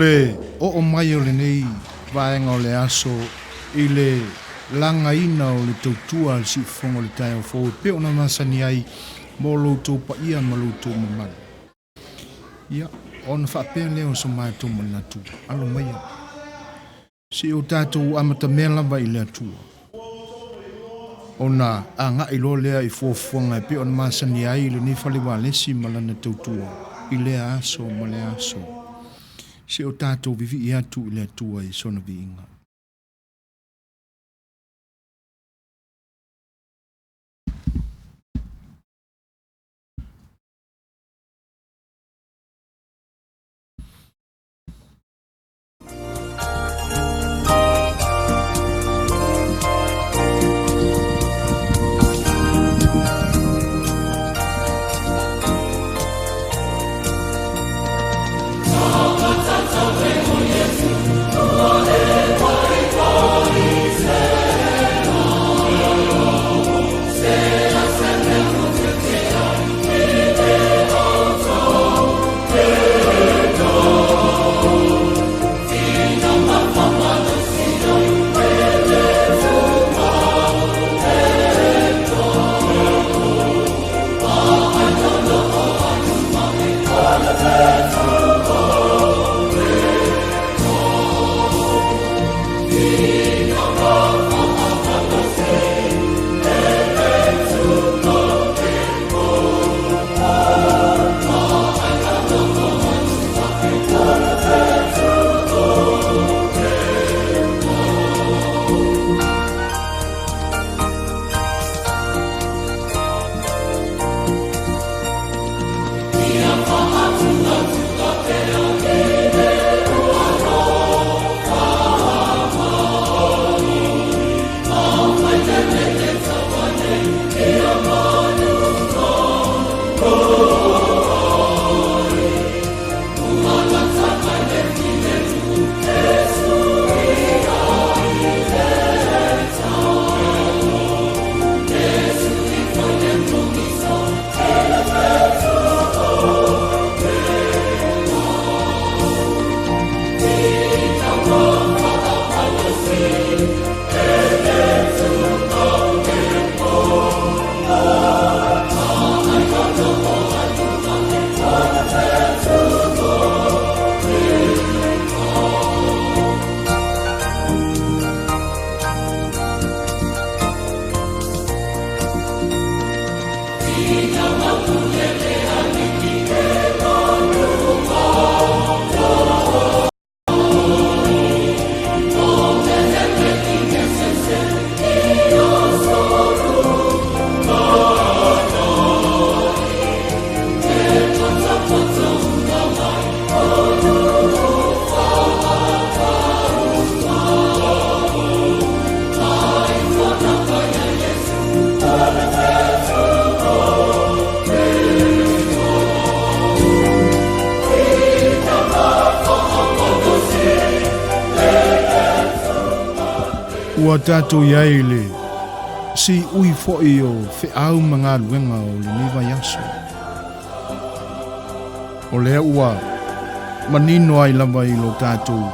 le oo mai o lenei vaega o le aso i le lagaina o le tautua a le Siufofoga o le taeao fou e pei ona masani ai mo lo outou paia ma lo outou mamalu. Ia, ona faapea lea o so matou manatu, alo maia, se i o tatou amatamea lava i le Atua, ona agai loa lea i fuafuaga e pei ona masani ai lenei fale ualesi ma lana tautua i lea aso ma lea aso. Se i o tatou vivii atu i le Atua i sona viiga. Ua tatou i ai i le siui foi o feau ma galuega o lenei vaiaso. O lea ua manino ai lava i lo tatou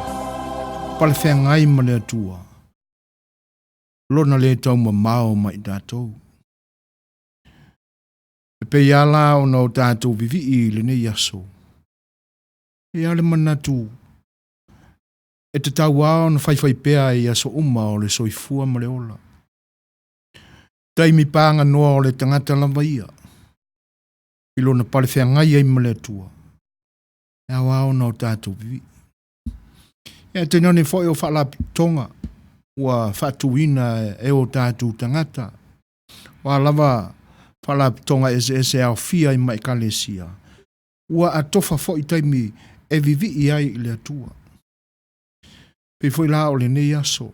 palefeagai ma le Atua, lona le taumamao ma i tatou. E pei lava la ona o tatou vivii i lenei aso, e i ai le manatu e tatau lava ona faifaipea i aso uma o le soifua ma le ola. Taimi paganoa o le tagata lava ia, i lona palefeagai ai ma le Atua, e ao lava ona o tatou vivii. Ia tainane foi o faalapotopotoga ua faatuina e o tatou tagata, o a lava faalapotopotoga eseese e aofia ai ma Ekalesia, ua atofa foi taimi e vivii ai i le Atua. Pei foi la o lenei aso,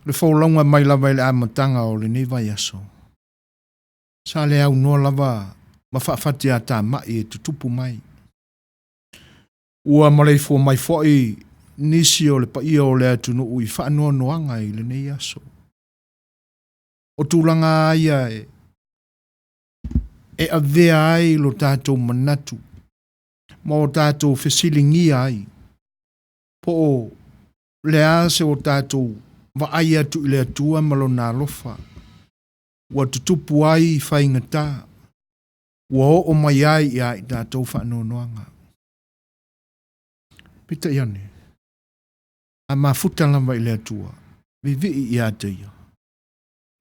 le folauga mai lava i le amataga o lenei vaiaso, sa le aunoa lava ma faafatiatamai e tutupu mai. Ua maleifua mai foi nisi o le paia o le atunuu i faanoanoaga i lenei aso. O tulaga lava ia e avea ai lo tatou manatu ma o tatou fesiligia ai. Po o le a se o tatou vaai atu i le Atua ma Lona alofa ua tutupu ai faigata, ua oo mai ai ia i tatou faanoanoaga. Peitai ane, a mafuta lava i le Atua, vivii ia te Ia,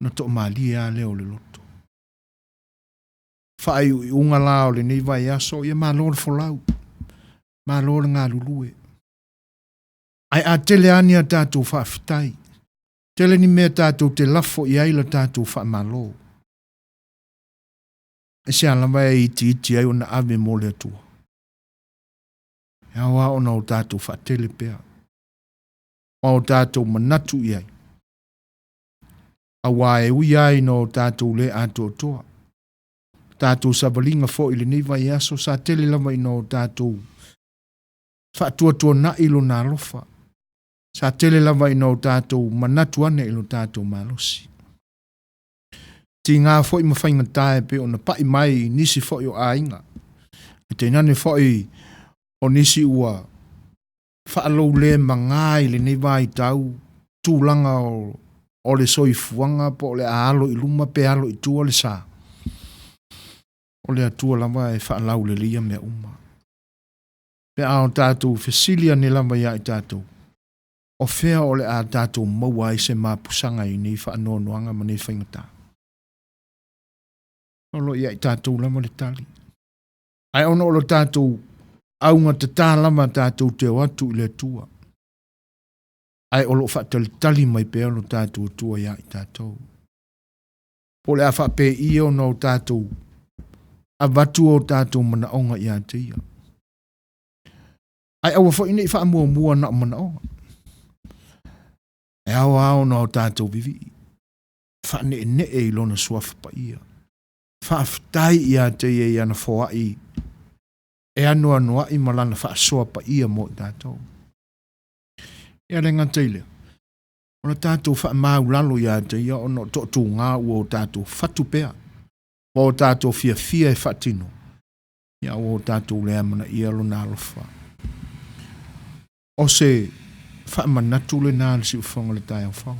ona toamalie lava lea o le loto. Faaiuiuga la o lenei vaiaso, ia malo le folau, malo le galulue. Ae a tele lava ni a tatou faafetai, tele ni mea tatou te lafo i ai la tatou faamalo. Aisea lava e itiiti ai ona ave mo le Atua? E ao lava ona o tatou faatele pea, ma o tatou manatu i ai, auā e ui lava ina o tatou le atoatoa, tatou savaliga foi i lenei vaiaso, sa tele lava ina o tatou faatuatuanai Lona alofa, sa tele lava ina o tatou manatu ane i lo tatou malosi. Tiga foi ma faigata e pei ona pai mai i nisi foi o aiga, e tainane foi o nisi ua faaloulemaga i lenei vaitau tulaga o le soifuaga po o le a alo i luma pe alo i tua le sa. O le Atua lava e faalauleleia mea uma. Pe a o tatou fesili ane lava ia i tatou, o fea o le a tatou maua ai se mapusaga i nei faanoanoaga ma nei faigata? O lo o ia i tatou lava le tali. Ae ona o lo tatou augatata lava tatou te o atu i le Atua, ae o lo o faatalitali mai pea lo tatou Atua ia i tatou. Po o le a faapei ona o tatou avatu o tatou manaoga ia te Ia. Ae aua foi ne i faamuamua na o manaoga. E ao lava ona o tatou vivii, faaneenee i Lona suafa paia. Faafetai ia te Ia i ana foai e anoanoai ma Lana faasoa paia mo i tatou. Ia le gata i lea, o le tatou faamaulalo ia te Ia ona o toatuga ua o tatou fatu pea, ma o tatou fiafia e faatino, ia ua o tatou le amanaia Lona alofa. O se faamanatu lena a le siufofoga o le taeao fou,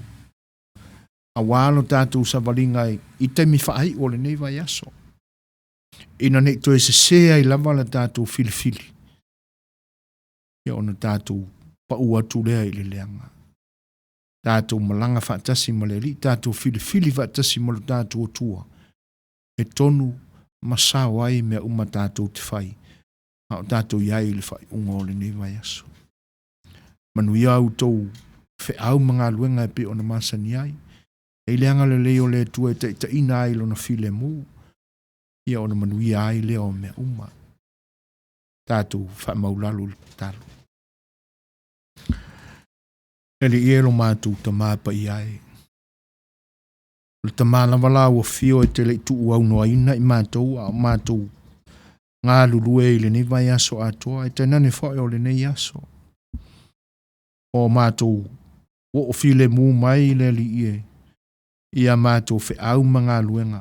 auā lo tatou savaliga i taimi faaiu o lenei vaiaso, ina ne i toe sesē ai lava la tatou filifili, ia ona tatou pau atu lea i le leaga. Tatou malaga faatasi ma le Alii, tatou filifili faatasi ma lo tatou Atua, e tonu ma sao ai mea uma tatou te fai, a o tatou i ai i le faaiuga o lenei vaiaso. Manuia a outou feau ma galuega e pei ona masani ai. E i le agalelei o le Atua e taitaiina ai Lona filemu, ia ona manuia ai lea o mea uma. Tatou faamaulalo i le tatalo. Le Alii e lo matou Tama paia e, o le Tama lava la ua fio e te le i tuuaunoaina i matou a o matou galulue i lenei vaiaso atoa, e tainane foi o lenei aso. O matou oo filemu mai le Alii e, ia matou feau ma galuega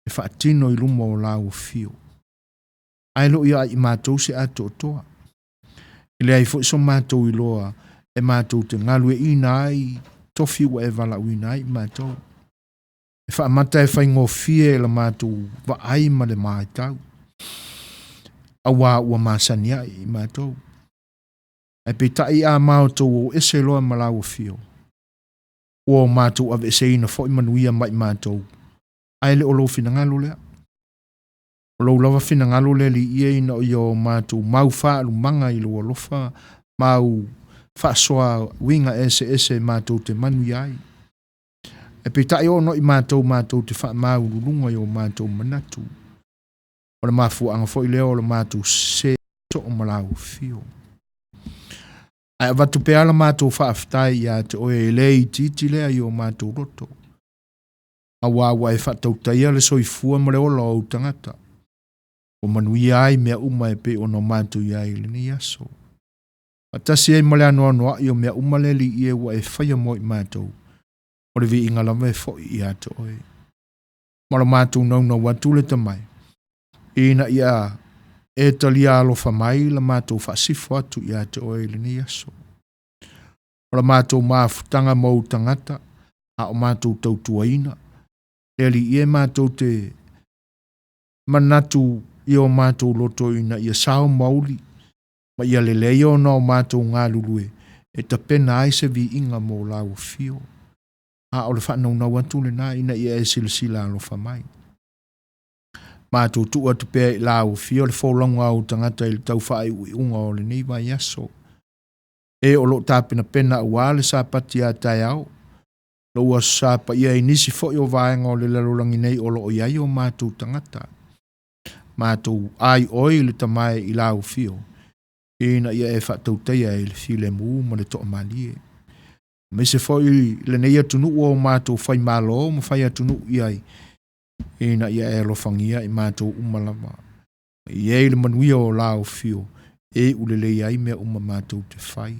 e faatino i luma o la ua fio. Ae le o ia i matou se atoatoa. E leai foi so matou iloa e matou te galueaiina ai tofi ua e valaauina ai i matou. E faamata e faigofie i la matou vaai ma le matau, auā ua masani ai i matou. Ae peitai a matou o ese loa ma la ua fio, ua o matou aveeseina foi manuia mai matou, ae le o lou finagalo lea. O lou lava finagalo le Alii e ina ia o matou mau faalumaga i lou alofa ma au faasoa uiga eseese matou te manuia ai. E peitai ona i matou matou te faamaululuga i o matou manatu. O le mafuaaga foi lea o le matou sese soo ma lau afio. Ae avatu pea la matou faafetai ia te oe e le itiiti lea i o matou loto. Auā ua e faatautaia le soifua ma le ola o ou tagata. Ua manuia ai mea uma e pei ona o matou i ai i lenei aso. Faatasi ai ma le anoanoai o mea uma le Alii e ua e faia mo i matou, o le viiga lava e foi ia te oe. Ma lo matou naunau atu le tamai, ina ia e talia alofa mai la matou faasifo atu ia te oe i lenei aso. O la matou mafutaga ma ou tagata, a o matou tautuaina. Le Alii e, matou te manatu i o matou loto ina ia sao mauli ma ia lelei ona o matou galulue e tapena ai se viiga mo lau afio. A o le faanaunau atu lena ina ia e silasila alofa mai. Matou tuu atu pea i lau afio le folauga a ou tagata i le tau faaiuiuga o lenei vaiaso. E o lo o tapenapena aua le Sapati a taeao, lou Aso Sa paia i nisi foi o vaega o le lalolagi nei o lo o i ai o matou tagata. Matou ai oe i le Tama e i lau afio, ina ia e faatautaia i le filemu ma le toamalie. Aemaise foi lenei atunuu o matou faimalo ma fai atunuu i ai, ina ia e alofagia i matou uma lava. I ai le manuia o lau afio, e iu lelei ai mea uma matou te fai.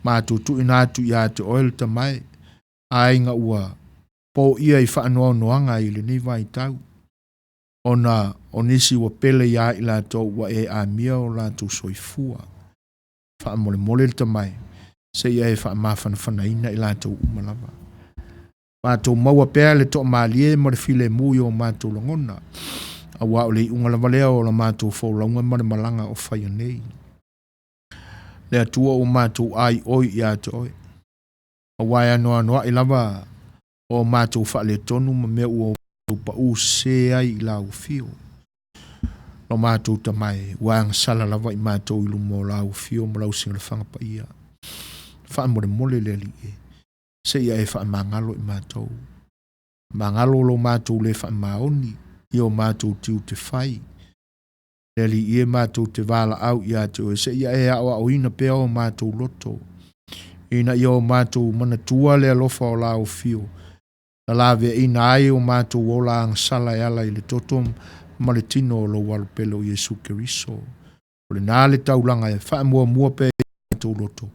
Matou tuuina atu ia te oe le Tama e, aiga ua poia i faanoanoaga i lenei vaitau, ona o nisi ua pele iā i latou ua e amia o latou soifua. Faamolemole le Tama e, seia e faamafanafanaina i latou uma lava. Matou maua pea le toamalie ma le filemu i o matou lagona, aua o le iuga lava lea o la matou folauga ma le malaga o faia nei. Le Atua ua matou aioi ia te oe, aua e anoanoai lava o matou faaletonu ma mea ua matou paū sese ai i lau afio. Lo matou Tama e, ua agasala lava i matou i luma o lau afio ma lau silafaga paia. Faamolemole le Alii e, seia e faamagalo i matou. Magalo lo matou le faamaoni i o matou tiute fai. Le Alii e, matou te valaau ia te oe, seia e aoaoina pea o matou loto, ina ia o matou manatua le alofa o lau afio, na laveaina ai o matou ola agasala e ala i le toto ma le tino o lou Alo pele o Iesu Keriso. O lena le taulaga e faamuamua pea i matou loto,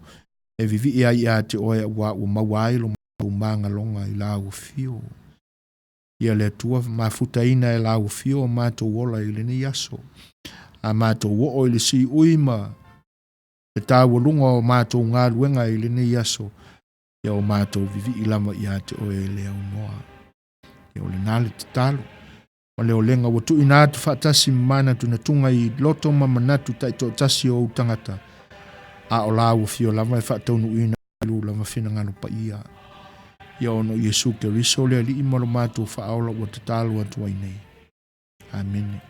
e vivii ai ia te oe aua ua maua ai lo matou magaloga i lau afio. Ia le Atua mafutaina e lau afio o matou ola i lenei aso. A matou oo i le siui ma le taualuga o matou galuega i lenei aso, ia o matou vivii lava ia te oe e le aunoa. Ia o lena le tatalo ma le olega ua tuuina atu faatasi ma manatunatuga i loto ma manatu taitoatasi o ou tagata, a o lau afio lava e faataunuuina ai lou lava finagalo paia. Ia ona o Iesu Keriso le Alii ma lo matou Faaola ua tatalo atu ai nei. Amene.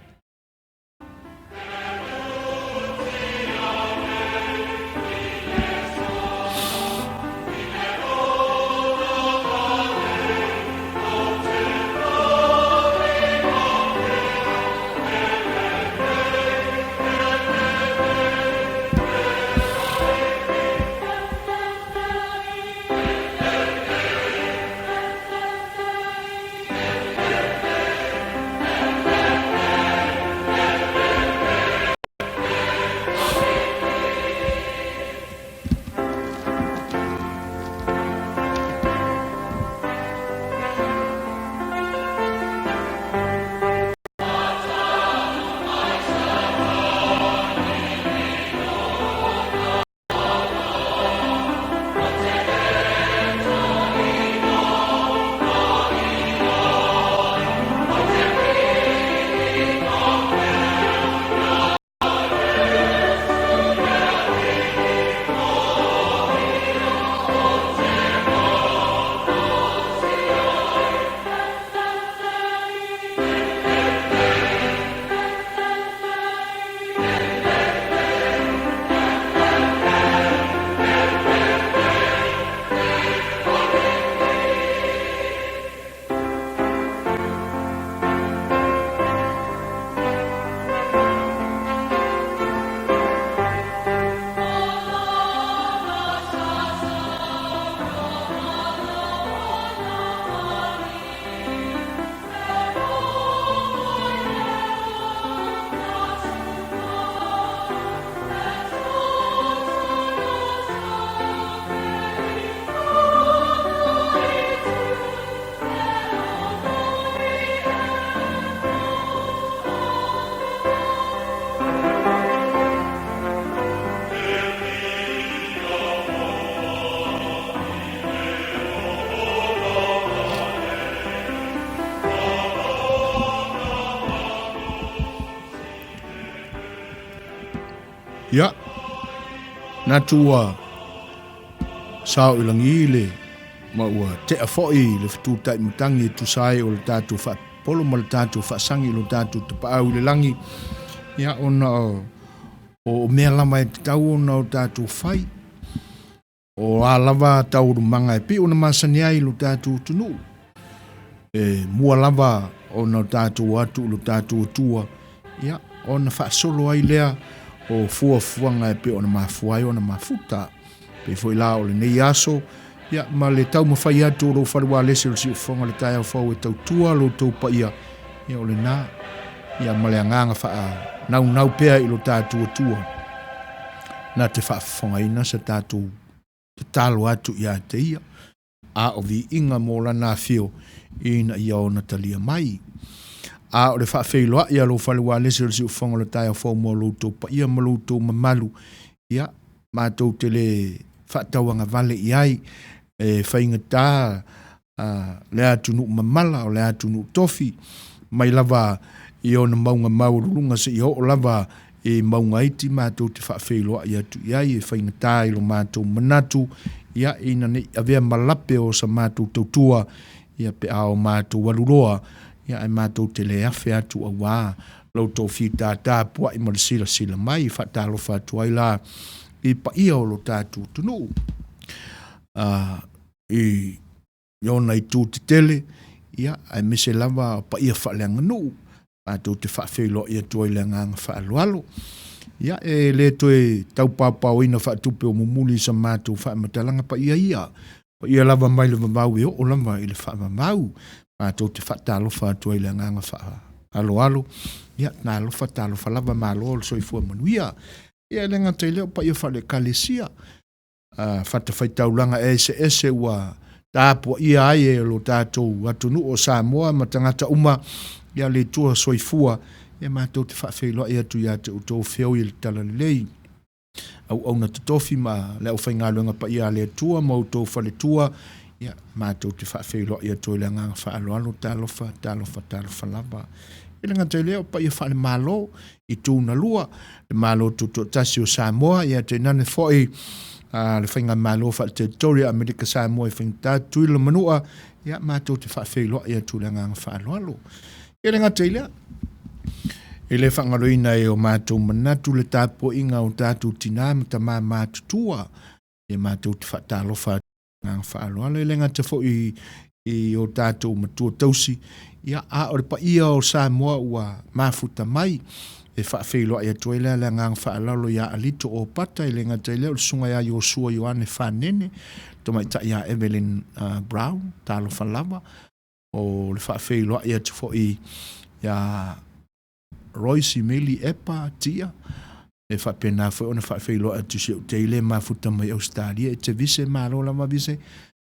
Ia, manatu ua sao i lagi le ma ua tea foi le fetutai matagi e tusa ai o le tatou faapolo ma le tatou faasagi i lo tatou tapaau i le lagi, ia ona o, o mea lava e tatau ona o tatou fai. O a lava taualumaga e pei ona masani ai lo tatou atunuu, e mua lava ona o tatou o atu i lo tatou Atua, ia, ona faasolo ai lea o fuafuaga e pei ona mafua ai ona mafuta. Pei foi la o lenei aso, ia, ma le taumafai atu o lou fale ualesi o le siufofoga o le taeao fou e tautua lo outou paia, ia o lena, ia ma le agaga faanaunau pea i lo tatou Atua, na te faafofogaina sa tatou tatalo atu ia te ia, a o viiga mo lana afio ina ia ona talia mai. A o le faafeiloai a lou fale ualesi o le siufofoga o le taeao fou mo lo outou paia ma lo outou mamalu, ia, matou te le faatauagavale i ai, e faigata le atunuu mamala, o le atunuu tofi, mai lava i ona mauga maualuluga seia oo lava i mauga iti matou te faafeiloai atu i ai, e faigata i lo matou manatu, ia, ina ne i avea ma lape o sa matou tautua, ia, pe a o matou aluloa, ia, ae matou te le afe atu auā lo outou fitātā pua'i ma le silasila mai. E faatalofa atu ai la i paia o lo tatou atunuu, i ona itu tetele, ia, aemaise lava o paia faaleaganuu, matou te faafeiloai atu ai i le agaga faaaloalo. Ia, e le toe taupaopaoina faatupe o mumuli i sa matou faamatalaga paia ia, paia lava mai le vavau e oo lava i le faavavau. Matou te faatalofa atu ai i le agaga faaaloalo. Ia, talofa, talofa lava, malo le soifua manuia. Ia, e le gata i lea o paia faale-Ekalesia, fatafaitaulaga eseese ua tapuaia ai e lo tatou atunuu o Samoa ma tagata uma, ia le Atua soifua, ia matou te faafeiloai atu ia te outou feoi i le talalelei, auauna totofi ma le aufaigaluega paia a le Atua ma outou faletua, ia matou te faafeiloai atu ai i le agaga faaaloalo, talofa, talofa, talofa lava. E le gata i lea o paia faale-Malo i tu na lua, le Malo Tutoatasi o Samoa, ia tainane foi le Faigamalo Faale-Territory a Amerika Samoa i faigata Tutuila Manua, ia matou te faafeiloai atu i le agaga faaaloalo. E le gata i lea, e le faagaloina e o matou manatu le tapuaiga o tatou tinā ma tamā matutua, ia matou te faatalofa atu i le agaga faaaloalo. E le gata foi i o tatou matua tausi, ia, a o le paia o Samoa ua mafuta mai, e faafeiloai atu ai lea le agaga faaaloalo ia Alito Opata, e le gata i lea o le susuga ia Iosua Ioane Fanene, tamaitai ia Evelyn Brown, talofa lava, o le faafeiloai atu foi ia Royce Meli Epa Tia, e faapena foi ona faafeiloai atu i si ou teile mafuta mai Ausetalia, e te vise malo lava vise,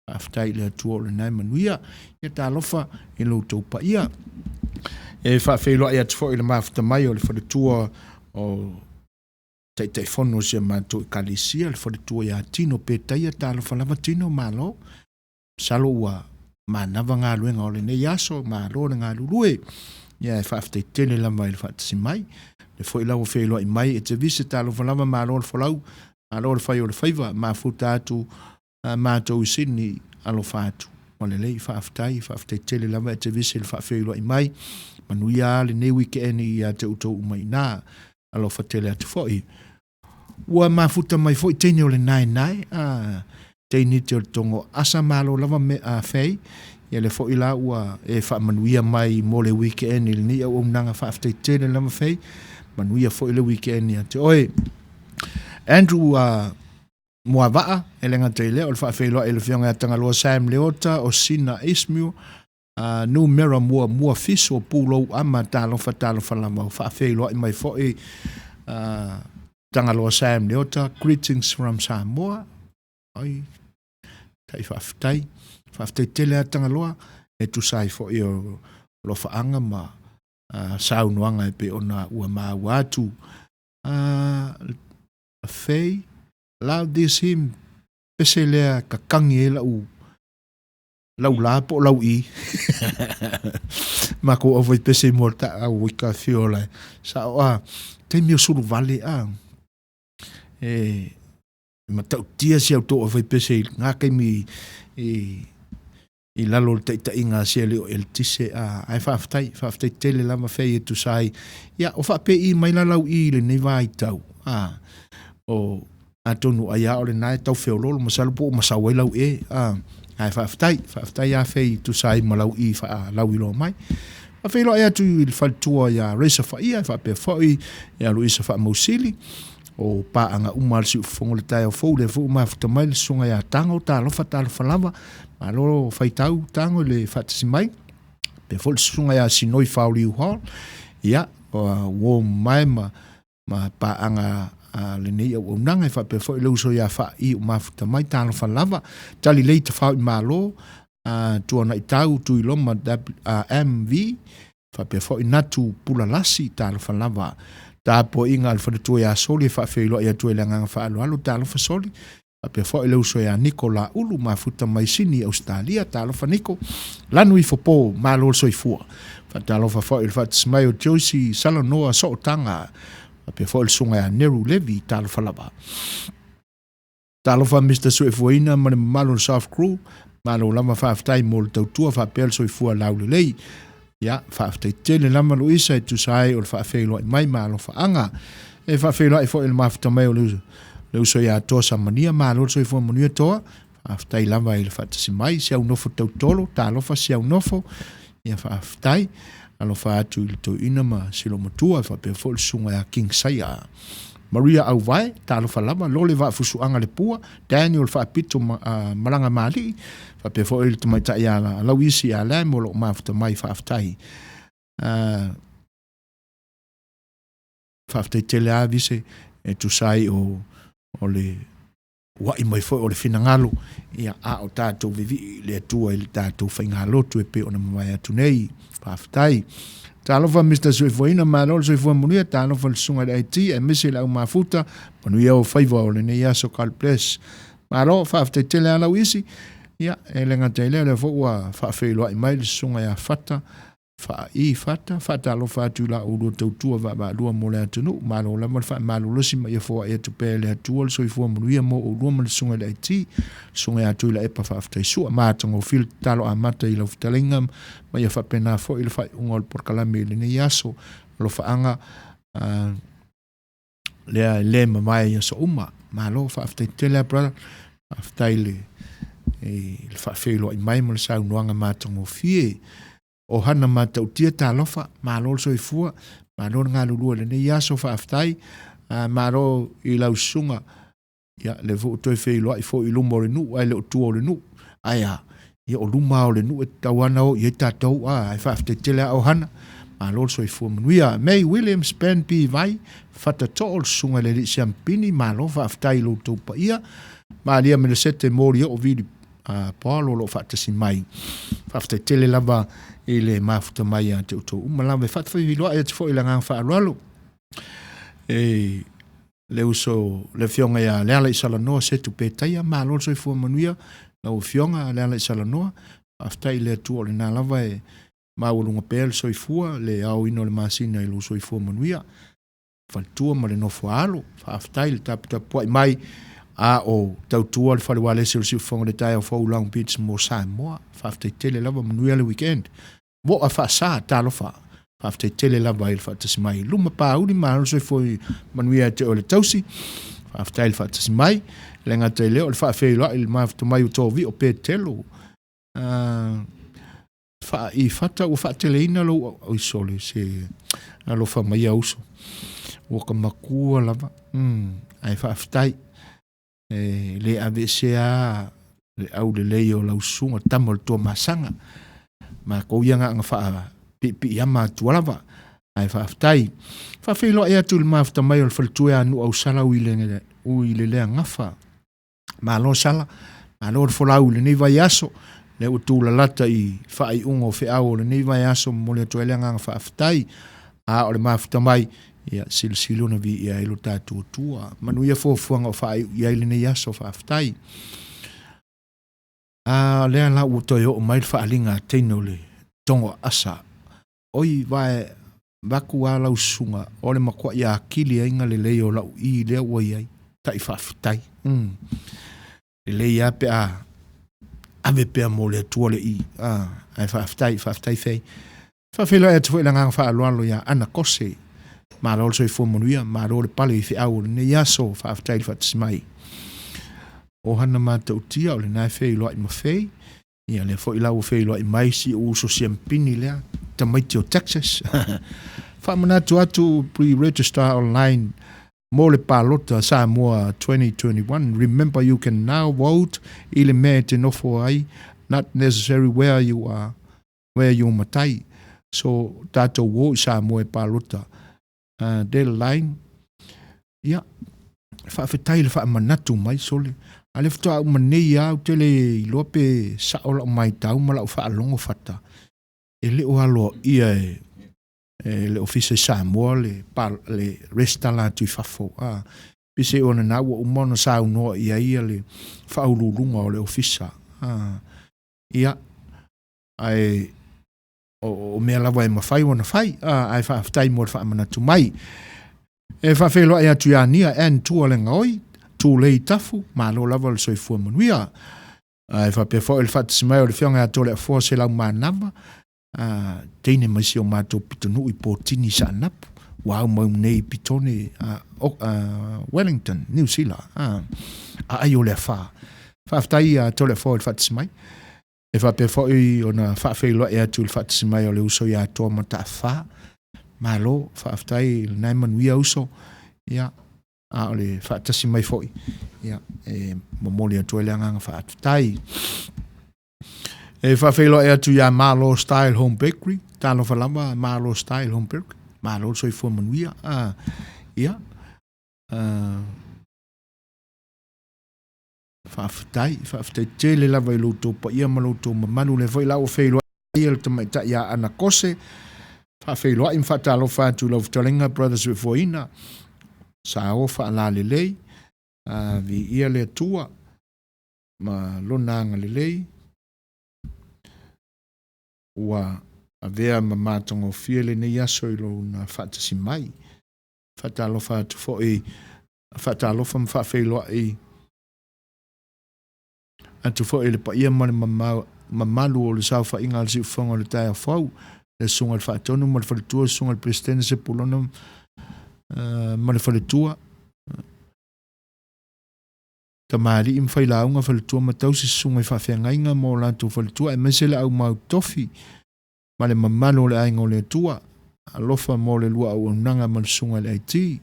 faafetai i le Atua o lena e manuia. Ia talofa i lo outou paia. E faafeiloai atu foi i le mafuta mai o le faletua o Taitaifono o si a matou Ekalesia, le faletua ia Tino Petaia, talofa lava Tino, malo. Masalo ua manava galuega o lenei aso, malo le galulue. Ia e faafetai tele lava i le faatasi mai. Le foi la ua feiloai mai e te vise, talofa lava, malo le folau, malo le fai o le faiva, mafuta atu matou i Sydney, alofa atu. Ua lelei, faafetai, faafetai tele lava e te vise i le faafeiloai mai. Manuia lenei weekend ia te outou uma i ina. Alofa tele atu foi. Ua mafuta mai foi teine o le naenae, a teine te o le tongo asa malo lava me a fei. Ia le foi la ua e faamanuia mai mo le weekend i lenei auaunaga, faafetai tele lava fei. Manuia foi le weekend ia te oe. Andrew Muavaa, e le gata i lea o le faafeiloai i le Afioga ia Tagaloa Sam Leota o Sina Ismeo, numera muamua fiso pulou ama, talofa talofa lava, o faafeiloai mai foi Tagaloa Sam Leota, greetings from Samoa. Ai, tai faafetai, faafetai tele a Tagaloa, e tusa ai foi o lofaaga ma saunoaga e pei ona ua maua atu. Faye, love this hymn, pese lea kakangi ai lau lau la po o lau i. Makou au pese mo ta au i ka fio la. Sa o a taimi o sulu vale a. E matautia si au outou aufaipese i lena taimi i i lalo o le taitaiga a si alii o Eletise, a, ae faafetai, faafetai tele lava fea e tusa ai. Ia, o faapei mai la lau i lenei vaitau, a, o, atonu ai a o lena e tau feololo, masalo po ua masau ai lau e, a, ae faafetai, faafetai a fea i tusa ai ma lau i faalauiloa mai. Faafeiloai atu i le faletua ia Reza Faia, faapea foi ia Luisa Faamausili, o paaga uma a le siufofoga o le taeao fou, lea foi ua mafuta mai le susuga ia Tago, talofa, talofa lava, malo faitau Tago i le faatasi mai, faapea foi le susuga ia Sinoi Faoliu Hall, ia, ua mamae ma ma paaga a lenei auaunaga, e faapea foi le uso ia Faai o mafuta mai, talofa lava, Talilei Tafao i Malo, Tuanaitau Tuiloma MV, faapea foi Natu Pulalasi, talofa lava, tapuaiga a le faletua ia Soli e faafeiloai atu ai le agaga faaaloalo, talofa Soli, faapea foi le uso ia Niko Laulu, mafuta mai Sini, Ausetalia, talofa Niko, lanu ifo po, malo le soifua. Faatalofa foi i le faatasi mai o Joyce Salanoa Sootaga, faapea foi le susuga ia Neru Levi, talofa lava. Talofa Mister Suefuaina ma le mamalu o le Soft Crew, malo lava faafetai mo le tautua faapea le soifua laulelei. Ia, faafetai tele lava Luisa e tusa ai o le faafeiloai mai ma alofaaga. E faafeiloai foi i le mafuta mai o le le uso ia Toa Samania, malo le soifua manuia Toa. Faafetai lava i le faatasi mai, si au nofo tautolo, talofa si au nofo. Ia faafetai. Alofa atu i le toeaina ma si loomatua, faapea foi le susuga ia King Saia. Maria Auvae, talofa lava, Lole Vaafusuaga Lepua, Daniel Faapito Malaga Maalii, faapea foi le tamaitai ia Lauisi ia Lam o lo o mafuta mai, faafetai. Faafetai tele lava Vise e tusa ai o le ua'i mai foi o le finagalo, ia, a o tatou vivii i le Atua i le tatou faigalotu e pei ona mavae atu nei. Faafetai. Talofa Mister Soifuaina, malo le soifua manuia, talofa le susuga i le IT, aemaise le au mafuta, manuia o faiva o lenei aso, God bless. Malo, faafetai tele lava lau isi. Ia, e le gata i lea, o lea foi ua faafeiloai mai le susuga ia Fata, Faaii Fata, faatalofa atu i la oulua tautua vaavaalua mo le atunuu. Malo lava le faamalolosi ma ia foai atu pea e le Atua le soifua manuia mo oulua ma le susuga i le IT, le susuga ia Tuilaepa Faafetai Sua. Matagofie le tatalo amata i lau fetalaiga ma ia faapena foi le faaiuga o le polokalame i lenei aso. Alofaaga lea e le mavae i aso uma. Malo, faafetai tele brother. Faafetai i le le faafeiloai mai ma le saunoaga matagofie. O Hana Matautia, talofa, malo le soifua, malo le galulue i lenei aso, faafetai. Malo i lau susuga, ia, lea foi ua toe feiloai foi i luma o le nuu, ae le o tua o le nuu. Ae a, ia o luma lava o le nuu e tatau lava ona o i ai tatou, a, ae faafetai tele lava Ohana, malo le soifua manuia. May Williams Ben P. Vai, Fatatoo, le susuga i le alii siampini, malo faafetai i lo outou paia. Malia Melesete Molioo Vili Paul o lo o faatasi mai. Faafetai tele lava i le mafuta mai ia te outou uma lava. E faatafailoai atu foi i le agaga faaaloalo e le uso le afioga ia Leala Isalanoa Setu Petaia, malo le soifua manuia lau afioga Leala Isalanoa. Faafetai i le Atua o lena lava e maualuga pea le soifua, le aoina o le masina i lou soifua manuia, faletua ma le nofo a alo. Faafetai le taputapuai mai a o tautua le fale ualesi o le Siufofoga o le Taeao Fou Long Beach mo Samoa. Faafetai tele lava, manuia le weekend. Mo'a faasa, talofa. Faafetai tele lava i le faatasi mai. Luma pauli, malo le soifua manuia ia te oe le tausi. Faafetai i le faatasi mai. E le gata i lea o le faafeiloai i le mafuta mai o Tovio Petelo. I fata ua faateleina lou oi sole se alofa mai ia uso. Ua ka matua lava. Ae faafetai. E le aveesea le aulelei o lau susuga tama o le Tuamasaga. Matou ia na ona faapiipiiama atu lava. Ae faafetai. Faafeiloai atu i le mafuta mai o le faletua ia Nuuausala ui le lea gafa. Malo Sala, malo le folau i lenei vaiaso, lea ua tulalata i faaiuga o feau o lenei vaiaso, momoli atu ai le agaga faafetai. A o le mafuta mai, ia silisili ona viia ai lo tatou Atua. Manuia fuafuaga o faaiu i ai lenei aso, faafetai. A lea la ua toe oo mai le faaaliga a teine o le togo asa. Oi vae vaku a lau susuga o le matuai akili ai na lelei o lau i lea ua i ai. Tai faafetai. Lelei lava pe a ave pea mo le Atua le i. Ae faafetai, faafetai Fei. Faafeiloai atu foi le agaga faaaloalo ia Ana Kose. Malo le soifua manuia, malo le pale i feau o lenei aso, faafetai le faatasi mai. O hana matautia o lena e feiloai ma Fei. Ia lea foi la ua feiloai mai si ou uso siampini lea, tamaiti o Texas. Faamanatu atu pre-register online mo le palota Samoa 2021. Remember you can now vote i le mea e te nofo ai, not necessary where you are, where you matai. So tatou o i Samoa e palota. Deadline, ia, faafetai le faamanatu mai sole. A lea faatoa uma nei lava ou te le iloa pe sao lau matau ma lau faalogo fata, e le o aloaia e e le Ofisa i Samoa le, le resitala atu i fafo. A, pei o lena ua uma ona saunoa i ai le faauluuluga o le Ofisa. A, ia, ae o mea lava e mafai ona fai, a, ae faafetai mo le faamanatu mai. E faafeiloai atu ia Nia Ann Tua le Gaoi, Tulei Tafu, malo lava le soifua manuia. Ae faapea foi le faatasi mai o le Afioga ia Toleafoa Selaumanava, a, teine mai si o matou pitonuu i Potini i Saanapu, ua au mau nei i Petone, a, o, a, Wellington, New Zealand, a, aai o le afa. Faafetai ia Toleafoa i le faatasi mai. E faapea foi ona faafeiloai atu i le faatasi mai o le uso ia Toa Mataafa. Malo, faafetai lena e manuia uso. Ia, a o le faatasi mai foi, ia, e momoli atu ai le agaga faafetai. E faafeiloai atu ia Malo Style Home Bakery, talofa lava Malo Style Home Bakery, malo le soifua manuia. A, ia, a, faafetai, faafetai tele lava i lo outou paia ma lo outou mamalu. Lea foi la ua feiloai le tamaitai ia Ana Kose, faafeiloai ma faatalofa atu i lau fetalaiga Brother Soifuaina, Sao faalalelei, a, viia le Atua ma lona agalelei, ua avea ma matagofie lenei aso i lona faatasi mai. Faatalofa atu foi, faatalofa ma faafeiloai atu foi i le paia ma le mamalu o le saofaiga a le Siufofoga o le Taeao Fou, le Susuga i le Faatonu ma le Faletua, le Susuga i le Peresetene Sepulona ma le Faletua, tamalii ma failauga, faletua ma tausi, susuga i faafeagaiga ma o latou faletua, aemaise le au mautofi ma le mamalu o le aiga o le Atua. Alofa mo le lua auaunaga ma le susuga i le IT.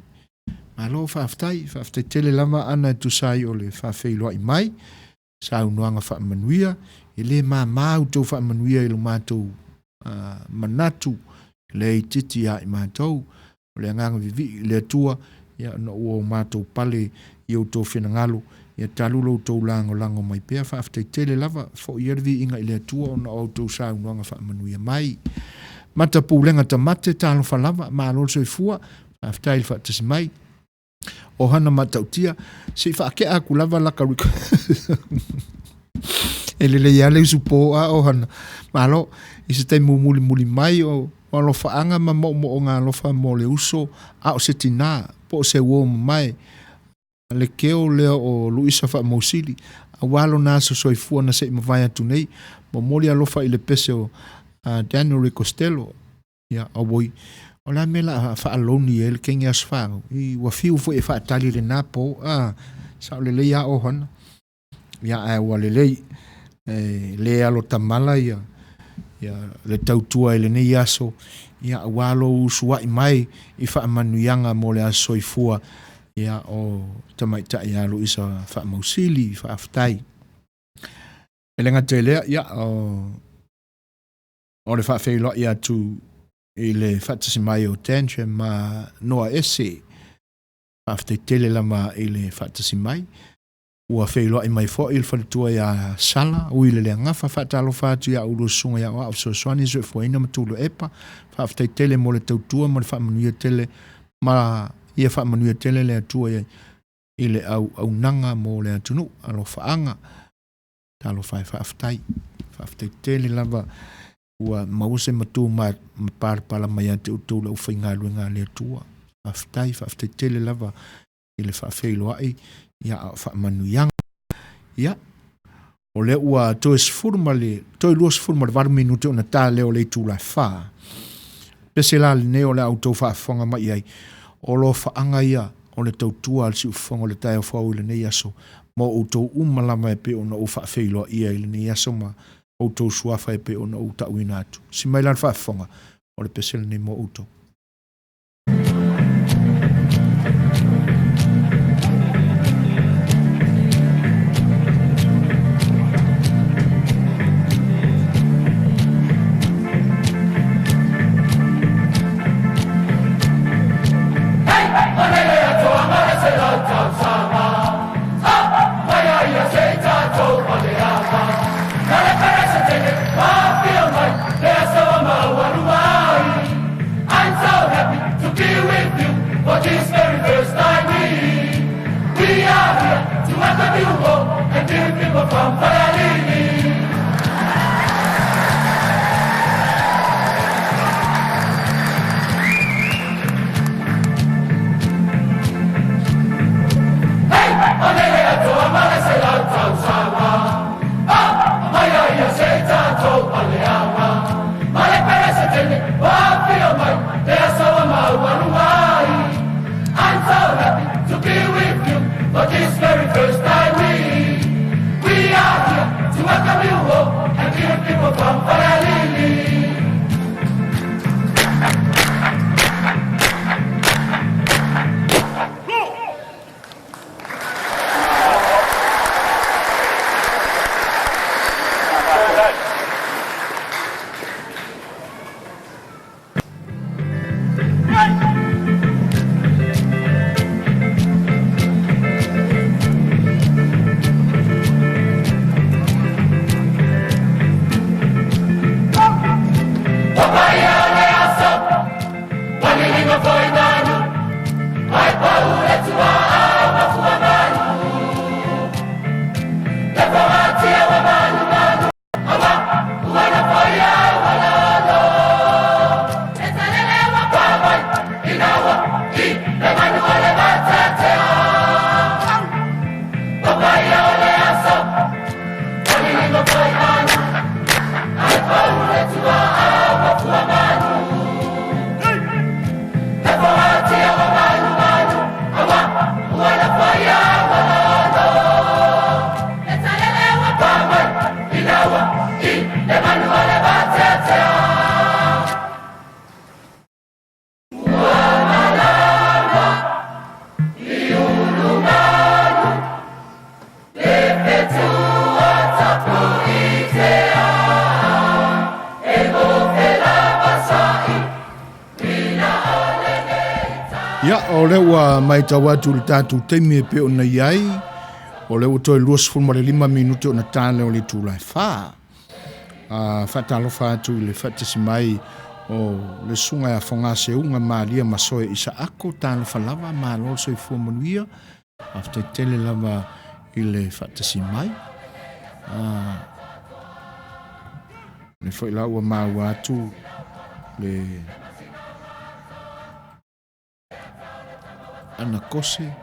Malo faafetai, faafetai tele lava Ana e tusa ai o le faafeiloai mai, saunoaga faamanuia, e le mama outou faamanuia i lo matou manatu le itiiti ia i matou. O le agaga vivii i le Atua, ia ona ua o matou pale i outou finagalo, ia talu lo outou lagolago mai pea. Faafetai tele lava, foi ia le viiga i le Atua ona o outou saunoaga faamanuia mai. Mata Pulega Tamate, talofa lava, malo le soifua, faafetai le faatasi mai. O hana matautia, se i faatea atu lava laka e lelei lava le usupo a o hana. Malo, i se taimi mulimuli mai o alofaaga ma moomooga alofa mo le uso a o se tinā po o se uo mamae le keo lea o Luisa Faamausili, aua lona aso soifua na se i mavae atu nei. Momoli alofa i le pese o Daniel Ray Costello. Ia, auoi, o le a mea la a faaloni ai le kenge aso fanau? I, ua fiu foi e faatali lena po, a, sao lelei a ohana. Ia, ae ua lelei, e le alo tamala ia, ia le tautua i lenei aso, ia, aua lou usuai mai i faamanuiaga mo le aso soifua, ia, o tamaitai ia Luisa Faamausili, faafetai. E le gata i lea, ia, o, o le faafeiloai atu i le faatasi mai o Tantrum ma Noa Ese, faafetai tele lava i le faatasi mai. Ua feiloai mai foi le faletua ia Sala, ui le Leagafa, faatalofa atu ia oulua susuga ia Aoao Fesoasoani, Soifuaina ma Tuilaepa, faafetai tele mo le tautua ma le faamanuia tele ma ia faamanuia tele le Atua i le auaunaga mo le atunuu. Alofaaga, talofa e faafetai. Faafetai tele lava ua maua se matu ma palapala mai ia te outou le aufaigaluega a le Atua. Faafetai, faafetai tele lava. I le faafeiloai, ia, a o faamanuiaga. Ia, o lea ua toe 10 ma le, toe 28 minute ona ta lea o le itula e 4. Pese la lenei o le a outou faafofoga mai i ai, o lofaaga ia o le tautua a le siufofoga o le taeao fou i lenei aso, mo outou uma lava e pei ona ou faafeiloaia i lenei aso ma outou suafa e pei ona ou tauina atu. Si mai la le faafofoga, o le pese lenei mo outou. Ia, o lea ua matau atu i le tatou taimi e pei ona i ai, o lea ua toe 25 minute ona ta lea o le itula e 4. Faatalofa atu i le faatasi mai o le susuga ia Fogaseuga Malia Masoe Isaako, talofa lava, malo le soifua manuia, faafetai tele lava i le faatasi mai. Le foi la ua maua atu le anakose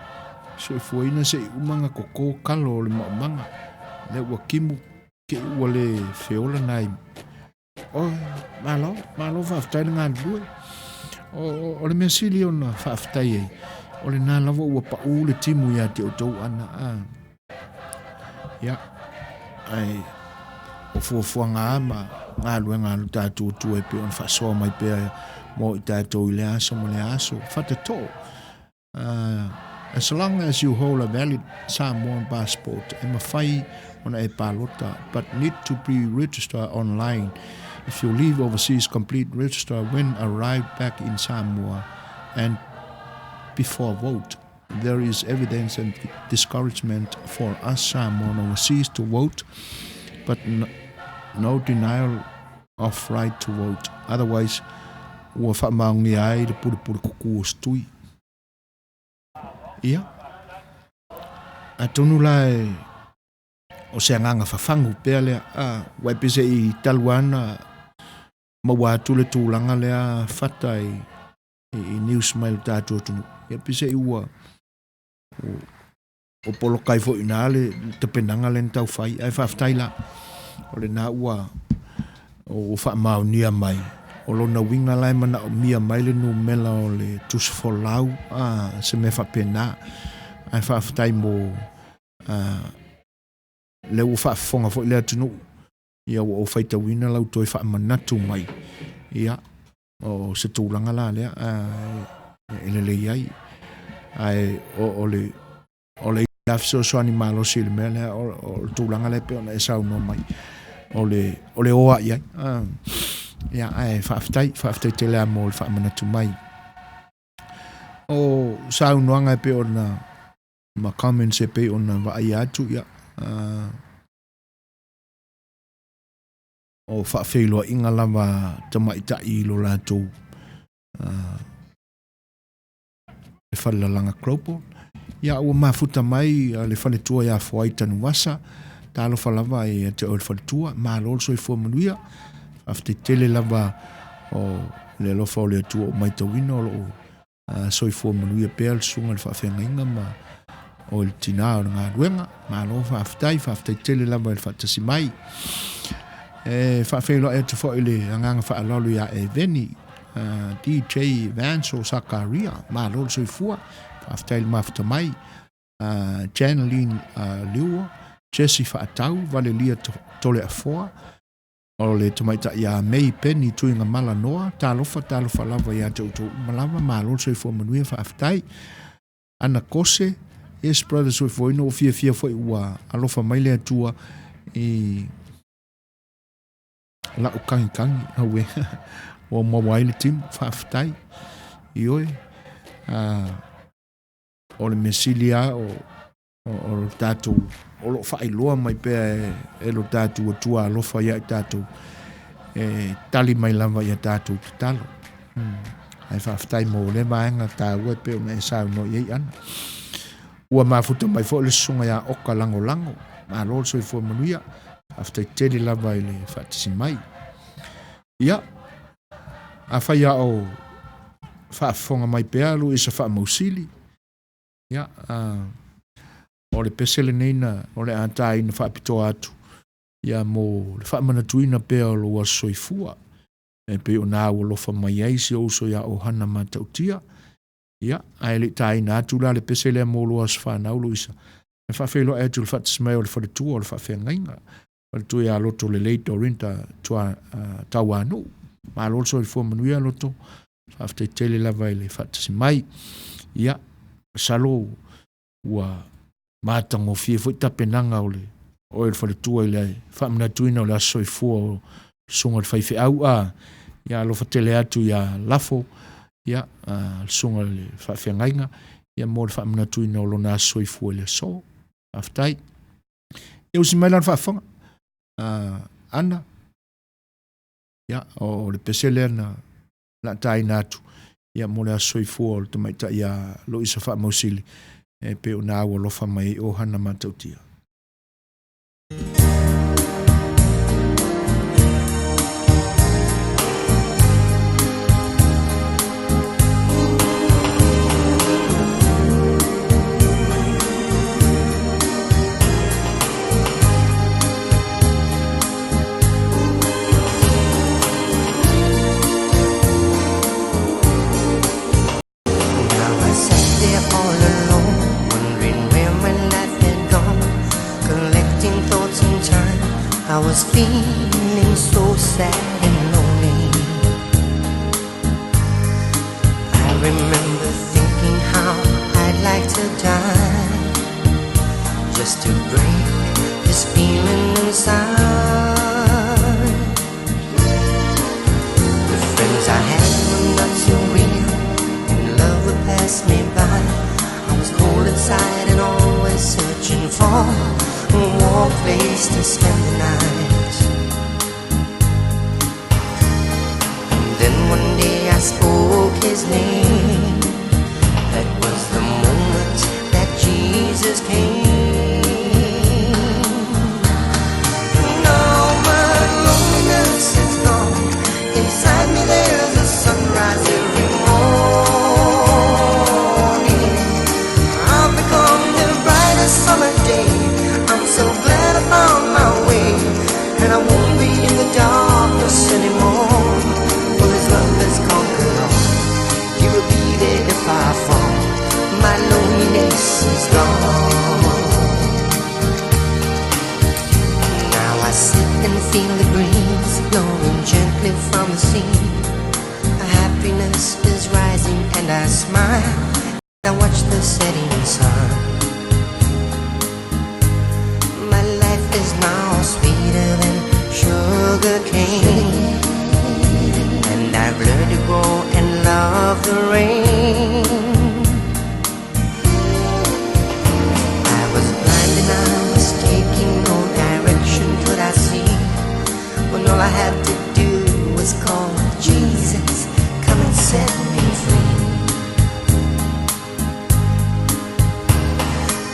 soifuaina se i uma nga koko kalo o le maumaga lea ua kimu ke ua le feola nai o malo malo faafetai le galulue o le mea sili ona faafetai ai o lena lava ua pau le timu ia te outou ana a ia ai o fuafuaga a ma galuega a lo tatou Atua e pei ona faasoa mai pea mo i tatou i le aso ma le aso. Fatatoo, as long as you hold a valid Samoan passport, e mafai ona e palota, but need to pre-register online. If you live overseas, complete register when arrived back in Samoa and before vote. There is evidence and discouragement for us Samoan overseas to vote, but no denial of right to vote. Otherwise, ua faamaonia ai le pulepule kuku o se tui. Ia, atonu la e o se agaga fafagu pea lea, a, ua e pese i talu ana maua atu le tulaga lea fata i news mai le tatou atunuu. Ia pese i ua Ua poloka ai foi i ina le tapenaga lea na tau fai, ae faafetai la, o lena ua ua faamaonia mai. O lona uiga la e manaomia mai le numera o le tusi folau, a, se mea faapena. Ae faafetai mo a, lea ua faafofoga foi le atunuu, ia ua ou faitauina lau toe faamanatu mai, ia, o se tulaga la lea e lelei ai. Ae o le o le ia fesoasoani malosi i le mea lea, o le tulaga lea pei ona e saunoa mai, o le o lava i ai. Ia, ae faafetai, faafetai tele lava mo le faamanatu mai. O saunoaga e pei ona ma comments e pei ona vaaia atu, ia, o faafeiloaiga lava a tamaitai i lo latou le Falelalaga Global. Ia ua mafuta mai le faletua ia Foai Tanuvasa, talofa lava ia te oe le faletua, malo le soifua manuia. Faafetai tele lava o le alofa o le Atua ua matauina o lo o soifua manuia pea le susuga i le faafeagaiga ma o le tina o le galuega. Malo faafetai, faafetai tele lava i le faatasi mai. E faafeiloai atu foi i le agaga faaaloalo ia Eveni, DJ Vance o Sakaria, malo le soifua, faafetai i le mafuta mai. Janlene Liua, Jesse Faatau, Valelia Toleafoa, o le tamaitai ia May Penny Tuigamala Noa, talofa, talofa lava ia te outou uma lava, malo le soifua manuia, faafetai. Ana Kose, yes brother soifuaina, ua fiafia foi ua alofa mai le Atua i lau kagikagi, aue, ua maua ai le timu, faafetai. Ioe, o le mea sili lava o o lo tatou, o lo o faailoa mai pea e lo tatou Atua alofa ia i tatou, e tali mai lava ia tatou tatalo. Ae faafetai mo lea vaega taua e pei ona e saunoa i ai Ana. Ua mafuta mai foi le susuga ia Oka Lagolago, malo le soifua manuia, faafetai tele lava i le faatasi mai. Ia, afai a o faafofoga mai pea Luisa Faamausili, ia, o le pese lenei na o le a taina faapitoa atu ia mo le faamanatuina pea o lou aso soifua e pei ona aualofa mai ai si ou uso ia Ohana Matautia. Ia, ae le i taina atu la le pese lea mo lou aso fanau Luisa, e faafeiloai atu i le faatasi mai o le faletua o le faafeagaiga, faletua ia Lotolelei Dorinda Tua, Tauanuu. Malo le soifua manuia Loto, faafetai tele lava i le faatasi mai. Ia, masalo ua matagofie foi tapenaga o le oe le faletua i le faamanatuina o le aso soifua o susuga i le faifeau a ia alofa tele atu ia Lafo ia le susuga i le faafeagaiga ia mo le faamanatuina o lona aso soifua i le aso. Faafetai. Ia usi mai lana faafofoga. Ana, ia o le pese lea na laataina atu ia mo le aso soifua o le tamaitai ia Loisa Faamausili e pei ona aualofa mai ai Ohana Matautia. I was feeling so sad and lonely. I remember thinking how I'd like to die just to break this feeling inside. The friends I had were not so real, and love would pass me by. I was cold inside and always searching for a warm place to spend the night. And then one day I spoke his name. That was the moment that Jesus came. Now my loneliness is gone. Inside me there's a sunrise every morning. I've become can feel the breeze blowing gently from the sea. A happiness is rising and I smile. I watch the setting sun. My life is now sweeter than sugar cane. And I've learned to grow and love the rain. I was blind and I was taking no direction could I see. When all I had to do was call Jesus, come and set me free.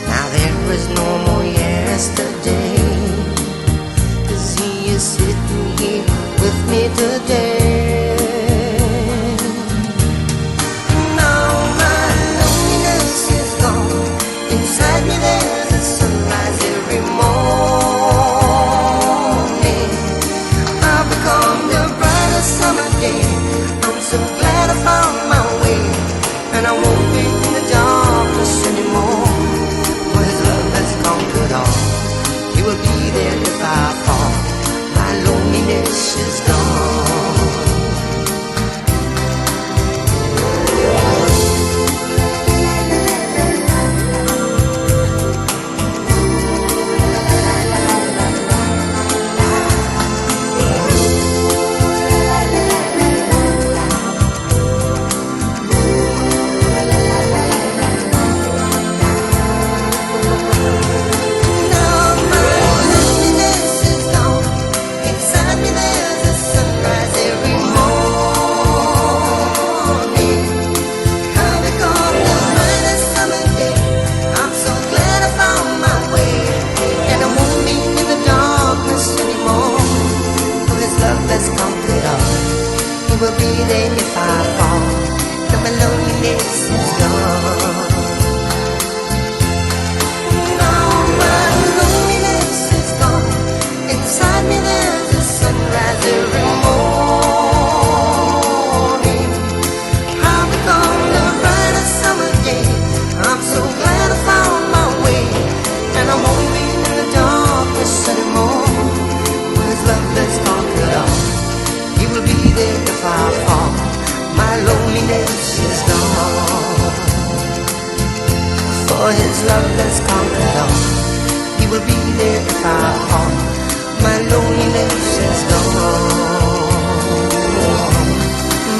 Now there is no more yesterday. Cause he is sitting here with me today. Now my loneliness is gone. Inside me there's a sunrise every morning. I've become the brightest summer day. I'm so glad I found my way. And I won't be in the darkness anymore. For his love has conquered all. He will be there if I fall. My loneliness is gone. Now my loneliness is gone. Inside me there's a sunrise every morning. I've become the brightest summer day. I'm so glad I found my way, and I won't be in the darkness anymore. For His love has conquered all. He will be there if I fall. And my loneliness is gone. Now my loneliness is gone. Inside me there's a sunrise every morning. I've become the brightest summer day. I'm so glad I found my way, and I won't be in the darkness anymore. For His love has conquered all. He will be there if I fall. My loneliness is gone. For his love has conquered all. He will be there if I fall. My loneliness is gone.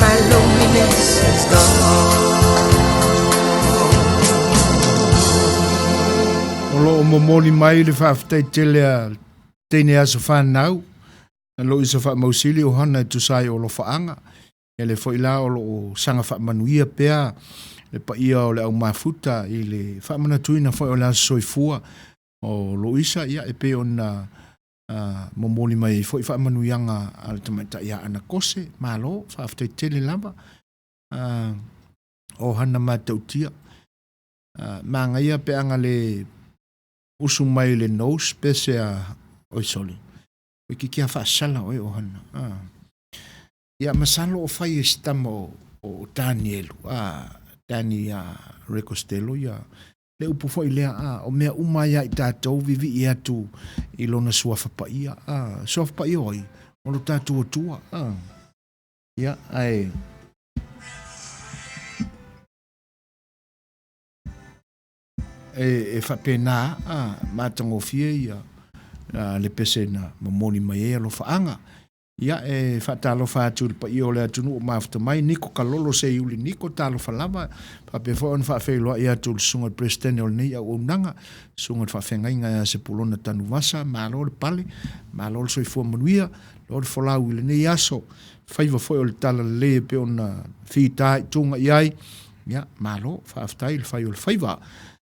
My loneliness is gone. O loo momoli mai le faafetai tele a teine aso fanau na loo isa faamausili o hana e tusa ai o alofaaga. Ia le foi la o loo saga faamanuia pea le paia o le au mafuta i le faamanatuina foi o le aso soifua o Loisa ia e pei ona momoli mai ai foi faamanuiaga a le tamaitai ia Ana Kose. Malo, faafetai tele lava o hana matautia. Magaia pe aga le usu mai le nose pe se a oi sole. Oi kiki a faasala oe o hana. Ia masalo o fai e si tama o Danielu, a Danny a Recostello ia le upu foi lea a o mea uma ia i tatou vivii atu i lona suafa paia a suafa paia o ai o lo tatou Atua a ia ae e faapena a matagofie ia le pese na momoli mai ai alofaaga. Ia, e faatalofa atu i le paia o le atunuu o mafuta mai, Niko Kalolo Seiuli Niko, talofa lava, faapea foi ona faafeiloai atu i le Susuga i le Peresetene o lenei auaunaga, Susuga i le Faafeagaiga ia Sepulona Tanuvasa, malo le pale, malo le soifua manuia, lo le folau i lenei aso, faiva foi o le talalelei e pei ona fitaituga i ai, ia, malo, faafetai i le fai o le faiva.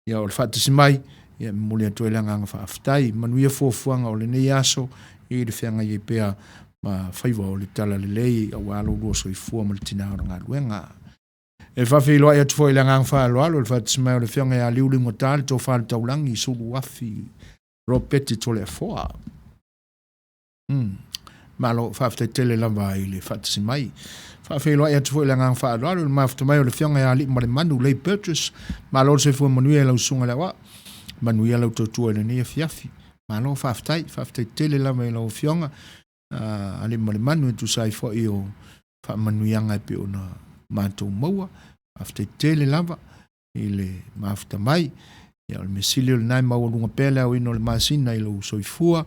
Ia, o le faatasi mai, ia, e momoli atu ai le agaga faafetai. Manuia fuafuaga o lenei aso i le feagai ai pea ma faiva o le talalelei aua lo lua soifua ma le tina o le galuega. E faafeiloai atu foi i le agaga faaaloalo le faatasi mai o le Afioga ia Liu Liugata, le Tofa i le Taulagi, Suluafi Ropeti Toleafoa. Malo, faafetai tele lava i le faatasi mai. Faafeiloai atu foi i le agaga faaaloalo i le mafuta mai o le Afioga ia Aliimalemanu Lei Burgess. Malo le soifua manuia i lau susuga i le aoao. Manuia lau tautua i lenei afiafi. Malo faafetai, faafetai tele lava i lau Afioga Aliimalemanu e tusa ai foi o faamanuiaga e pei ona matou maua. Faafetai tele lava i le mafuta mai. Ia, o le mea sili o lena e maualuga pea le aoina o le masina i lou soifua,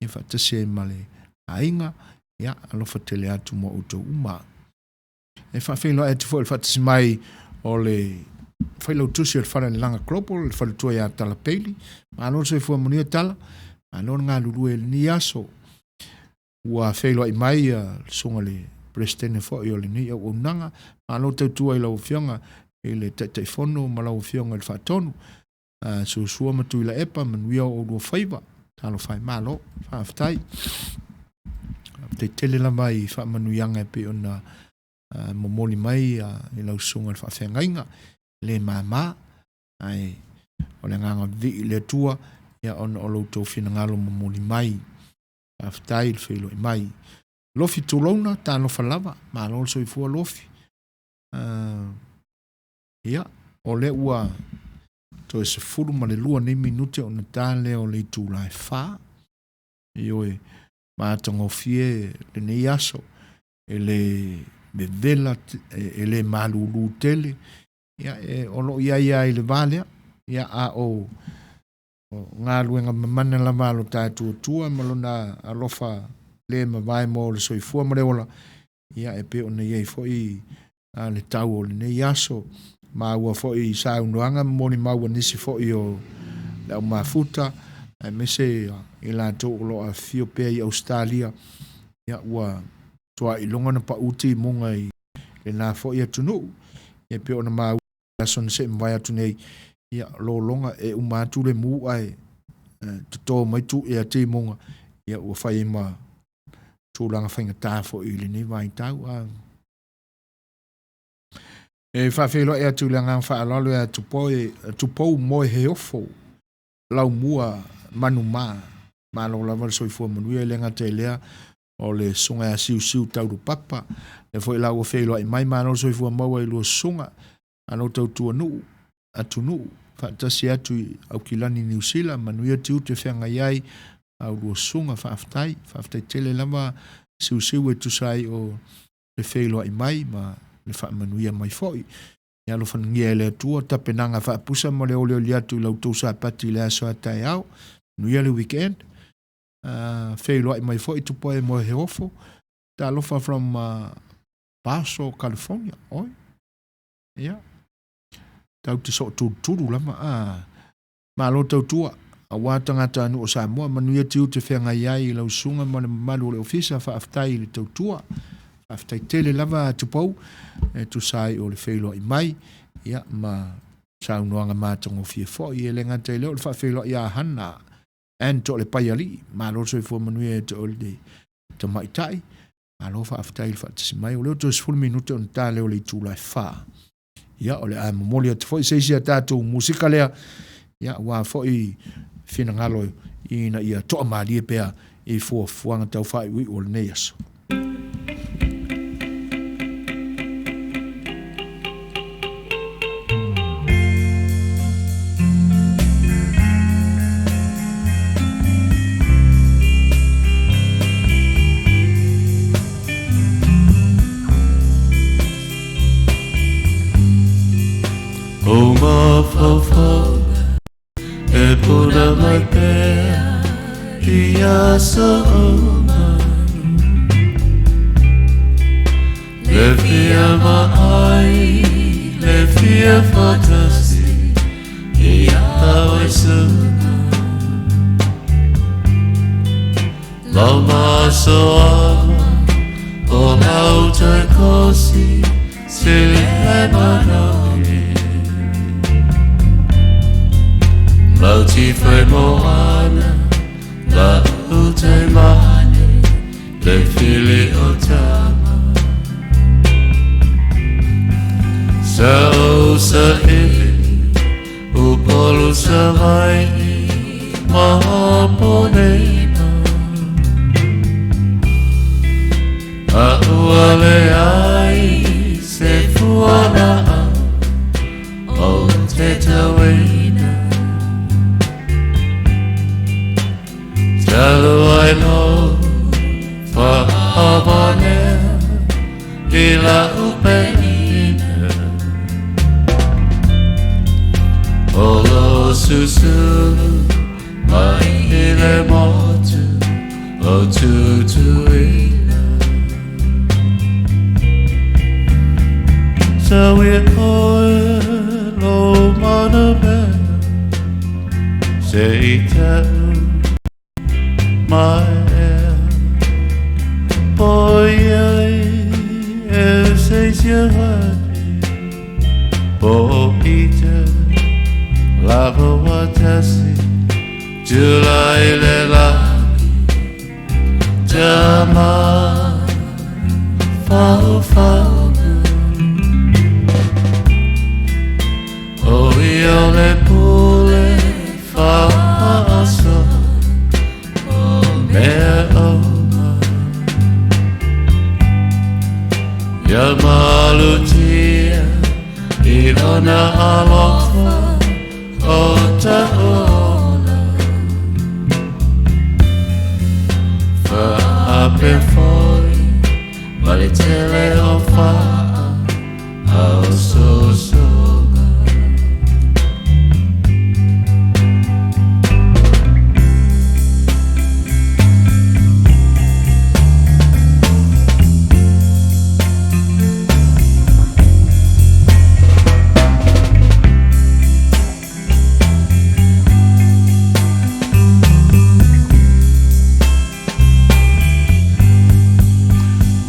ia faatasi ai ma le aiga. Ia, alofa tele atu mo outou uma. E faafeiloai atu foi i le faatasi mai o le failautusi o le Fale Lalaga Global, le faletua ia Tala Bailey. Malo le soifua manuia Tala, malo le galulue i lenei aso. Ua feiloai mai le susuga i le Peresetene foi o lenei auaunaga. Malo tautua i lau Afioga i le Taitaifono ma lau Afioga i le Faatonu. Suasua ma Tuilaepa, manuia o oulua faiva. Talofa e, malo, faafetai. Faafetai tele lava i faamanuiaga e pei ona momoli mai i lau susuga i le faafeagaiga, le mama, ae o le agaga vivii i le Atua, ia ona o lo outou finagalo momoli mai. Faafetai le feiloai mai. Lofi tulouna, talofa lava, malo le soifua Lofi. Ia, o lea ua toe 12 nei minute ona ta lea o le itula e 4. Ioe, matagofie lenei aso, e le vevela, e le malulu tele, ia, e, o lo o i ai lava i le va lea, ia, a o galuega mamana lava a lo tatou Atua ma lona alofa le mavae mo le soifua ma le ola, ia, e pei ona i ai foi le tau o lenei aso. Maua foi i saunoaga ma molimau a nisi foi o le aumafuta, aemaise i latou o lo o afifio pea i Ausetalia, ia, ua tuailoga na pau timuga i lena foi atunuu. Ia, pei ona maua i aso na se i mavae atu nei, ia, lologa e uma atu le mu ae toto mai tu ea timuga, ia, ua fai ai ma tulaga faigata foi i lenei vaitau. E faafeiloai atu i le agaga faaaloalo ia Tupou Moeheofo Laumua Manumā. Malo lava le soifua manuia, e le gata i lea o le susuga ia Siusiu Taulupapa, lea foi la ua feiloai mai, malo le soifua maua i lua susuga, malo tautua nuu, atunuu, faatasi atu i Aukilani Niu Sila, manuia tiute feagai ai a ulua susuga, faafetai, faafetai tele lava Siusiu e tusa ai o le feiloai mai ma le faamanuia mai foi. Ia alofagia e le Atua tapenaga faapusa ma le olioli atu i la outou Sapati i le aso a taeao. Manuia le weekend. Feiloai mai foi Tupoe Moeheofo. Talofa from Paso, California. Oi. Ia. Tau te soo tulutulu lava. Malo tautua, aua tagatanuu o Samoa, manuia tiute feagai ai i lau susuga ma le mamalu o le Ofisa, faafetai i le tautua. Faafetai tele lava Tupou e tusa ai o le feiloai mai, ia, ma saunoaga matagofie foi. E le gata i lea o le faafeiloai ia Hana Ann Toalepaialii, malo le soifua manuia ia te oe le tamaitai, malo faafetai i le faatasi mai. O lea ua toe 10 minute ona ta lea o le itula e 4. Ia, o le a momoli atu foi se isi a tatou musika lea, ia, aua foi finagalo ina ia toamalie pea i fuafuaga tau faaiuiu o lenei aso. O mafaufauga e puna mai pea i aso uma. Le fia vaai, le fia faatasi ia oe suka. Lau masoaga o lau toe kosi se le manaoge. Lau tifai moana, la ute mane, le fili o tama. Sa o sa ili, Upolu Savaii ma Aponema. A ua leai se fualaau o te tauina. O Tutuila. Saui oe lo mana mea Se i tau mai ea Po iai e se sia wati Po i te lava watasi Tulai le lagi Tama fau fau O ia le pule faaso Mea uma Ia malutia i lona alofa o ta'ola Faape foi ma le tele o faa ausosoga.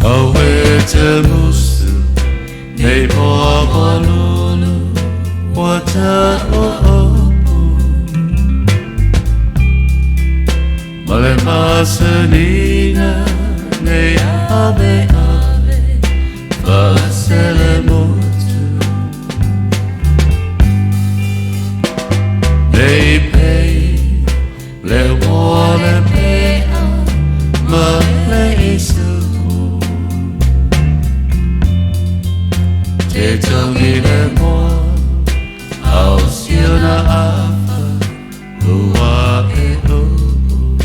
Aue te musu nei moa malulu ua ta'oopu Ma le masanina nei ave ave faasele motu Nei pei le ua le pea ma le isu'u Te tangi le moa ao siona afa ua e uu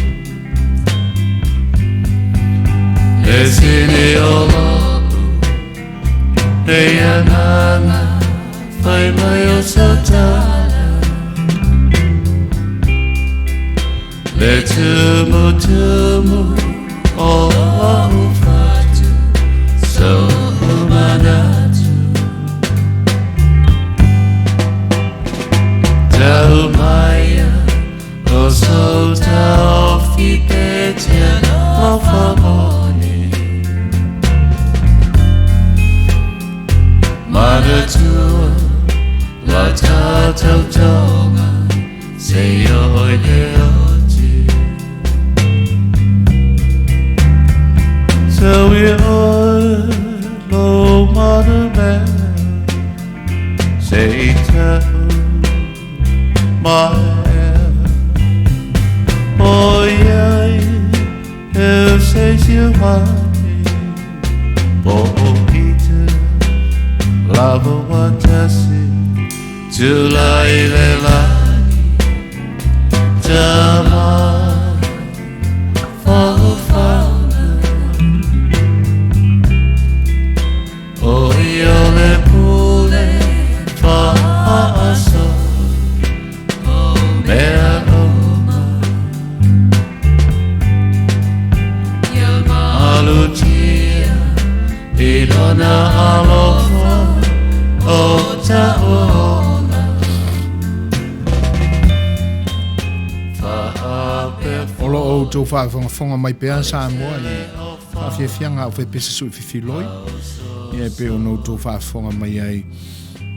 Le sini o lo'u nei agaga fai mai o sau tala Le tumutumu o a'u fatu so'u manatu Tau maia o sou taofi pe te alofa moni Manatua la tātou tonga se oi le oti Saui oe lo mana mea Se i ta'u mai ea Po iai e se sia wati Po i te lava watasi Tulai le lagi Tama fau fauga O ia le pule faaso Mea uma Ia malutia i lona alofa o ta'ola Faape O lo o outou faafogafoga mai pea Samoa i faafiafiaga au faipese sui fifiloi. Ia e pei ona outou faafofoga mai ai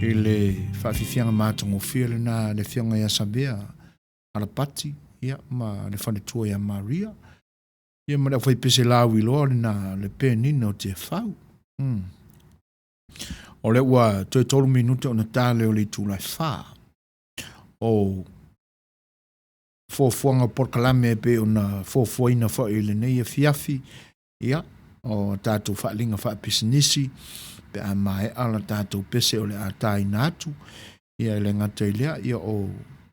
i le faafiafiaga matagofie lena a le Afioga ia Savea Alapati ia ma le faletua ia Maria. Ia ma le aufaipese lauiloa lena le Penina o Tiafau. O lea ua toe 3 minute ona ta lea o le itula e 4. O fuafuaga o polokalame e pei ona fuafuaina foi i lenei afiafi, ia, o tatou faaaliga faapisinisi, pe a maea la tatou pese o le a taina atu, ia e le gata i lea, ia o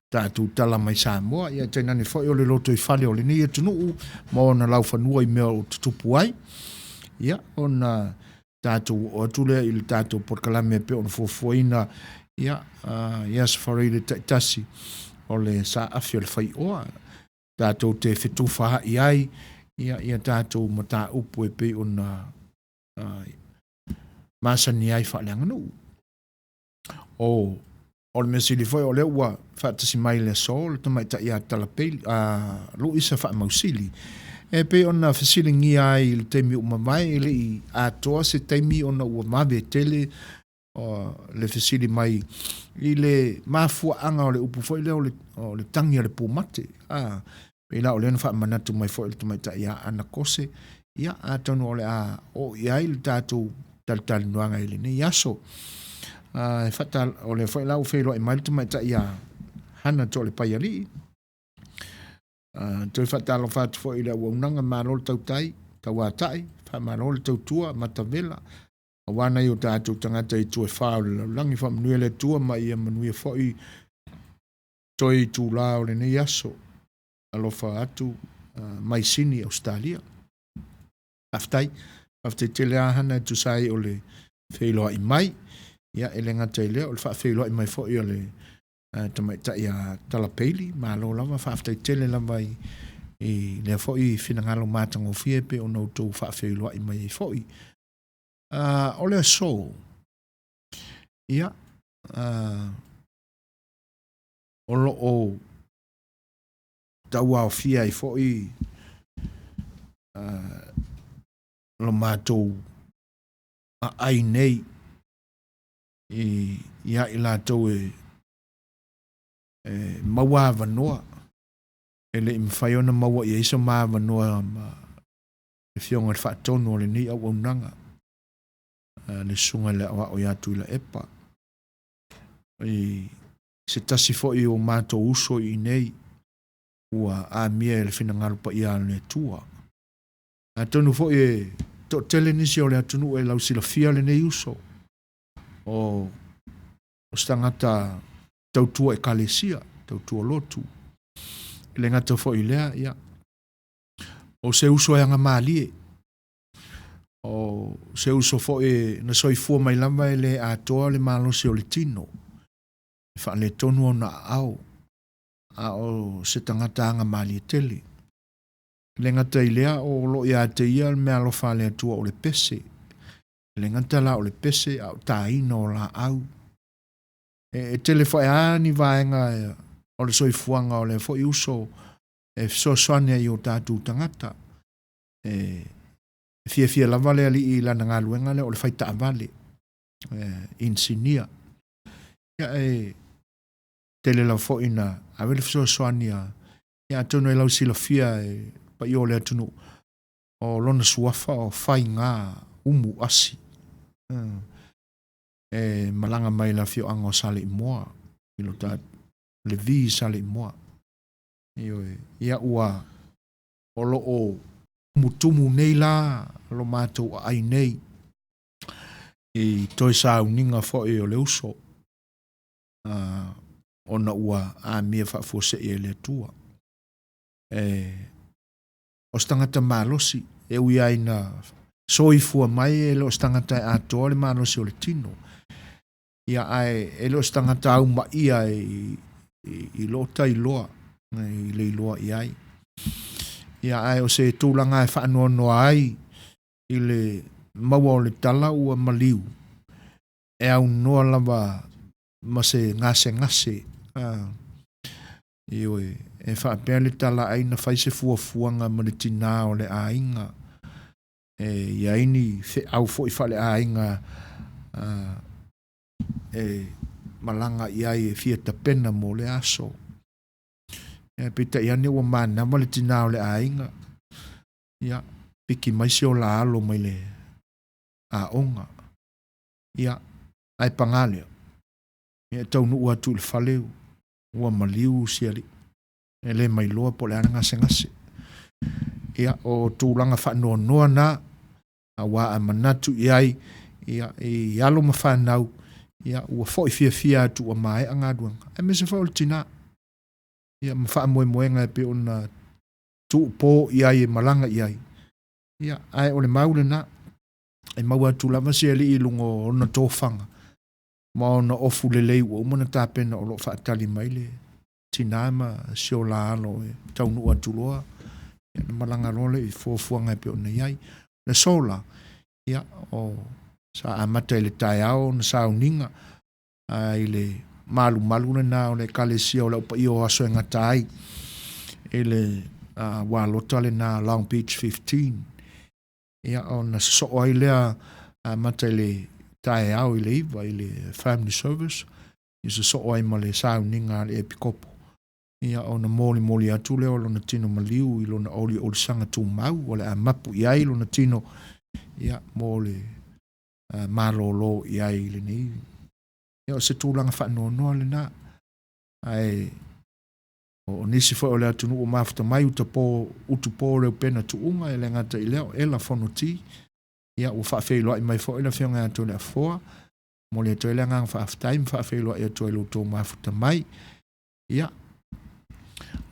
tatou tala mai Samoa, ia tainane foi o le lotoifale o lenei atunuu ma ona laufanua i mea o tutupu ai, ia ona tatou oo atu lea i le tatou polokalame e pei ona fuafuaina, ia, i Aso Faraile taitasi o le saafi o le faioa, tatou te fetufaai ai, Ia, ia tatou mataupu e pei ona masani ai faaleaganuu. O, o le mea sili foi o lea ua faatasi mai i le aso le tamaitai ia Talapeli, a Luisa Faamausili. E pei ona fesiligia ai i le taimi ua mavae, e le i atoa se taimi ona ua vave tele o le fesili mai i le mafuaaga o le upu foi lea o le, o le tagi a le pumate. A, pei la o lea na faamanatu mai foi e le tamaitai ia Ana Kose, ia atonu o le a oo i ai le tatou talatalanoaga i lenei aso. A, e faata, o lea foi la ua feiloai mai le tamaitai ia Hana Toalepaialii. A, toe faatalofa atu foi i le auaunaga, malo le tautai, tauatai, faamalo le tautua, matavela, aua nai o tatou tagata i itu e fa o le lalolagi. Faamanuia le Atua ma ia manuia foi toe itulā o lenei aso. Alofa atu mai Sini, Ausetalia. Faafetai. Faafetai tele lava Hana e tusa ai o le feiloai mai. Ia, e le gata i lea, o le faafeiloai mai foi o le tamaitai a Talapeili. Malo lava, faafetai tele lava i, i lea foi finagalo matagofie pei ona outou faafeiloai mai ai foi. O le aso, ia, o lo o tauaofia ai foi lo matou aai nei i, ia i latou e, e maua avanoa, e le i mafai ona maua i ai so ma avanoa ma le Afioga i le Faatonu o lenei auaunaga, le Susuga i le Aoao ia Tuilaepa, i se tasi foi o matou uso i inei ua amia e le finagalo paia o le Atua. Atonu foi e toatele nisi o le atunuu e lausilafia lenei uso, o, o se tagata tautua ekalesia, tautua lotu. E le gata foi i lea, ia, o se uso e agamalie, o se uso foi na soifua mai lava e le atoa le malosi o le tino, e faaletonu ona aao, a o se tagata agamalie tele. E le gata i lea, o lo o ia te ia le meaalofa a le Atua o le pese. E le gata la o le pese, a o taina o laau. E, e tele foi lava ni vaega o le soifuaga o lea foi uso e fesoasoani ai i o tatou tagata. E fiafia lava le alii i lana galuega lea o le fai taavale, inisinia. Ia e tele lava foi na ave le fesoasoani a, ia atonu e lausilafia e paia o le atunuu, o lona suafa o Faiga Umu Asi. E malaga mai i le afioaga o Saleimoa, i lo ta le Saleimoa. Ioe, ia ua o lo o tumutumu nei la lo matou aai nei i toe sauniga foi o le uso, ona ua amia faafuasei e le Atua. E, o se tagata malosi, e ui lava ina soifua mai e le o se tagata e atoa le malosi o le tino. Ia, ae e le o se tagata aumaia i, i, i lota iloa, i le iloa i ai. Ia, ae o se tulaga e faanoanoa ai i le maua o le tala ua maliu, e aunoa lava ma se gasegase. A, ioe, e faapea le tala ai na fai se fuafuaga ma le tinā o le aiga, e i ai ni feau foi faaleaiga e malaga i ai e fia tapena mo lea aso. Ia, peitai ane ua manava le tinā o le aiga, ia, piki mai si ola alo mai le aoga. Ia, ae paga lea, ia e taunuu atu i le fale ua maliu si alii. E le mailoa po o le a le gasegase. Ia, o tulaga faanoanoa na, aua a manatu i ai, ia, i alo ma fanau, ia, ua foi fiafia atu ua maea galuega, aemaise foi o le tinā, ia, ma faamoemoega e pei ona tuupo i ai e malaga i ai. Ia, ae o le mau lena, e maua atu lava se alii i luga o ona tofaga ma ona ofu lelei ua uma ona tapena o lo o faatali mai le tinā ma si o la alo e taunuu atu loa. Ia ona malaga loa lea i fuafuaga e pei ona i ai. O le aso la, ia, o, sa amata i le taeao ona sauniga, a i le malumalu lena o le Ekalesia o le Au Paia o Aso e Gata ai i le ualota lena Long Beach 15. Ia, ona sosoo ai lea amata i le taeao i le 9 i le family service, ia sosoo ai ma le sauniga a le epikopo. Ia, ona molimoli atu lea o lona tino maliu i lona oliolisaga tumau, o le a mapu i ai lona tino, ia, mo le malolo i ai i lenei. Ia, o se tulaga faanoanoa lena. Ae o nisi foi o le atunuu ua mafuta mai utapo, utupo Reupena Tuuga, e le gata i lea, o Ela Fonoti, ia, ua faafeiloai mai foi le Afioga ia Toleafoa, momoli atu ai le agaga faafetai ma faafeiloai atu ai i lo outou mafuta mai. Ia,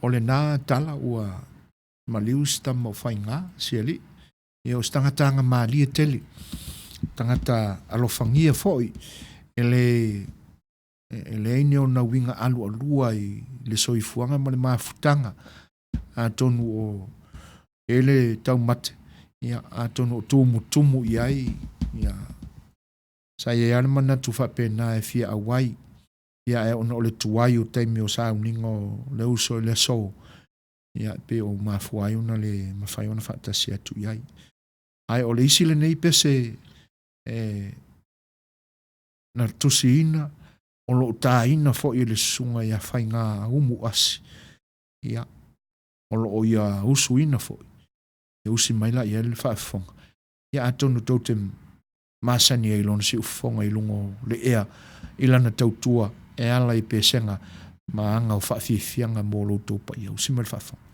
o lena tala ua maliu si tama o Faiga, si alii. Ia, o se tagata agamalie tele, tagata alofagia foi, e le e leai ni ona uiga alualua i le soifuaga ma le mafutaga. Atonu o e le taumate, ia, atonu o tumutumu i ai, ia, sa i ai lava le manatu faapena e fia auai, ia, ae ona o le tuai o taimi o sauniga o le uso i le aso, ia, e pei o mafua ai ona le mafai ona faatasi atu i ai. Ae o le isi lenei pese e na tusiina, o lo o taina foi e le susuga ia Faiga Umu Asi, ia, o lo o ia usuina foi, e usi mai la i ai le faafofoga. Ia, atonu tou te masani ai i lona siufofoga i luga o le ea i lana tautua e ala i pesega ma aga o faafiafiaga mo lo outou paia. Usi mai le faafofoga.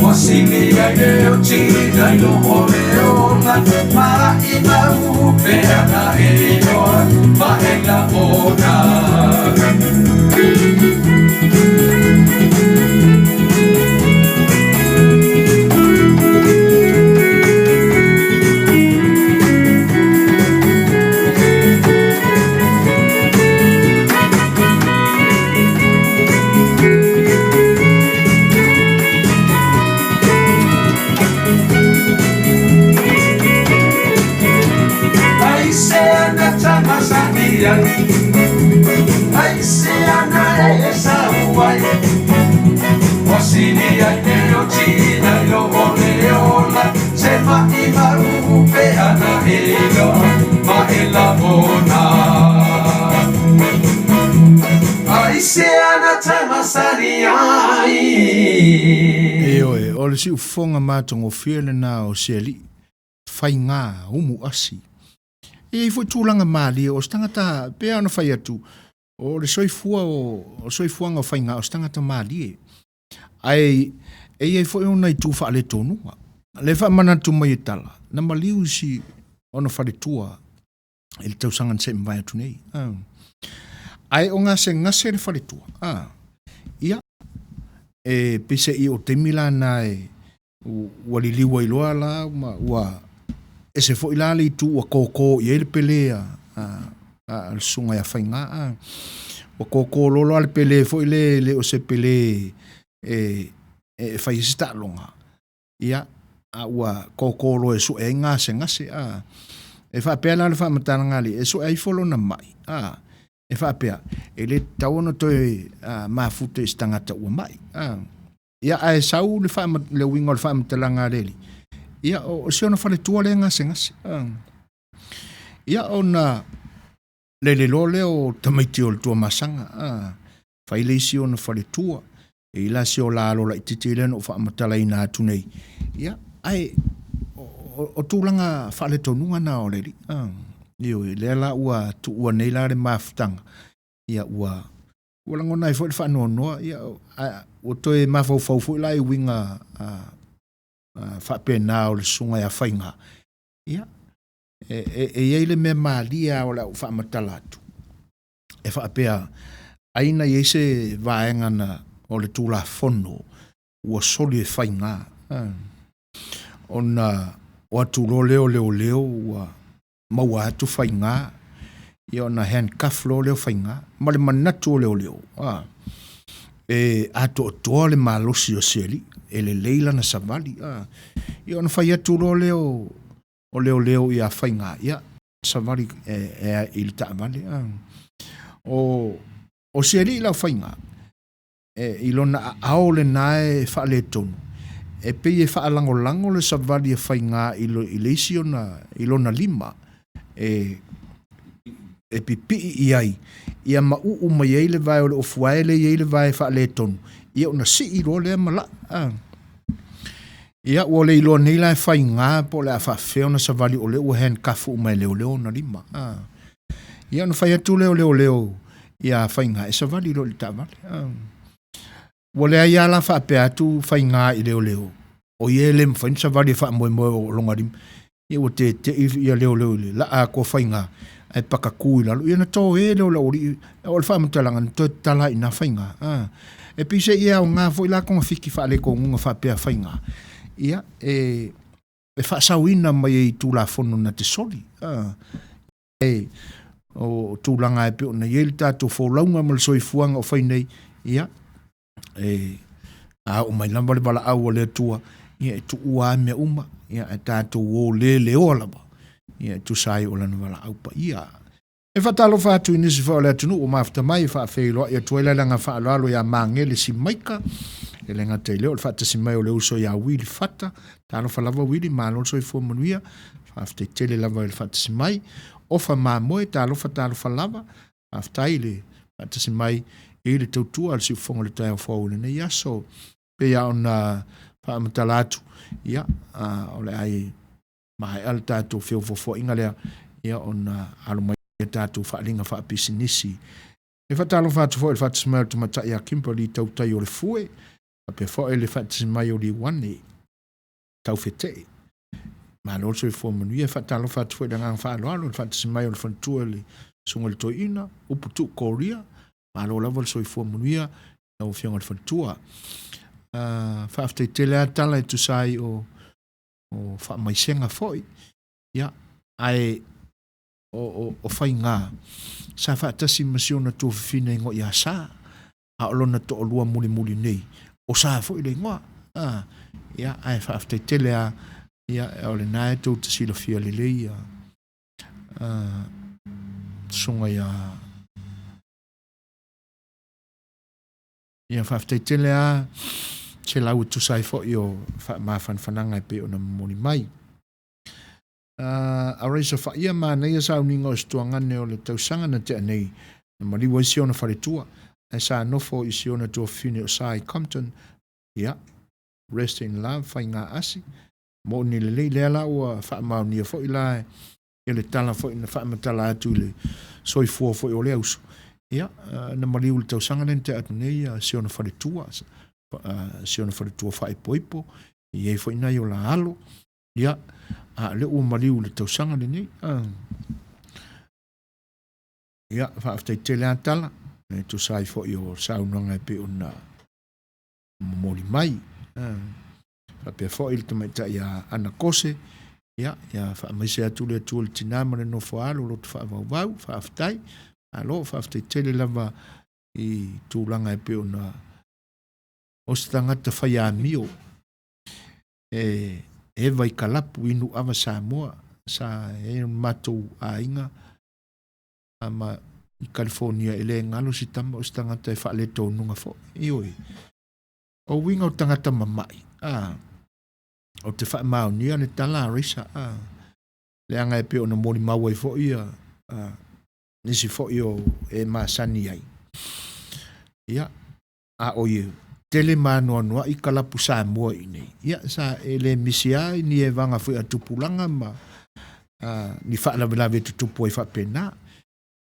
Ua sili ai le oti nai lo o le ola Ma'i mau pea na e iloa ma e lagona. Ai se ana tamasani ai, ai se ana e sau ai, Ua sili ai le oti nai lo o le ola, Se ma'i mau pea na e iloa ma e lagona. Ai se ana tamasani ai. Ioe, o le siufofoga matagofie lena o se alii, faiga umu asi. E i ai foi tulaga malie o se tagata, pei lava ona fai atu, o le soifua o, o soifuaga o faiga o se tagata malie. Ae e i ai foi ona itu faaletonuga. Le faamanatu mai e tala, na maliu isi ona faletua i le tausaga na se i mavae atu nei. Ae o gasegase le faletua. Ia, e peiseai o taimi la na e ua liliu ai loa la ma ua ese foi la le itu ua kōkō i ai le pele a a le susuga ia Faiga a. Ua kōkō loa loa le pele foi le le o se pele e e fai ai se taaloga. Ia, a ua kōkō loa e sue ai gasegase a. E faapea la le faamatalaga a le e sue ai ifo lona mai a. E faapea, e le tatau ona toe mafuta i se tagata ua mai a. Ia, ae sau le, faama, le uiga o le faamatalaga a le alii, ia, o, o si ona faletua lea e gasegase. Ia, ona lele loa lea o tamaiti o le Tuamasaga, a, fai le isi ona faletua, e i la si o la alo laitiiti lea na ou faamatalaina atu nei. Ia, ae o, o, o tulaga faaletonuga na o le alii. A, ioe, lea la ua tuua nei la le mafutaga, ia ua Ua lagona ai foi le faanoanoa, ia, a, ua toe mafaufau foi la i uiga a, a, faapena o le susuga ia Faiga. Ia, e, e, e i ai le mea malie lava o le a ou faamatala atu, e faapea, ai na i ai se vaega na o le Tulafono ua soli e Faiga, a, ona o atu loa lea o leoleo ua maua atu faiga, ia ona handcuff loa lea o faiga, ma le manatu o leoleo, a, e atoatoa le malosi o se alii, e lelei lana savali, a. Ia ona fai atu loa lea o, o leoleo ia faiga, ia, savali e, e, i le taavale, a. O, o se alii la o faiga, E, i lona aao lena e faaletonu, e pei e faalagolago le savali a Faigā i, lo, i le isi ona, i lona lima, e, e pipii i ai, ia mauu mai ai le vae o le ofuae lea e i ai le vae faaletonu, ia ona sii loa lea ma laa. A. Ia, ua le iloa nei la e Faigā po o le a faafefea ona savali o lea ua handcuff uma e leoleo ona lima. A. Ia ona fai atu lea o leoleo ia Faiga e savali loa i le taavale. Ua leai lava la faapea atu Faiga i leoleo, o ia e le mafai ona savali e faamoemoe o lona lima. Ia ua tete'i ia leoleo i le laa atu a Faiga ae pakatu i lalo. Ia ona toe lea o le aualii, o le faamatalaga na toe tatala ai i ina Faiga. E pei se i e aoga foi la togafiti faaletonuga faapea Faiga, ia e e faasaoina mai ai i Tulafono na te soli. E, o tulaga e pei ona i ai le tatou folauga ma le soifuaga o fai nei, ia, e, a oo mai lava le valaau a le Atua, ia, e tuua lava mea uma, ia, ae tatou o leleoa lava, ia, e tusa ai o Lana valaau paia. E faatalofa atu i nisi foi o le atunuu ua mafuta mai e faafeiloai atu ai le alaga faaaloalo ia Magele Simaika, e le gata i lea o le faatasi mai o le uso ia Wili Fata. Talofa lava Wili, malo le soifua manuia, faafetai tele lava i le faatasi mai. Ofa Mamoe, talofa talofa lava, faafetai i le faatasi mai i le tautua a le siufofoga o le taeao fou i lenei aso. Pei lava ona faamatala atu, ia, o le a maea le tatou feofofoaiga lea, ia ona alo mai a tatou faaaliga faapisinisi. E faatalofa atu foi i le faatasi mai o le tamaitai ia Kimberly Tautai o le Fue. Faapea foi le faatasi mai o Liuane Taufete'e. Malo le soifua manuia. E faatalofa atu foi i le agaga faaaloalo i le faatasi mai o le faletua i le Susuga i le Toeaina, Uputuu Koria. Malo lava le soifua manuia lau Afioga i le faletua. Faafetai tele lava tala e tusa ai o faamaisega foi. Ia, ae o faiga sa faatasi ma si ona tuafafine igoa ia Sa, a o lona toalua mulimuli nei, o Sa foi le igoa. Ia, ae faafetai tele lava, ia, o lena e tou te silafia lelei ia susuga ia Ia faafetai tele lava se lau e tusa ai foi o faamafanafanaga e pei ona momoli mai. A Raisa Faia, manaia sauniga o se tuagane o le tausaga na tea nei, na maliu ai si ona faletua, ae sa nofo i si ona tuafafine o Sa i Compton, ia, rest in love, faiga asi, moni lelei, lea la ua faamaonia foi la e le tala foi na faamatala atu i le soifua foi o lea uso, ia, na maliu i le tausaga lea na tea atu nei si ona faletua, si ona faletua faaipoipo, e i ai foi nai o la alo, Ia, a o lea ua maliu i le tausaga lenei. Ia, faafetai tele lava tala, e tusa ai foi o saunoaga e pei ona momoli mai. Faapea foi le tamaitai ia Ana Kose, ia, ia faamaise atu le Atua i le tinā ma le nofo a alo, loto faavauvau, faafetai. Malo, faafetai tele lava i tulaga e pei ona o se tagata fai amio e eva i kalapu inu ava Samoa sa e o matou aiga ma i California e le galo si tama o se tagata e faaletonuga foi. Ioe. O uiga o tagata mama'i, a, ou te faamaonia le tala a Raisa, a, leaga e pei ona molimau ai foi ia, a, nisi foi o e masani ai. Ia, a o ia tele ma anoanoai kalapu Samoa i inei, ia, sa e le misi lava ni evaga foi a tupulaga ma ni faalavelave e tutupu ai faapena.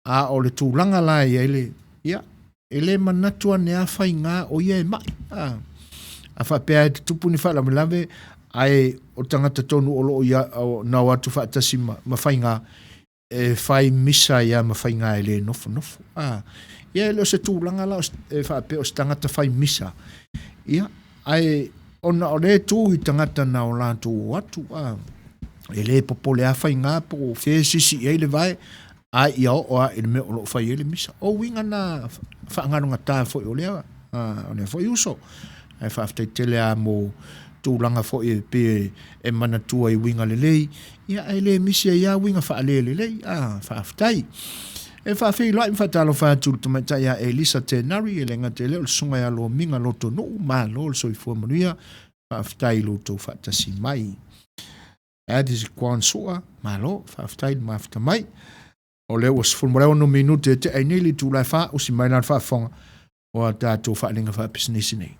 A o le tulaga la e i ai le, ia, e le manatu ane lava faiga o ia e mai. A, a faapea e tutupu ni faalavelave, ae o tagata tonu o lo o ia, o, na o atu faatasi ma, ma faiga, e fai misa ai lava ma faiga e le nofonofo. A, ia e le o se tulaga la e faapea o se tagata fai misa, ia, ae ona o lea e tu i tagata na o latou o atu, a, e le popole lava faiga po o fea e sisi i ai le vae, a ia oo lava i le mea o lo o fai ai le misa. O uiga na faagalogata foi o lea, o lea foi uso. Ae faafetai tele lava mo tulaga foi e pei e manatua i uiga lelei, ia ae le misi ai lava uiga faalelelei. A, faafetai. E faafeiloai ma faatalofa atu i le tamaitai ia Elisa Tenari, e le gata i lea o le susuga ia Lomiga Lotonuu, malo le soifua manuia, faafetai i lo outou faatasi mai. Addis Kwan Sua, malo, faafetai i le mafuta mai. O lea ua 16 minute e tea ai nei le itula e 4, usi mai la le faafofoga o a tatou faaaliga faapisinisi nei.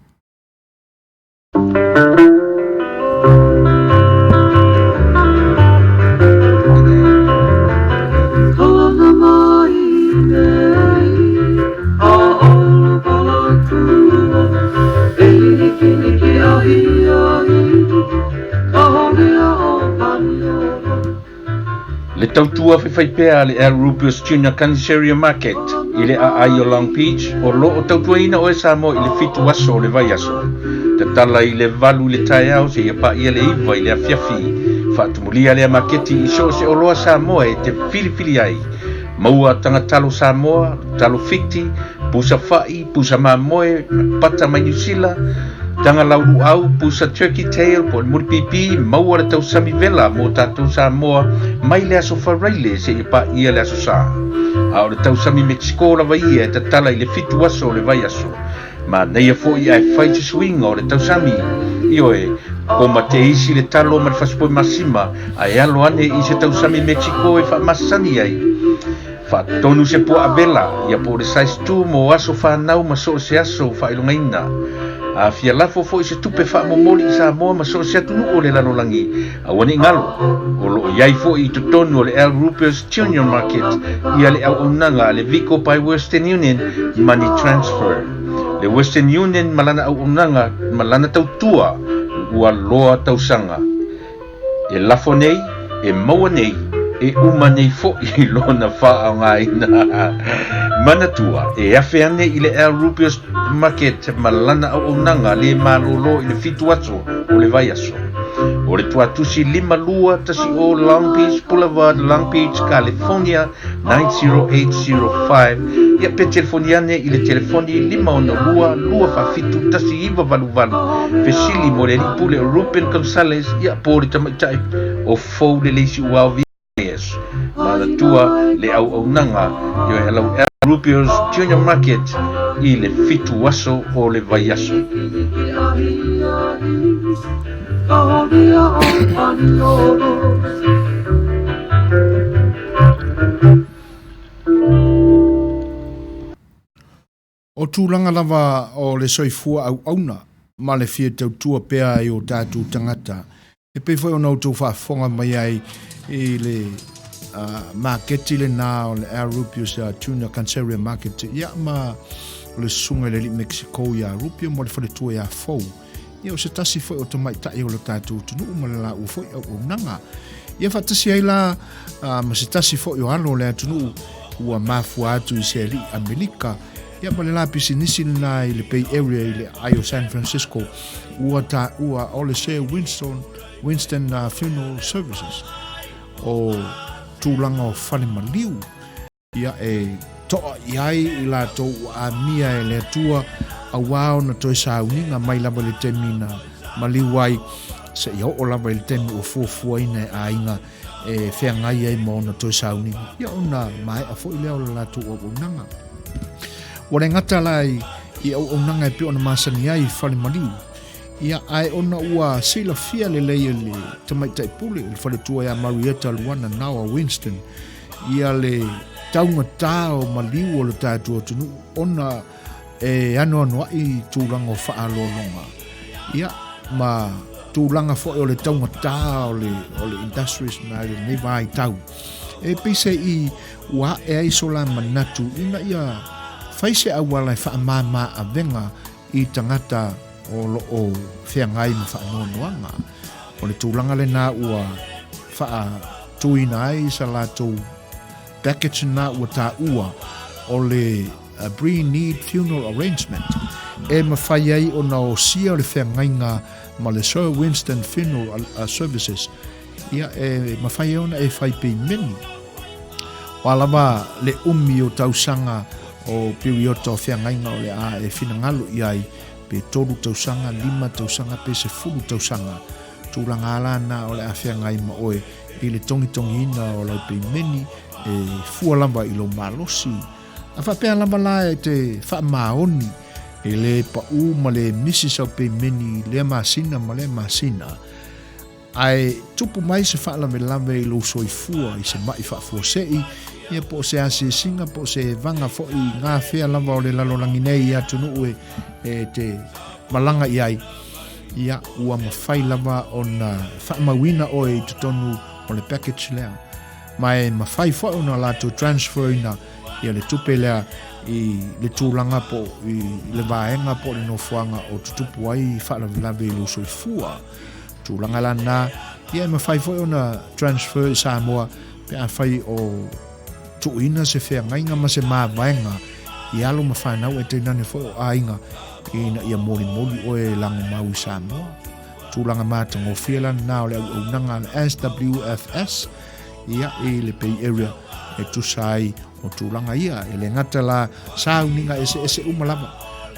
Le tautua faifaipea a le Al Rubius Junior Carniceria Market i le aai o Long Beach o lo o tautuaina oe Samoa i le fitu aso o le vaiaso. Tatala i le valu i le taeao seia paia le iva i le afiafi. Faatumulia lea maketi i so o se oloa Samoa e te filifili ai. Maua taga talo Samoa, talo Fiti, pusa fa'i, pusa mamoe, pata mai Niu Sila, taga laulu'au, pusa turkey tail po o le mulipipi, maua le tausami vela mo tatou Samoa mai le aso Faraile seia paia le aso Sa. A o le tausami Mexico lava ia e tatala i le fitu aso o le vaiaso. Manaia foi ae fai se suiga o le tausami. Ioe, koma te isi le talo ma le fasipoe masima ae alo ane i se tausami Mexico e faamasani ai. Faatonu se puaa vela, ia po o le size 2 mo aso fanau ma so o se aso faailogaina. A fia lafo foi se tupe faamomoli i Samoa ma so o se atunuu o le lalolagi, aua ne i galo, o lo o i ai foi i totonu o le Al Rupert's Junior Market ia le auaunaga a le Vico by Western Union Money Transfer. Le Western Union ma lana auaunaga ma lana tautua ua loa tausaga. E lafo nei, e maua nei, e uma nei foʻi lona faaaogaina. Manatua, e afe ane i le Al Rubio's Market ma lana auaunaga le malōlō i le fitu aso o le vaiaso. O le tuatusi 5210 Long Beach Boulevard, Long Beach, California 90805. Ia pe telefoni ane i le telefoni 562 247 1988. Fesili mo le alii pule o Ruben Gonzales, ia po o le tamaitai o Fou le Leisi Uao Vies. Manatua le auaunaga i o lau Al Rubio's Junior Market i le fitu aso o le vaiaso. O tulaga lava o le soifua auauna ma le fia tautua pea i o tatou tagata, e pei foi ona outou faafofoga mai ai i le maketi lena o le Al Rubios Tuna Canceria Market, ia ma o le susuga i le alii Mexico ia Rubio ma le faletua ia Fou. Ia o se tasi foi o tamaitai o le tatou atunuu ma le laua foi auaunaga. Ia faatasi ai la ma se tasi foi o alo o le atunuu ua mafua atu i se alii Amerika ia ma le la pisinisi lena i le Bay Area i le aai o San Francisco ua taua o le Sir Winston, Winston Funeral Services o tulaga o fale maliu Ia e toa i ai i latou ua amia e le Atua auā ona toe sauniga mai lava i le taimi na maliu ai, seia oo lava i le taimi ua fuafuaina e aiga e feagai ai ma ona toe sauniga, ia ona maea foi lea o le latou auaunaga. Ua le gata la i auaunaga e pei ona masani ai i fale maliu, ia ae ona ua silafia lelei e le tamaitai pule i le faletua ia Marietta Luana Naoa Winston, ia le taugata o maliu o le tatou atunuu ona e anoanoai i tulaga o faaaloaloga ia ma tulaga foi o le taugata o le, o le industries na i lenei vaitau e pei se i ua ae ai so la manatu ina ia fai se auala e faamāmā avega i tagata o lo o feagai ma faanoanoaga. O le tulaga lena ua faatuina ai sa latou package na ua taua o le Pre-Need Funeral Arrangement e mafai ai ona osia le feagaiga ma le Sir Winston Funeral Services ia e mafai ai ona e fai peimeni. Ua lava le umi o tausaga o piriota o feagaiga o le a e finagalo i ai, pe tolu tausaga, lima tausaga, pe sefulu tausaga. Tulaga ala na o le a feagai ma oe i le togitogiina o lau peimeni e fua lava i lou malosi. A faapea lava la e te faamaoni e le paʻū ma le misi sau peimeni i lea masina ma lea masina, Ae tupu mai se faalavelave i lou soifua i se maʻi faafuasei, ia po o se asiasiga po o se evaga foi i gafea lava o le lalolagi nei i atunuu e, e te malaga i ai, ia ua mafai lava ona faamauina oe i totonu o le package lea. Ma e mafai foi ona latou transfer ina ia le tupe lea i le tulaga po i le vaega po o le nofoaga o tutupu ai faalavelave i lou soifua. Tulaga la na, ia e mafai foi ona transfer i Samoa pe afai o tuuina se feagaiga ma se mavaega i alo ma fanau e tainane foi o aiga ina ia molimoli oe e lagomau i Samoa. Tulaga matagofie la na o le auaunaga a le SWFS ia i le Bay Area e tusa ai o tulaga ia. E le gata la sauniga eseese uma lava.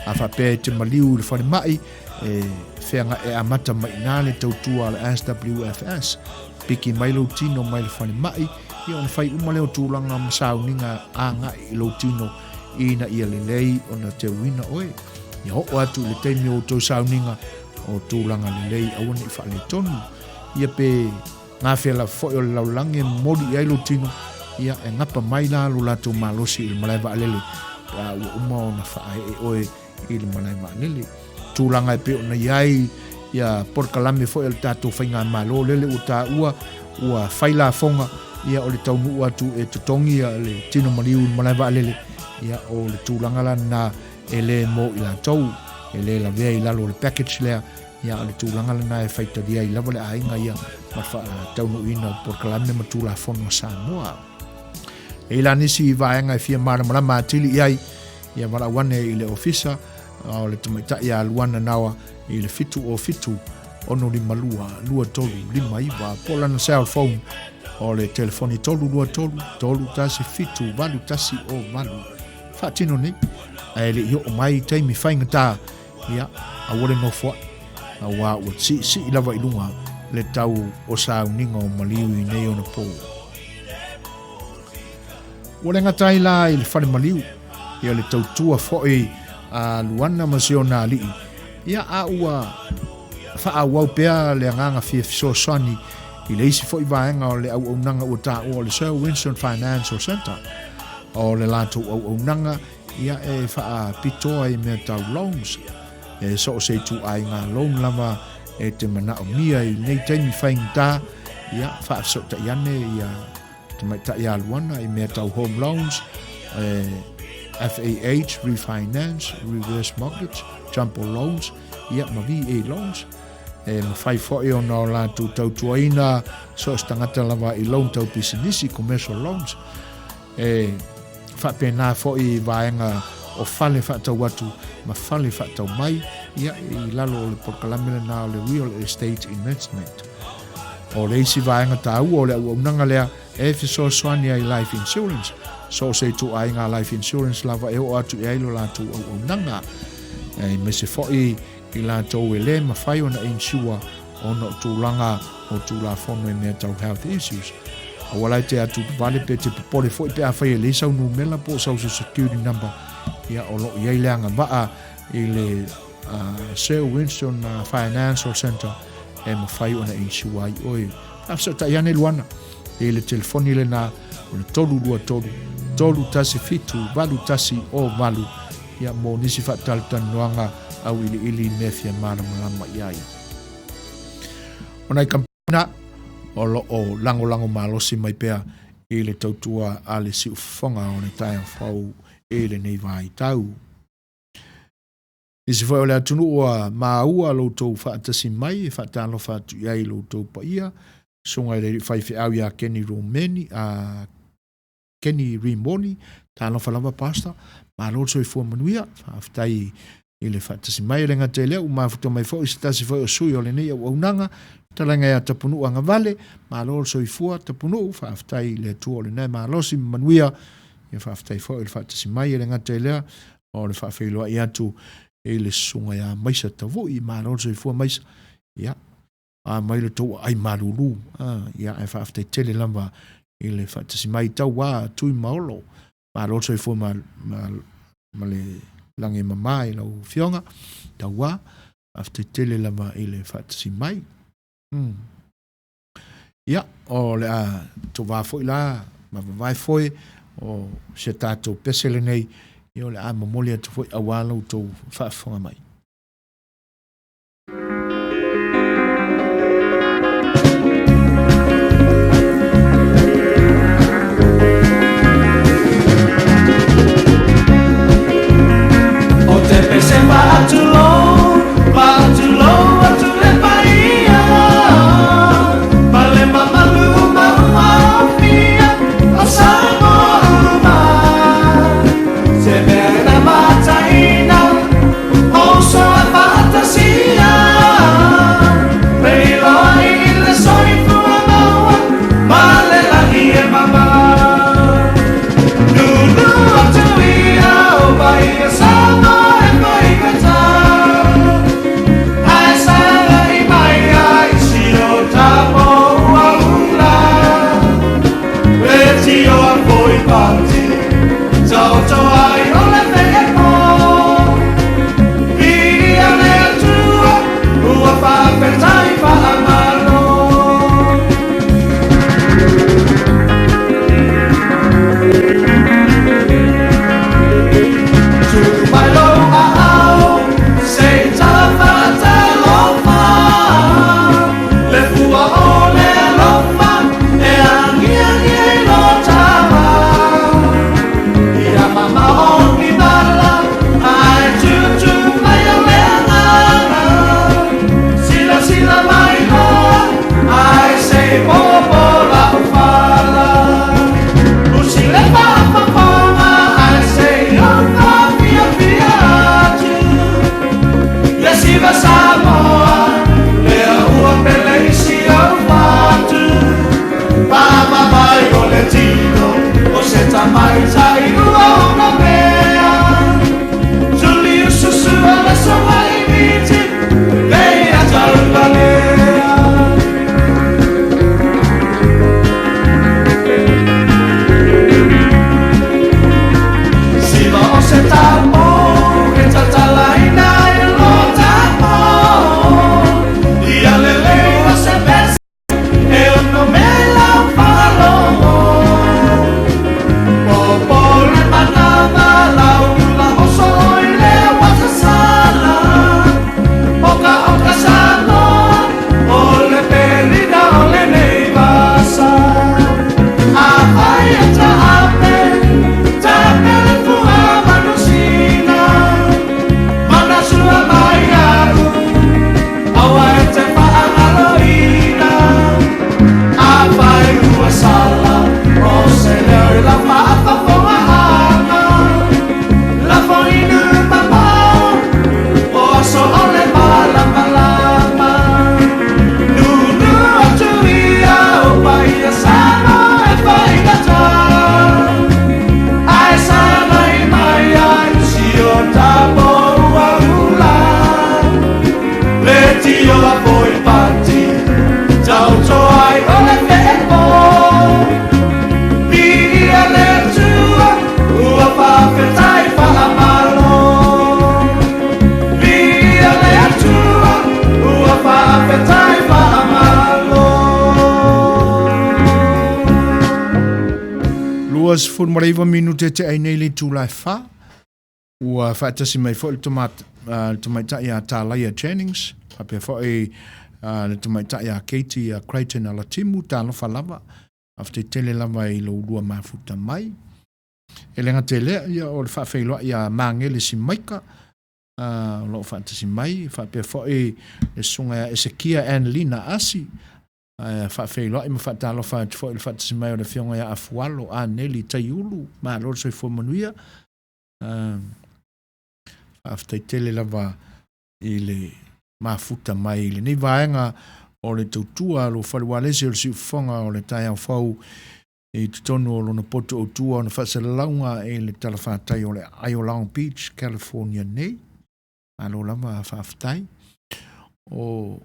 A faapea e te maliu i le falemai, E feaga e amata mai inā le tautua a le SWFS. Piki mai lou tino mai le falemai, ia ona fai uma lea o tulaga ma sauniga agai i lou tino ina ia lelei ona teuina oe. Ia oo atu i le taimi o outou sauniga o tulaga lelei aua ne i faaletonu. Ia pe gafea lava foi o le lalolagi e momoli i ai lou tino, ia e gapa mai la lo latou malosi i le malae vaalele pe a ua uma ona faaee oe i le malae vaalele. Tulaga e pei ona i ai ia polokalame foi a le tatou faigamalo lele ua taua ua fai lafoga ia o le taunuu atu e totogi ia le tino maliu i le malae vaalele ia o le tulaga la lena e le mo i latou, e le lavea i lalo o le package lea, ia o le tulaga lena e faitalia ai lava le aiga ia ma le faataunuuina o polokalame ma Tulafono a Samoa. E i la nisi vaega e fia malamalama atili i ai, ia valaau ane i le ofisa o le tamaitai ia Luana Nawa i le 707 652 2359 po o lana cell phone o le telefoni 323 317 8108. Faatino nei, ae le i oo mai taimi faigata, ia, aua le nofoai, auā ua siisii lava i luga le tau o sauniga o maliu i nei ona pō. Ua le gata ai la i le fale maliu, ia le tautua foi a Luana ma si ona alii, ia a ua faaauau pea le agaga fia fesoasoani i le isi foi vaega o le auaunaga ua taua o le Sir Winston Financial Centre. O le latou auaunaga ia e faapitoa i mea tau loans, e so o se ituaiga loan lava e te manaomia i lenei taimi faigata, ia faafesootai ane ia tamaitai a Luana i mea tau home loans, FAH, refinance, reverse mortgage, jumbo loans, ia ma VA loans. E mafai foi ona o latou tautuaina so o se tagata lava i loan tau pisinisi, commercial loans. E faapena foi i vaega o fale faatau atu ma fale faatau mai, ia i lalo o le polokalame lena o le Real Estate Investment. O le isi vaega taua o le auaunaga lea e fesoasoani ai Life Insurance. So o se ituaiga Life Insurance lava e oo atu i ai lo latou auaunaga. Aemaise foi i latou e le mafai ona insure ona o tulaga o Tulafono i mea tau health issues. Aua la e te atutuvale pe te popole foi pe afai e leai sau numela po o sau social security number, ia o lo o i ai le agavaa i le Sir Winston Financial Centre e mafai ona insure ai oe. Faafesootai ane Luana i le telefoni lena o le 323 317 8108 ia mo nisi faatalatalanoaga auiliili i mea fia malamalama i ai. O nai kamupani o lo o lagolago malosi mai pea i le tautua a le siufofoga o le taeao fou i lenei vaitau. Nisi foi o le atunuu ua maua lo outou faatasi mai e faatalofa atu i ai lo outou paia, susuga i le alii faifeau ia Kenny Romeni, a Kenny Rimoni, talofa lava Pastor, malo le soifua manuia, faafetai i le faatasi mai. E le gata i lea, ua mafuta mai foi se tasi foi o sui o lenei auaunaga, fetalaiga ia Tapunuu Agavale, malo le soifua Tapunuu, faafetai i le Atua o lena e malosi ma manuia, ia faafetai foi i le faatasi mai. E le gata i lea, o le faafeiloai atu i le susuga ia Maisa Tavui, malo le soifua Maisa, ia, a mai le tou aai malulu, a, ia, ae faafetai tele lava i le faatasi mai tau a Tui Maolo, malo le soifua ma, ma, ma le lagi e mama i lau afioga, tau a, faafetai tele lava i le faatasi mai. Ia, o le a tovā foi la ma vavae foe o si a tatou pese lenei, ia o le a momoli atu foi auā lo outou faafofoga mai. O te pese faatulou, faatulou atu le paia, Pale mamalu ma ua ofia o Samoa uma. Se mea na mataina o 29 minute te ai nei le itula e 4. Ua faatasi mai foi le tamaitai ia Talaia Jennings, faapea foi le tamaitai ia Katie Creighton Alatimu, talofa lava, faafetai tele lava i lo ulua mafuta mai. E le gata i lea, ia, o le faafeiloai ia Magele Simaika, o lo o faatasi mai, faapea foi le susuga ia Esekia Ann-Lina Asi, ae faafeiloai ma faatalofa atu foi i le faatasi mai o le afioga ia Afualo Aneli Taiulu, malo le soifua manuia. Faafetai tele lava i le mafuta mai i lenei vaega o le tautua a lou fale ualesi o le siufofoga o le taeao fou i totonu o lona potu autua ona faasalalauga i le talafatai o le aai o Long Beach, California nei. Malo lava faafetai. O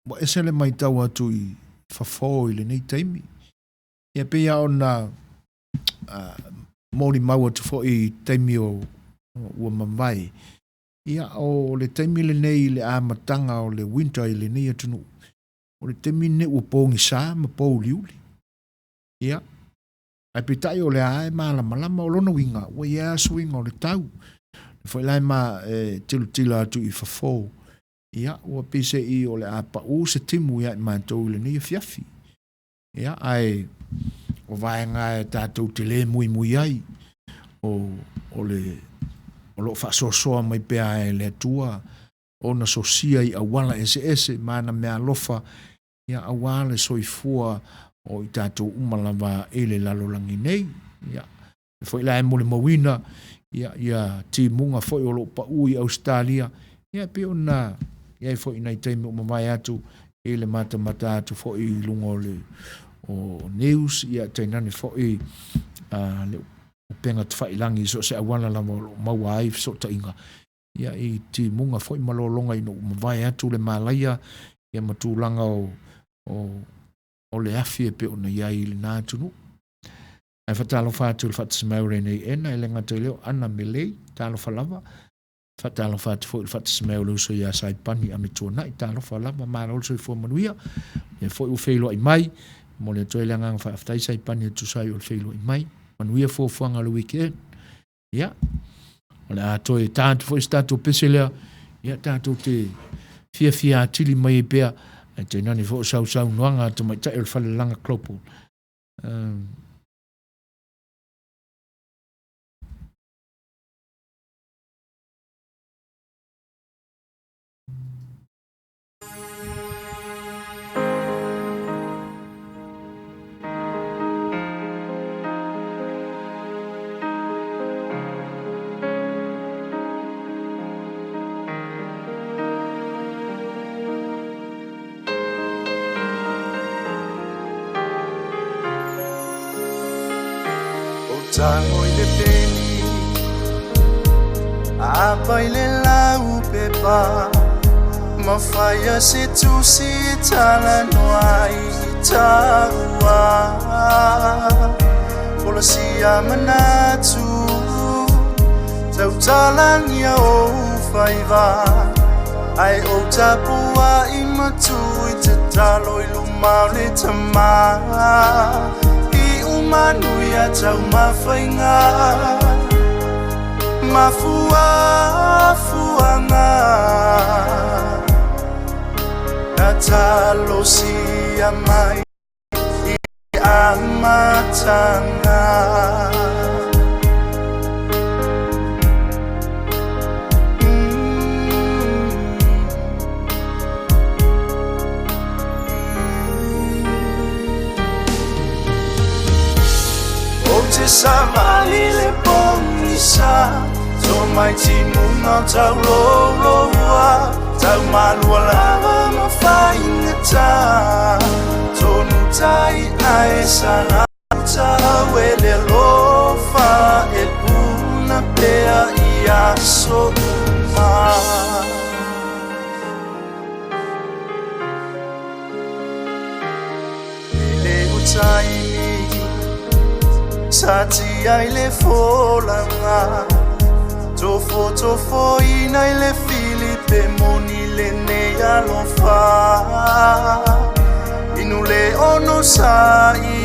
ua ese le matau atu i fafo i lenei taimi. Ia pei lava ona molimau atu foi i taimi o ua mavae, ia o le taimi lenei i le amataga o le winter i lenei atunuu, o le taimi lenei ua pogisa ma pouliuli. Ia, ae peitai o lea e malamalama, o lona uiga, ua i ai lava suiga o le tau. O foi la e ma e tilotilo atu i fafo, ia ua pei se i o le a pau se timu ia i matou i lenei afiafi. Ia, ae o vaega e tatou te le muimui ai, o, o le, o lo o faasoasoa mai pea e le Atua ona sosia i auala eseese ma ana meaalofa, ia, aua le soifua o i tatou uma lava i le lalolagi nei. Ia, foi la e molimauina ia, ia timuga foi o lo o pau i Ausetalia, ia e pei ona i ai foi i nai taimi ua mavae atu i le matamata atu foi i luga o le o news, ia tainane foi le upega tafailagi i so o se auala lava o lo o maua ai fesootaiga, ia i timuga foi ma lologa ina ua mavae atu le malaia ia ma tulaga o, o, o le afi e pei ona i ai i lena atunuu. Ae faatalofa atu i le faatasi mai o Renee Ena, e le gata i lea o Ana Melei, talofa lava. Faatalofa atu foi i le faatasi mai o le uso ia Saipani Amituanai, talofa lava, malo le soifua manuia. Lea foi ua feiloai mai, momoli atu ai le agaga faafetai Saipani e tusa ai o le feiloai mai. Manuia fuafuaga o le weekend. Ia, o le a toe ta atu foi se tatou pese lea, ia tatou te fiafia atili mai ai pea, ae tainane foi o sausaunoaga a tamaitai o le Falelaga Global. O tago i le peni Apa i le lau pepa Mafaia se tusi e talanoa ai i taua Folasia manatu Tautalagia ou faiva Ae ou tapuai matu i tatalo i luma o le tama I umanuia taumafaiga Mafuafuaga Na talosia mai i amataga. Ou te savali le pogisa Tomai timuga o taulouloua Taumalua lava ma faigata Tonu tai ae salau e le alofa E puna pea i aso uma. E le o taimi sa tia i le folaga Tofotofoina i le fili pe moni lenei alofa Inu le onosai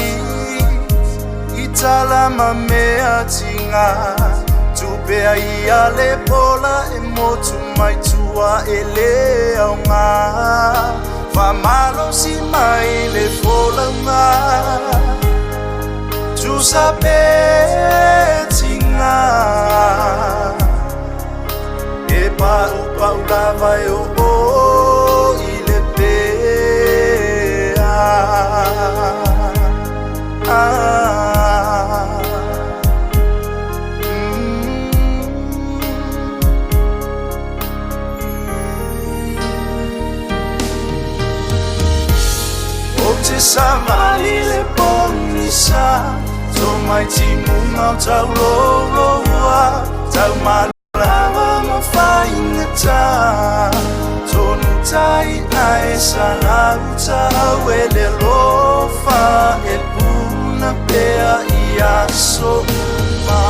i tala ma mea tiga Tupea ia le pola e motu mai tua e le aoga Faamalosi mai le folauga Tusa pe tiga E paupau lava e oo i le pea ah. Ou te savali le pogisa Tomai timuga o taulouloua Tau malava ma faigata Tonu tai ae salauta e le alofa E puna pea i aso uma.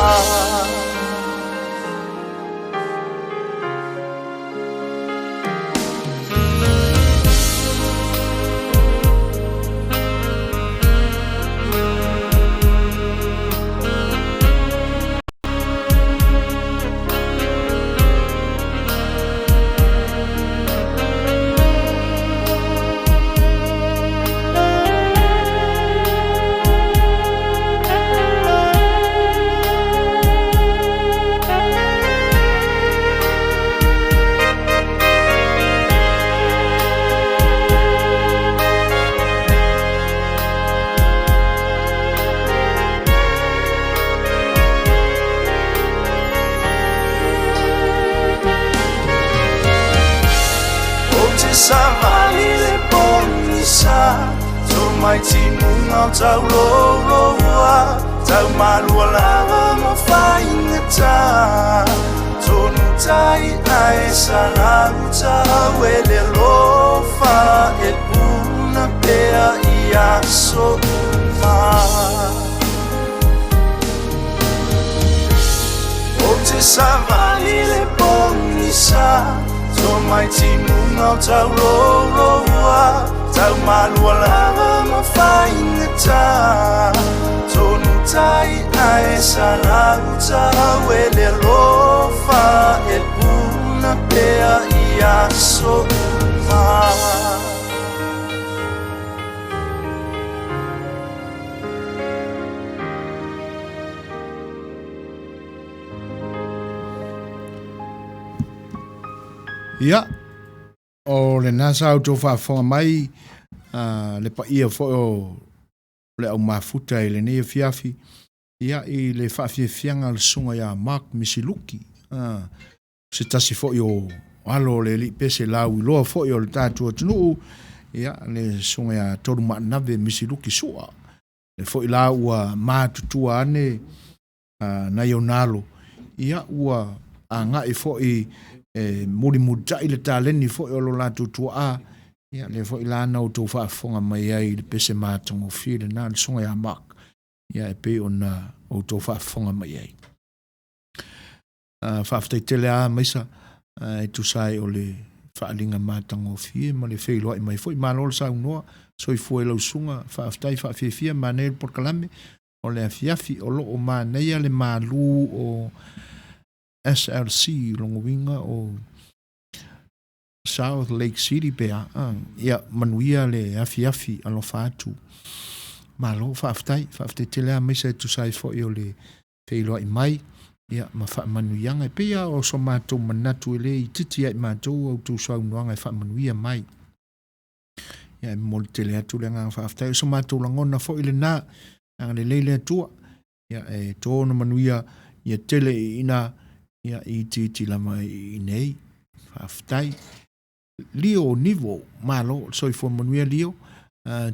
Ou te savali le pogisa Tomai timuga o taulouloua Tau malua lava ma faigata Tonu tai ae salauta e le alofa E puna pea i aso uma Ou te savali le pogisa Tomai timuga o taulouloua Tau malua lava ma faigata Tonu tai ae salauta e le alofa E puna pea i aso uma. Ia, o lena sa outou faafofoga mai le paia foi o le au mafuta i lenei afiafi, ia, i le faafiafiaga a le susuga ia Mark Misiluki, se tasi foi o alo o le alii pese lauiloa foi o le tatou atunuu, ia, le susuga ia Tolumaanave Misiluki Sua. Le foi la ua matutua ane nai ona alo, ia ua agai foi e mulimulitai le taleni foi o lo latou tuaa, ia lea foi la na outou faafofoga mai ai i le pese matagofie lena le susuga ia Mark, ia e pei ona outou faafofoga mai ai. Faafetai tele lava Maisa e tusa ai o le faaaliga matagofie ma le feiloai mai foi. Malo le saunoa, soifua i lau susuga, faafetai faafiafia, manaia le polokalame o le afiafi o lo o manaia le malu o SLC, lona uiga o South Lake City pe a, ia manuia le afiafi alofa atu. Malo, faafetai, faafetai tele lava Maisa e tusa ai foi o le feiloai mai ia ma faamanuiaga. E pei lava o so matou manatu e le itiiti ia i matou a outou saunoaga e faamanuia mai. Ia e momoli tele atu le agaga faafetai. O so matou lagona foi lena, agalelei le Atua. Ia e to ona manuia ia tele i ina, ia itiiti lava i inei. Faafetai. Lio Nivo, malo, soifua manuia Lio.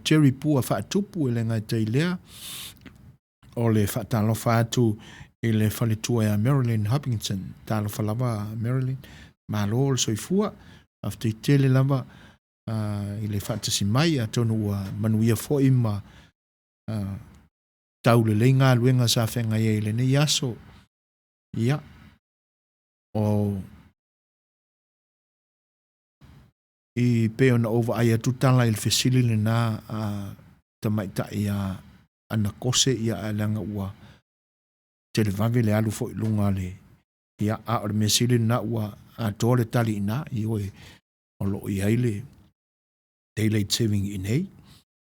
Jerry Pua Faatupu e le gata i lea, o le faatalofa atu i le faletua ia Marilyn Hopkinson. Talofa lava Marilyn, malo le soifua, faafetai tele lava i le faatasi mai, atonu ua manuia foi ma tau lelei galuega sa feagai ai i lenei aso. Ia, o i pei ona ou vaai atu tala i le fesili lena a tamaitai a anakose ia ae leaga ua televave le alu foi i luga le ia a o le mea sili lena ua atoa le tali i ina ioe o lo o i ai le daylight saving i inei.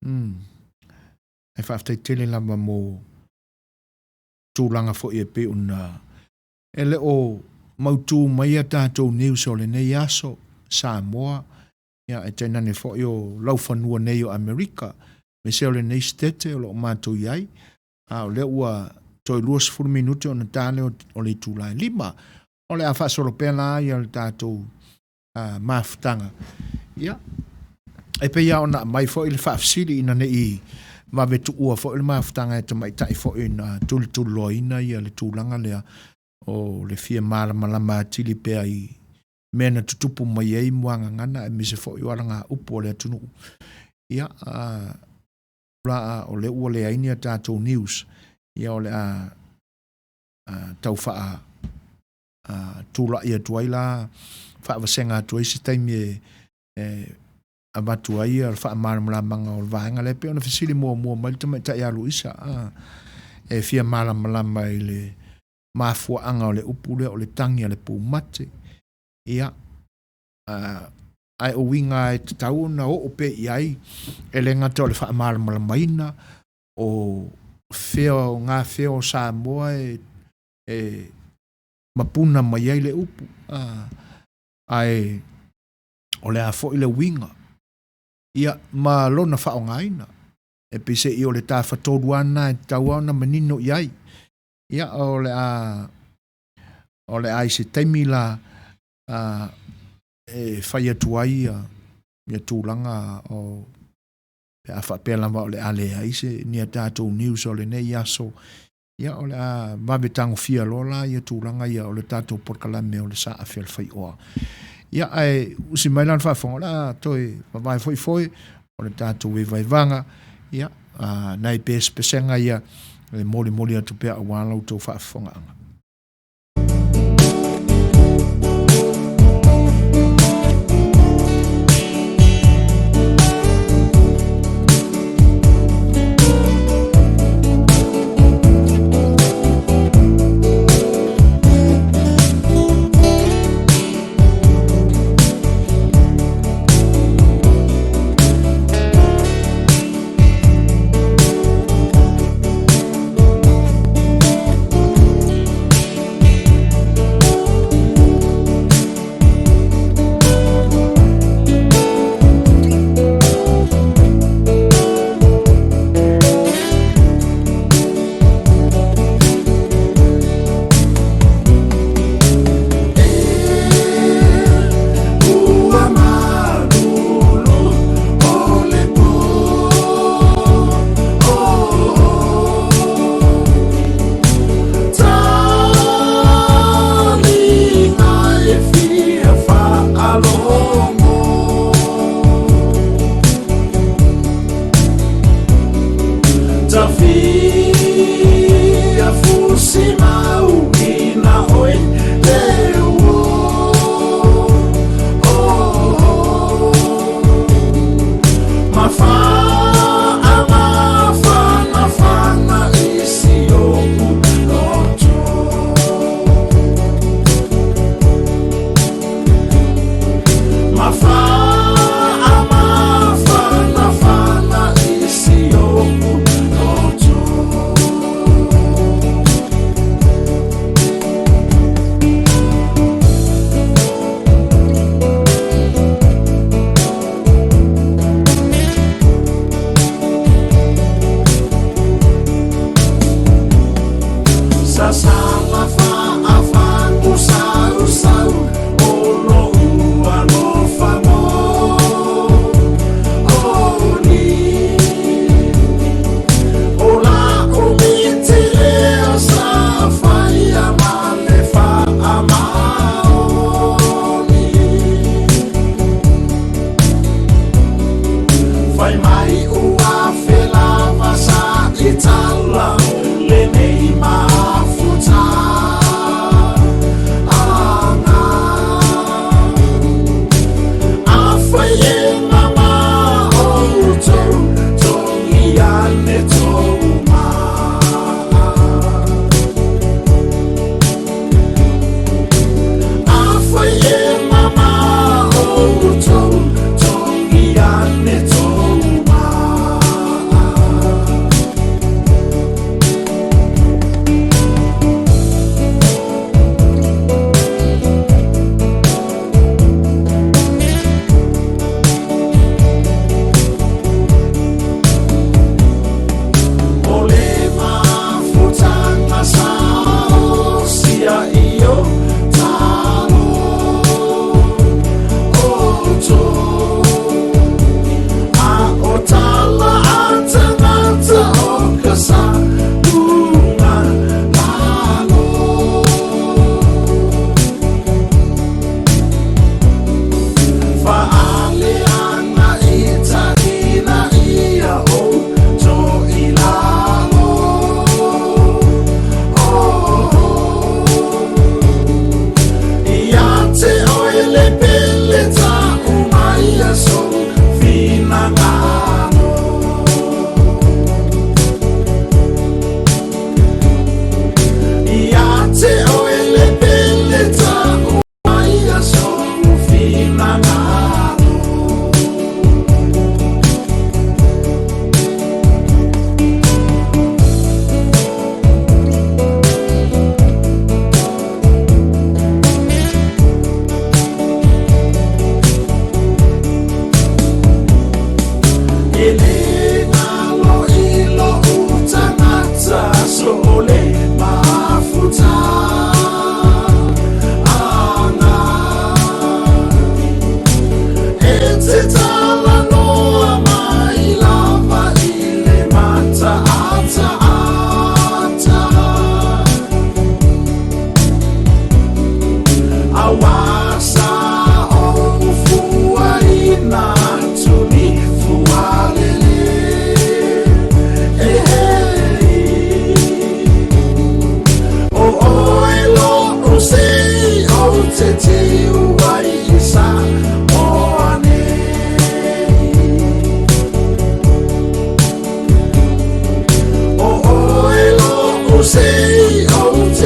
Mm. Ae faafetai tele lava mo tulaga foi e pei ona e le o mautū mai a tatou news o lenei aso Samoa ia e tainane foi o laufanua nei o Amerika aemaise o lenei sitete o lo o matou i ai a o lea ua toe 20 minute ona ta lea o le itula e 5. O le a faasolo pea la ia le tatou mafutaga. Ia, e pei lava ona aumai foi le faafesili ina ne i vave tuua foi le mafutaga e tamaitai foi na tulituliloaina ia le tulaga lea o le fia malamalama atili pea i mea na tutupu mai ai muagagana aemaise foi o alagaupu a le atunuu. Ia, la o lea ua leai ni a tatou news, ia o le a tau faa tulai atu ai la faavasega atu ai se taimi e avatu ai le faamalamalamaga o le vaega lea e pei ona fesili muamua mai le tamaitai ia Luisa e fia malamalama i le mafuaaga o le upu lea o le tagi a le pumate. Ia, ae o uiga e tatau ona oo pea i ai e le gata o le faamalamalamaina o fea o gafea o Samoa e mapuna mai ai le upu, ae o le a foi le uiga ia ma lona faaaogaina. E peiseai o le tafatolu lava lena e tatau lava ona manino i ai. Ia o le a o le a i se taimi la e fai atu ai ia tulaga o pe a faapea lava o le a leai se ni a tatou news o lenei aso, ia o le a vave tagofia loa la ia tulaga ia o le tatou polokalame o le Sa Afe o le Faioa. Ia ae usi mai la le faafofoga, o le a toe vavae foi foe o le tatou vaevaevaga, ia a, nai pesepesega ia e molimoli atu pea aua la outou faafofogaaga.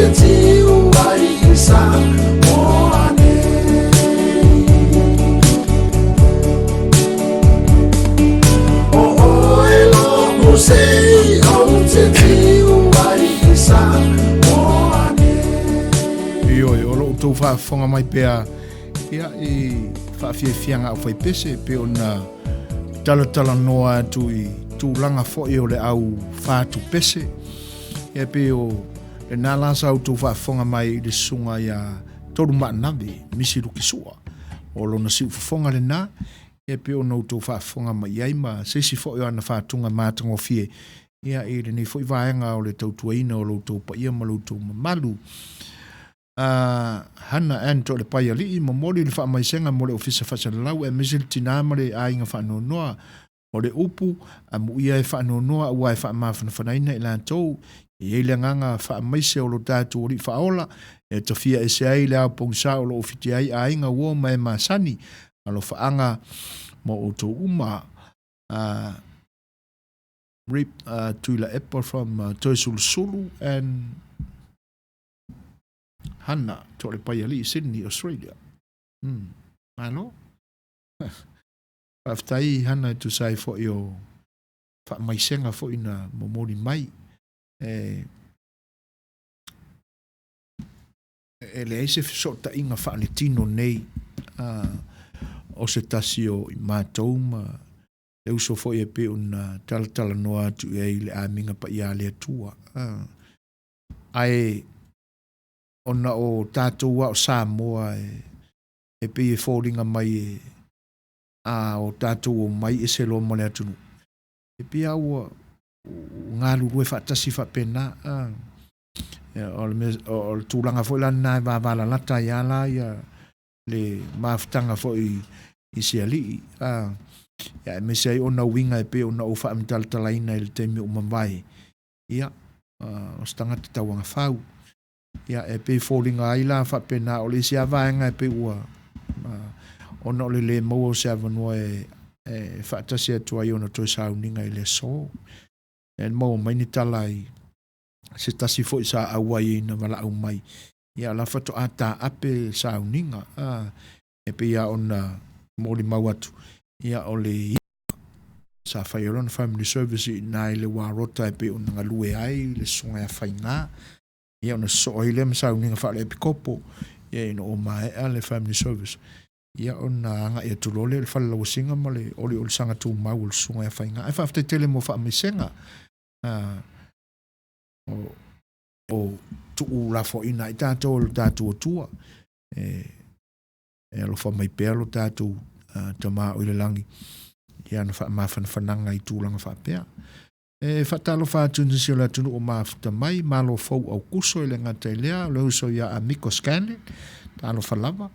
te tiu ai i Samoa nei. O oe lo'u sei ou te tiu ai i Samoa nei. Ioe, o lo outou faafofoga mai pea ia i faafiafiaga aufaipese e pei ona talatalanoa atu i tulaga foi o le au fatupese. Ia pei o lena la sa outou faafofoga mai i le susuga ia Tolumaanave Misi Lukisua. O lona siufofoga lena, ia pei ona outou faafofoga mai i ai ma se isi foi o ana faatuga matagofie ia i lenei foi vaega o le tautuaina o lo outou paia ma lo outou mamalu. A Hana Ann Toalepaialii, momoli le faamaisega mo le Ofisa Faasalalau aemaise le tina ma le aiga faanoanoa. O le upu, amuia e faanoanoa aua e faamafanafanaina i latou. E i ai le agaga faamaise o lo tatou Alii Faaola e tafia ese ai le ao pogisa o lo o fitia ai aiga, uo ma e masani. Alofaaga mo outou uma. Rip Tuilaepa from Toesulusulu and Hana Toalepaialii, Sydney, Australia. Malo. Faafetai Hana e tusa ai foi o faamaisega foi na momoli mai. E e leai se fesootaiga faaletino nei o se tasi o i matou ma le uso foi e pei ona talatalanoa atu i ai i le amiga paia a le Atua. Ae ona o tatou a o Samoa e pei e foliga mai e a o tatou omai ese loa ma le atunuu, e pei lava ua galulue faatasi faapena. O le tulaga foi la lena e vavalalata ai lava la ia le mafutaga foi i se alii, ia aemaise ai ona uiga e pei ona ou faamatalatalaina i le taimi ua mavae, ia, o se tagata tauagafau. Ia, e pei e foliga ai la faapena o le isi lava vaega e pei ua, ona o le le maua o se avanoa e faatasi atu ai ona toe sauniga i le aso. E maua mai ni tala i se tasi foi sa auai ina valaau mai, ia o la faatoa taape sauniga, e pei lava ona molimau atu, ia o le sa fai ai lona family service i ina i le Warota e pei ona galue ai le susuga ia Faiga, ia ona sosoo ai lea ma sauniga faale-epikopo, ia ina ua maea le family service, ia ona agai atu loa lea i le fale lauasiga ma le oliolisaga tumau o le susuga ia Faiga. Ae faafetai tele mo faamaisega. O tuulafoaiina ai tatou e lo tatou Atua, e alofa mai pea lo tatou Tama o i le lagi i ana faamafanafanaga i tulaga faapea. E faatalofa atu i nisi o le atunuu o mafuta mai, Malo Fou Aukuso e le gata i lea, o le uso ia Amiko Scanlon, talofa lava.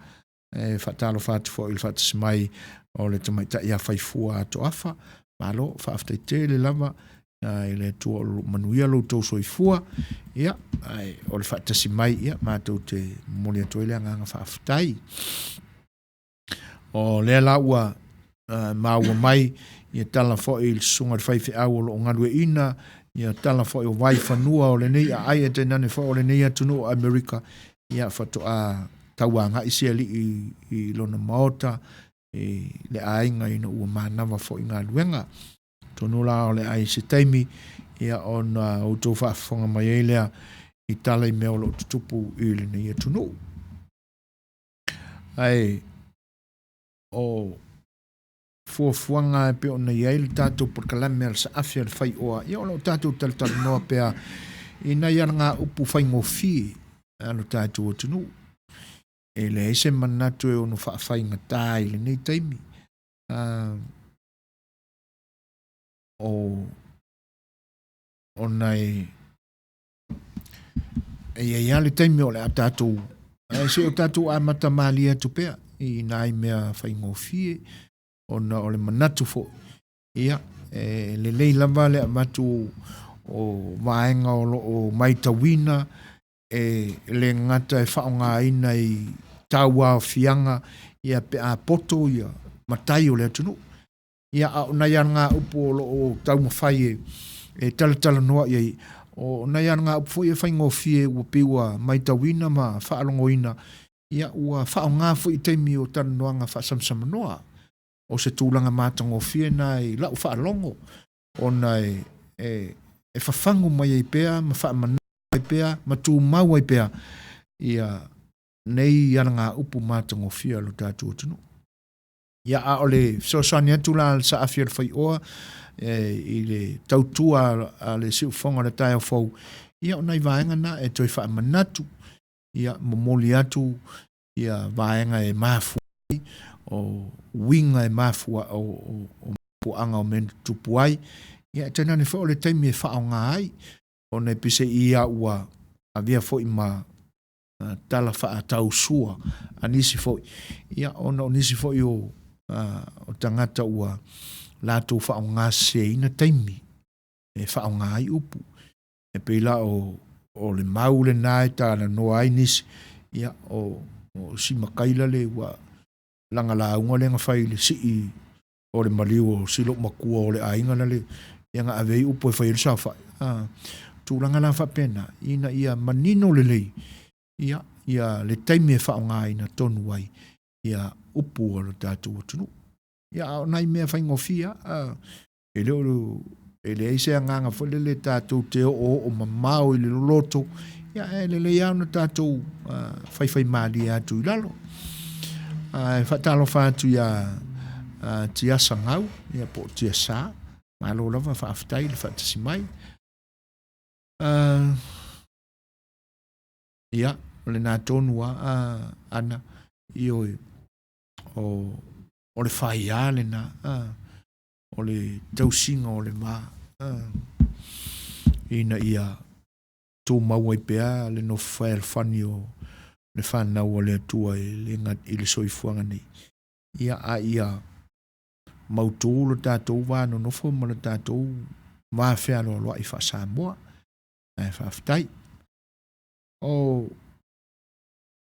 E faatalofa atu foi i le faatasi mai o le tamaitai ia Faifua Atoafa, malo, faafetai tele lava i le Atua o lo o manuia lo outou soifua, ia, ae o le faatasi mai, ia, matou te momoli atu ai le agaga faafetai. O lea la ua maua mai ia tala foi i le susuga i le faifeau o lo o galueaiina, ia tala foi o vaifanua o lenei aai e tainane foi o lenei atunuu o Amerika, ia faatoa tauagai se alii i lona maota i le aiga ina ua manava foi galuega. Atonu la o le a i se taimi ia ona outou faafofoga mai ai lea i tala i mea o lo o tutupu i lenei atunuu. Ae o fuafuaga e pei ona i ai le tatou polokalame a le Saafi a le Faioa, ia o lo o tatou talatalanoa pea i nai alagaupu faigofie a lo tatou atunuu. E leai se manatu e ono faafaigata i lenei taimi. O ona e i ai lava le taimi o le a tatou, ae se o tatou amata malie atu pea i nai mea faigofie, ona o le manatu foi, ia, e lelei lava le avatu o vaega o lo o matauina e le gata e faaaogaina i tauaofiaga ia pe a poto ia matai o le atunuu. Ia, a o nai alagaupu o lo o taumafai e talatalanoa i ai, O nai alagaupu foi e faigofie ua pei ua maitauina ma faalogoina, ia ua faaaoga foi i taimi o talanoaga faasamasamanoa. O se tulaga matagofie na i lau faalogo, ona e, e, e fafagu mai ai pea ma faamanatu ai pea ma tumau ai pea ia nei alagaupu matagofie a lo tatou atunuu. Ia, a o le fesoasoani atu la a le saafi o le faioa e, i le tautua a le siufofoga o le taeao fou, ia o nai vaega na e toe faamanatu, ia momoli atu ia vaega e mafua ai, o uiga e mafua o, o, o mafuaaga o mea na tutupu ai, ia e tainane foi o le taimi e faaaoga ai, ona e peiseai ia ua avea foi ma tala faatausua a nisi foi, ia ona o nisi foi o, o tagata ua latou faaaogaseseina taimi e faaaoga ai upu. E pei la o, o le mau lena e talanoa ai nisi, ia o, o si Makaila le ua lana lauga lea na fai i le sii o le maliu o si lou matua o le aiga lale, ia na ave ai upu e fai ai le saofai. A, tulaga la faapena, ina ia manino lelei, ia, ia le taimi e faaaogaina tonu ai ia upu a lo tatou atunuu. Ia, a o nai mea faigofie a, e le o, e leai se agaga foi lele tatou te oooo mamao i le loloto, ia, e lelei lava ona tatou faifaimalie atu i lalo. Ae faatalofa atu iā Tiasa Gau, ia po o Tiasa, malo lava faafetai le faatasi mai. Ia, o lena tonu lava Ana, ioe, o, o le faiā lena, o le tausiga o le va, ina ia tumau ai pea le nofo fealofani o le fanau a le Atua i le, i le soifuaga nei. Ia, a ia mautu lo tatou va nonofo ma lo tatou va fealoaloai faa-Samoa. Ae faafetai. O,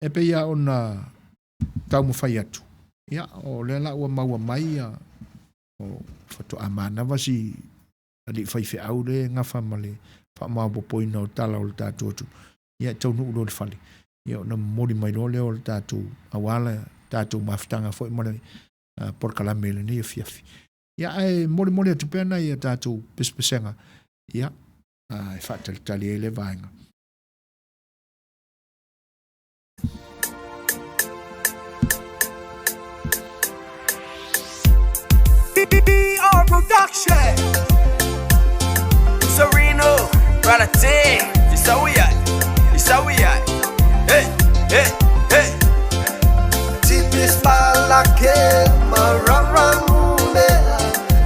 e pei lava ona taumafai atu, ia, o lea la ua maua mai ia, o faatoa manava si alii faifeau lea e gafa ma le faamaopoopoina o tala o le tatou atunuu, ia e taunuu loa i le fale, ia ona momoli mai loa lea o le tatou aua le tatou mafutaga foi ma le polokalame i lenei afiafi. Ia ae molimoli atu pea nai a tatou pesepesega, ia, e faatalitali ai le vaega. DR Production. Sereno, Brother T. It's how we at. It's how we at. Hey, hey, hey. Tipis malake mararambe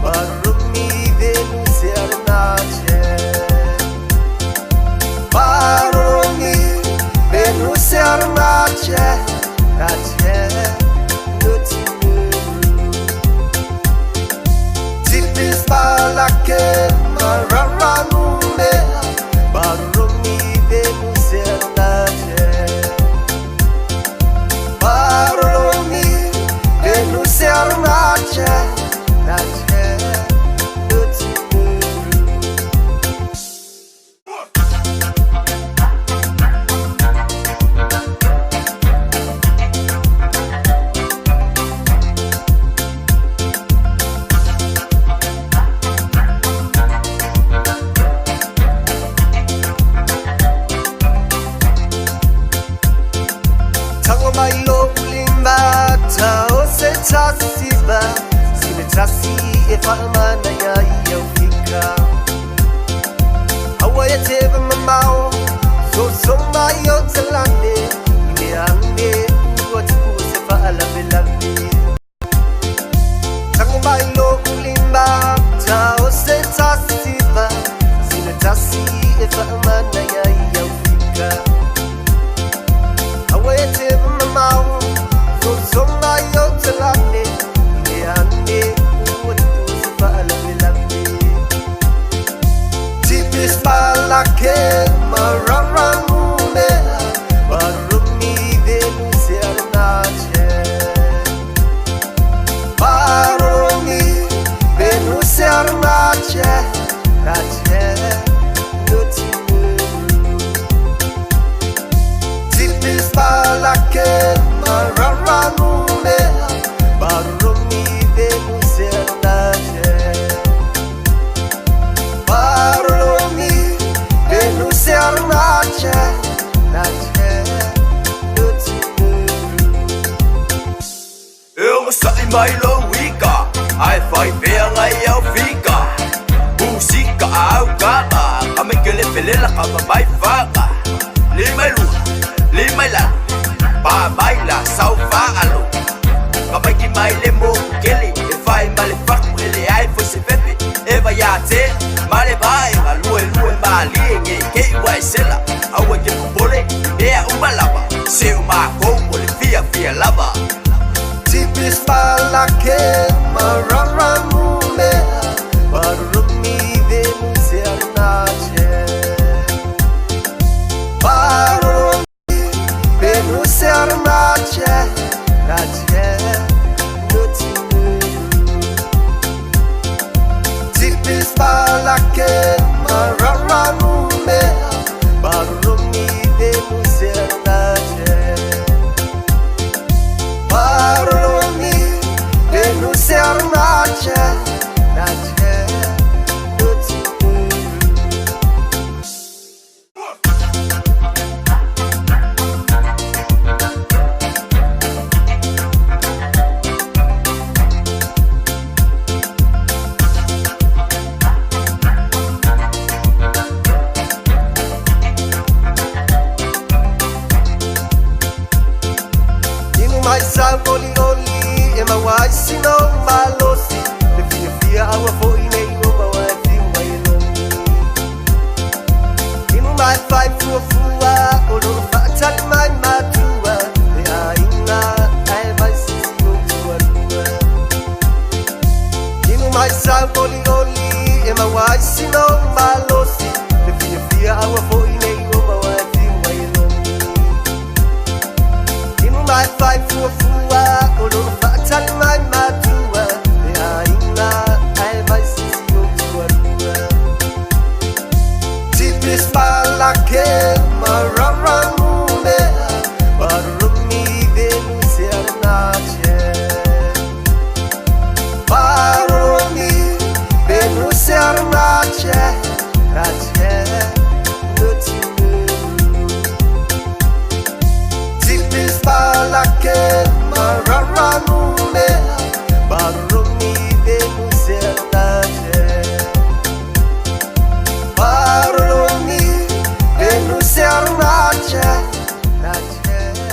barumi venusiarnache barumi venusiarnache nache nutinuru Tipis malake mararambe barumi venusiarnache barumi venusiarnache nache nutinuru. Tango mai lo limba ta o se tasiba sine tasi e faamana ia ia fika Hawa e te mamao so so mai o telane ime ane ua tupu se faalavelave Tango mai lo limba ta o se tasiba sine tasi e faamana ia ia fika Hawa e te mamao so so mai o telane ime ane ua tupu se faalavelave Tipis malake mararambe barumi venusiarnache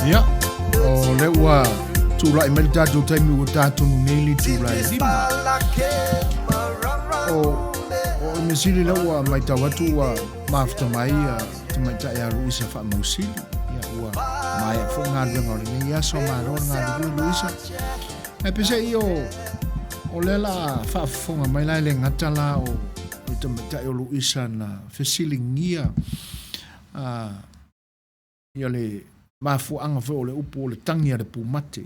Ia, o lea ua tulai mai le tatou taimi ua tatonu nei le itula e 5. O, o le mea sili lea ua matau atu ua mafuta mai ia tamaitai a Luisa Faamausili. Ia, ua maea foi galuega o lenei aso, malo le galulue Luisa. Ae peiseai o, o lea la a faafofoga mai la e le gata la o le tamaitai o Luisa na fesiligia a ia le mafuaaga foi o le upu o le tagi a le pumate.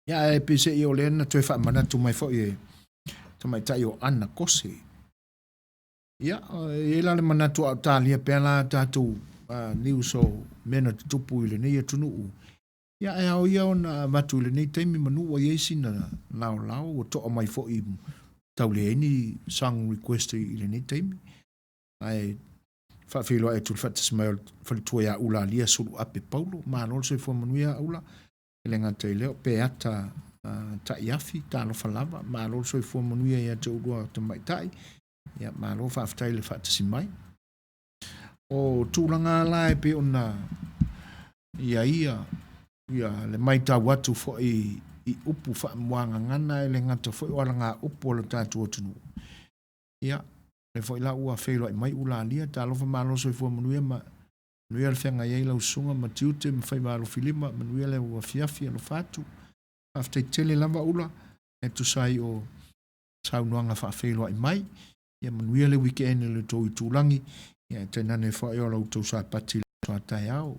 Ia ae peiseai o lea na toe faamanatu mai foi e tamaitai o Ana Kose. Ia, e i ai la le manatu a o talia pea la tatou news o mea na tutupu i lenei atunuu. Ia, ae ao ia ona avatu i lenei taimi manu ua i ai sina laolao ua toa mai foi tau leai ni song request i lenei taimi. Ae faafeiloai atu i le faatasi mai o le faletua ia Ulalia Suluape Paulo. Malo le soifua manuia Ula. E le gata i lea o Peata Ta'iafi, talofa lava, malo le soifua manuia ia te oulua tamaitai, ia malo faafetai le faatasi mai. O tulaga la e pei ona ia ia, ia le maitau atu foi i upu faamuagagana e le gata foi o alagaupu a lo tatou atunuu. Ia, lea foi la ua feiloai mai Ulalia, talofa malo soifua manuia ma Manuia le feagai ai lau susuga ma tiute ma faiva alofilima, manuia le afiafi alofa atu. Faafetai tele lava Ula e tusa ai o saunoaga faafeiloai mai. Ia manuia le weekend i le tou itulagi, ia e tainane foi o la outou sapati i le aso a taeao.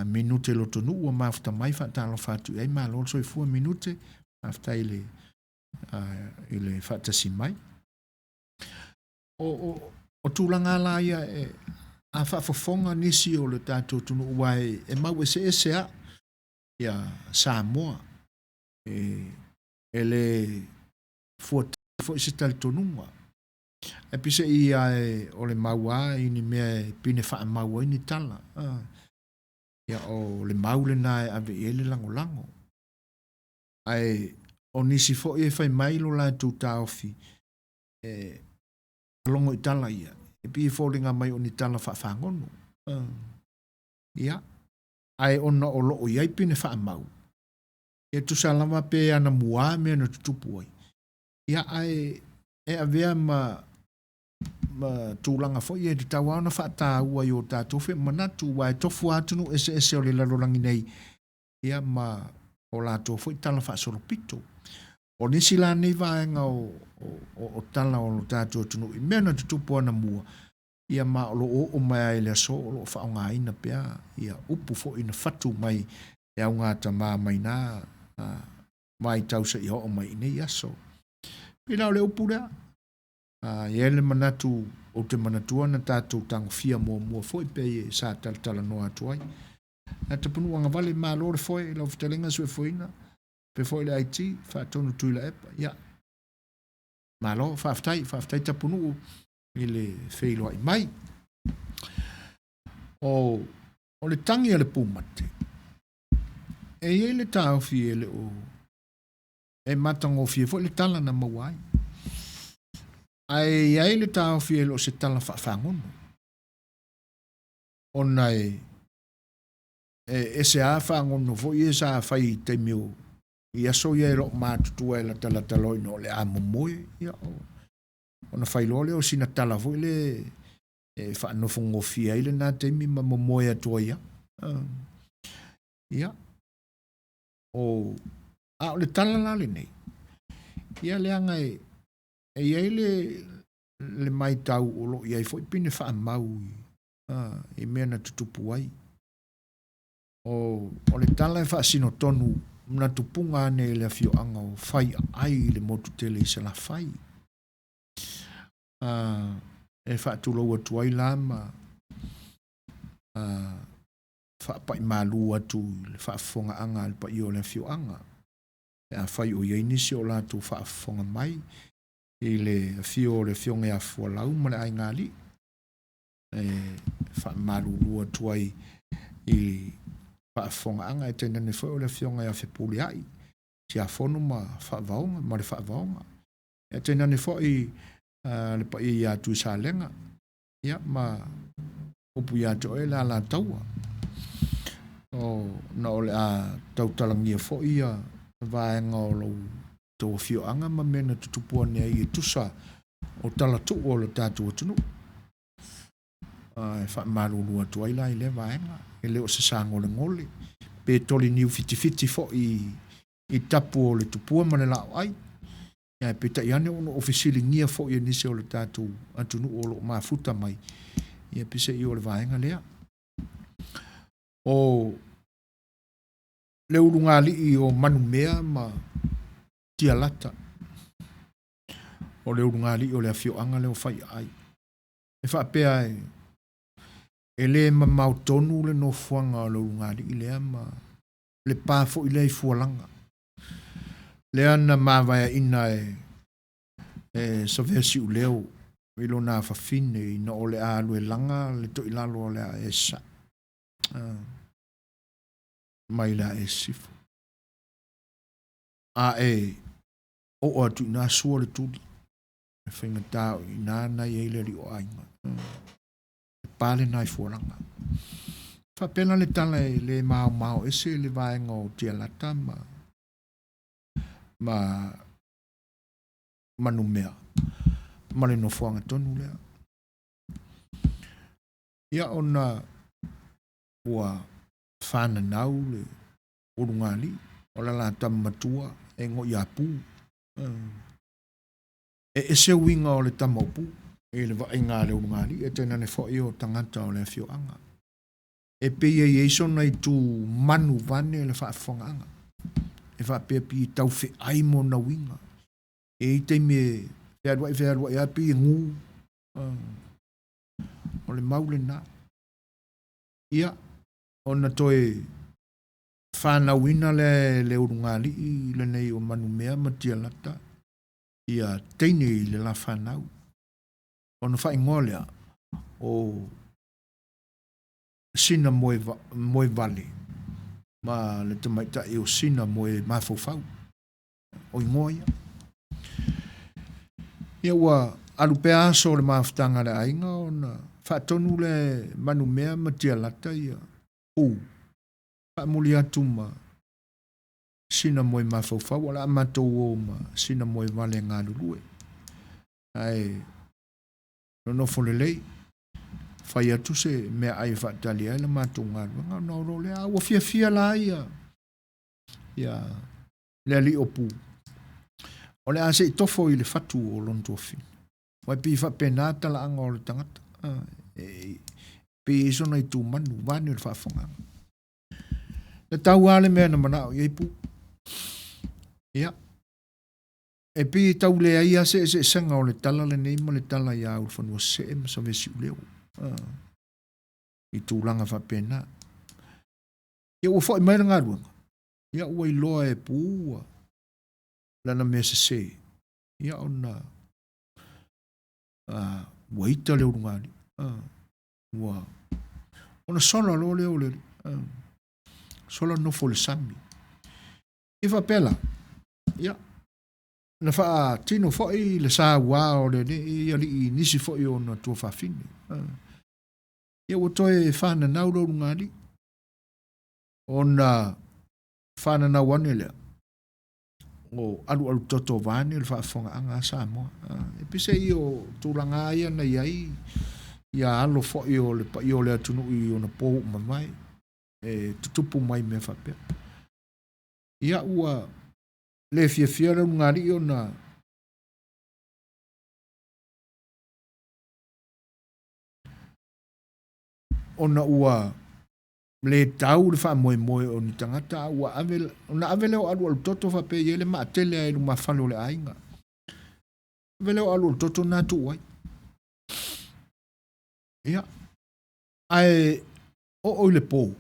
Minute Lotonuu ua mafuta mai faatalofa atu i ai, malo le soifua Minute, faafetai i le, i le faatasi mai. O tulaga la ia e, a faafofoga nisi o le tatou atunuu aua e mau eseese a ia Samoa e le fuatai foi se talitonuga. Ae peiseai a o le mau a i ni mea e pine faamau ai ni tala. Ia o le mau lena e ave i ai le lagolago. Ae o nisi foi e fai mai lo latou taofi e logo i tala ia, e pei e foliga mai o ni tala faafagono. Ia, ae ona o lo o i ai pine faamau, e tusa lava pe ana muā mea na tutupu ai. Ia, ae e avea ma ma tulaga foi e tatau lava ona faataua i o tatou foi manatu, aua e tofu lava atunuu eseese o le lalolagi nei, ia ma o latou foi tala faasolopito. O nisi la nei vaega o tala o lo tatou atunuu i mea na tutupu anamua. Ia ma o lo o oo mai lava i le aso o lo o faaaogaina pea ia upu foi na fatu mai e augatama mai na vaitau seia oo mai i nei aso. Pei la o le upu lea, e i ai le manatu ou te manatua na tatou tagofia muamua foi pei e sa talatalanoa atu ai. Ae Tapunuu agavale, malo le foe i lau fetalaiga Suefoeina, faapea foi le IT, faatonu Tuilaepa. Ia, malo, faafetai, faafetai Tapunuu i le feiloai mai. O, o le tagi a le pumate, e i ai le taofi e le o e matagofie foi le tala na maua ai. Ae i ai le taofi e le o se tala faafagono. Ona e, e ese a fagono foi e sa fai i taimi o i aso ia e loo matutua e latalata loa ina o le a momoe, ia, ona fai loa lea o sina tala foi le e faanofogofie ai lena taimi ma momoe atu ai lava. Ia, o, a o le tala la lenei, ia leaga e, e i ai le, le maitau o lo o i ai foi pine faamau i, i mea na tutupu ai. O, o le tala e faasino tonu na tupuga ane i le afioaga o Faiaai i le motu tele i Salafai. E faatulou atu ai la ma faapai malu atu i le faafofogaaga a le paia o le afioaga, pe afai o i ai nisi o latou faafofoga mai i le afio o le Afioga ia Fualau ma le Aiga Alii, e faamalulu atu ai i faafofogaaga, e tainane foi o le Afioga ia Fepuleai, Tiafono ma Faavaoga ma le Faavaoga. Ia tainane foi le paia ia Tuisalega, ia ma upu ia te oe le Alataua. O, na o le a tautalagia foi ia vaega o lo outou afioaga ma mea na tutupu ane ai e tusa o talatuu o le tatou atunuu. E faamalulu atu ai la i lea vaega, e le o se sagolegole, pe toli niu fitifiti foi i tapu o le tupua ma le laoai, ae peitai ane ona o fesiligia foi e nisi o le tatou atunuu o lo o mafuta mai, ia peiseai o le vaega lea. O le ulugalii o Manumea ma Tialata, o le ulugalii o le afioaga lea o Faiaai. E faapea e, e le mamao tonu le nofoaga o le ulugalii lea ma le pa foi lea i Fualaga, lea na mavaeaina e, e Savea Siuleo i lona afafine ina o le a alu e laga le toilalo o le a e sa'i mai le a e sifo. A e oo atu i ina sua le tuli, e faigata o i ina na i ai le alii o aiga. Le pa lena i Fualaga. Faapena le tala e le maomao ese le vaega o Tialata ma ma Manumea ma le nofoaga tonu lea. Ia ona ua fananau le ulugalii o le la tama matua e igoa ia Pu. E ese uiga o le tama o Pu i le vaaiga a le ulugalii ae tainane foi o tagata o le afioaga. E pei e i ai sona itu manu vaeane le faafofogaaga. E faapea pei e tau feai mona uiga. E i ai taimi e fealuai fealuai lava pei e gu. O le mau lena. Ia, ona toe fanauina lea e le ulugalii lenei o Manumea ma Tialata ia teine i le la fanau. Ona faaigoa lea o Sina Moe, Moevale ma le tamaitai o Sina Moe Mafaufau. O igoa ia. Ia ua alu pea aso o le mafutaga a le aiga ona faatonu lea e Manumea ma Tialata ia Pu faamuli atu ma Sina Moe Mafaufau, o le a matou o ma Sina Moe Vale e galulue. Ae nonofo lelei, fai atu se meaai e faatali ai la matou galuega ona o lo lea. A ua fiafia la ia, ia le alii o Pu, o le a se i tofo i le fatu o lona tuafafine. Aua e pei e faapena talaaga o le tagata. E pei e i ai sona itu manu, vaeane le faafofogaaga. Na tau lava le mea na manao i ai Pu. Ia, e pei e tau leai lava se eseesega o le tala lenei ma le tala ia Ulufanua-sesee ma Savesiuleo, i tulaga faapena. Ia ua foi mai le galuega, ia ua iloa e Pu ua lana mea sese, ia ona ua ita le ulugalii, ua ona sola loa lea o le alii, sola nofo i le sami. Ia faapea la, ia, na faatino foi le saua o le alii i nisi foi o ona tuafafine. Ia ua toe fananau le ulugalii, ona fananau ane lea, o alualu toto vaeane le faafofogaaga a Samoa. E peiseai o tulaga lava ia na i ai ia alo foi o le paia o le atunuu i ona po ua mavae e tutupu mai mea faapea. Ia ua le fiafia le ulugalii ona ona ua le tau le faamoemoe o ni tagata a ua ave ona ave lea o alualu toto faapea e i ai le maatele lava i lumafale o le aiga. Ave lea o alualu toto na tuu ai. Ia, ae oo i le po,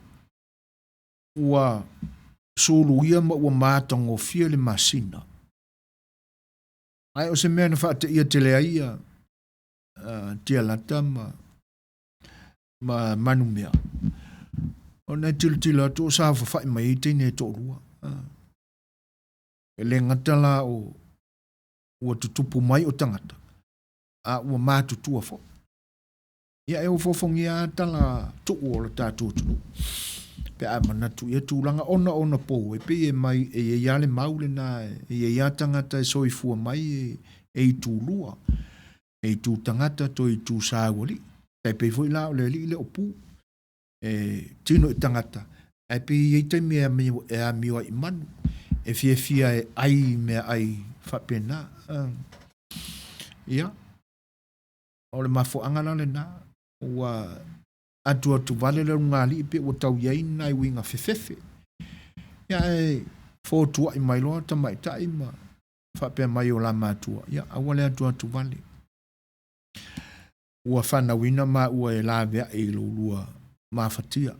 ua suluia ma ua matagofie le masina. Ae o se mea na faateia tele ai ia Tialata ma ma Manumea, ona e tilotilo atu o saofafai mai ai teine e toalua. E le gata la o ua tutupu mai o tagata, a ua matutua foi. Ia e ofoofogia lava tala tuu o le tatou atunuu pe a manatu i ia tulaga ona o ona pou e pei e mai e i ai lava le mau lena e i ai lava tagata e soifua mai e itulua. E itu tagata toe itu saualii. Tai pei foi la o le alii lea o Pu e tino i tagata ae pei e i ai taimi e amio, e amio ai i manu, e fiafia e ai i meaai faapena. Ia, o le mafuaaga la lena, ua atuatu vale le ulugalii pe ua tau i ai ni nai uiga fefefe. Ia ae fotuai mai loa tamaitai ma faapea mai o la matua, ia aua le atuatu vale. Ua fanauina maua e laveai i lo ulua mafatia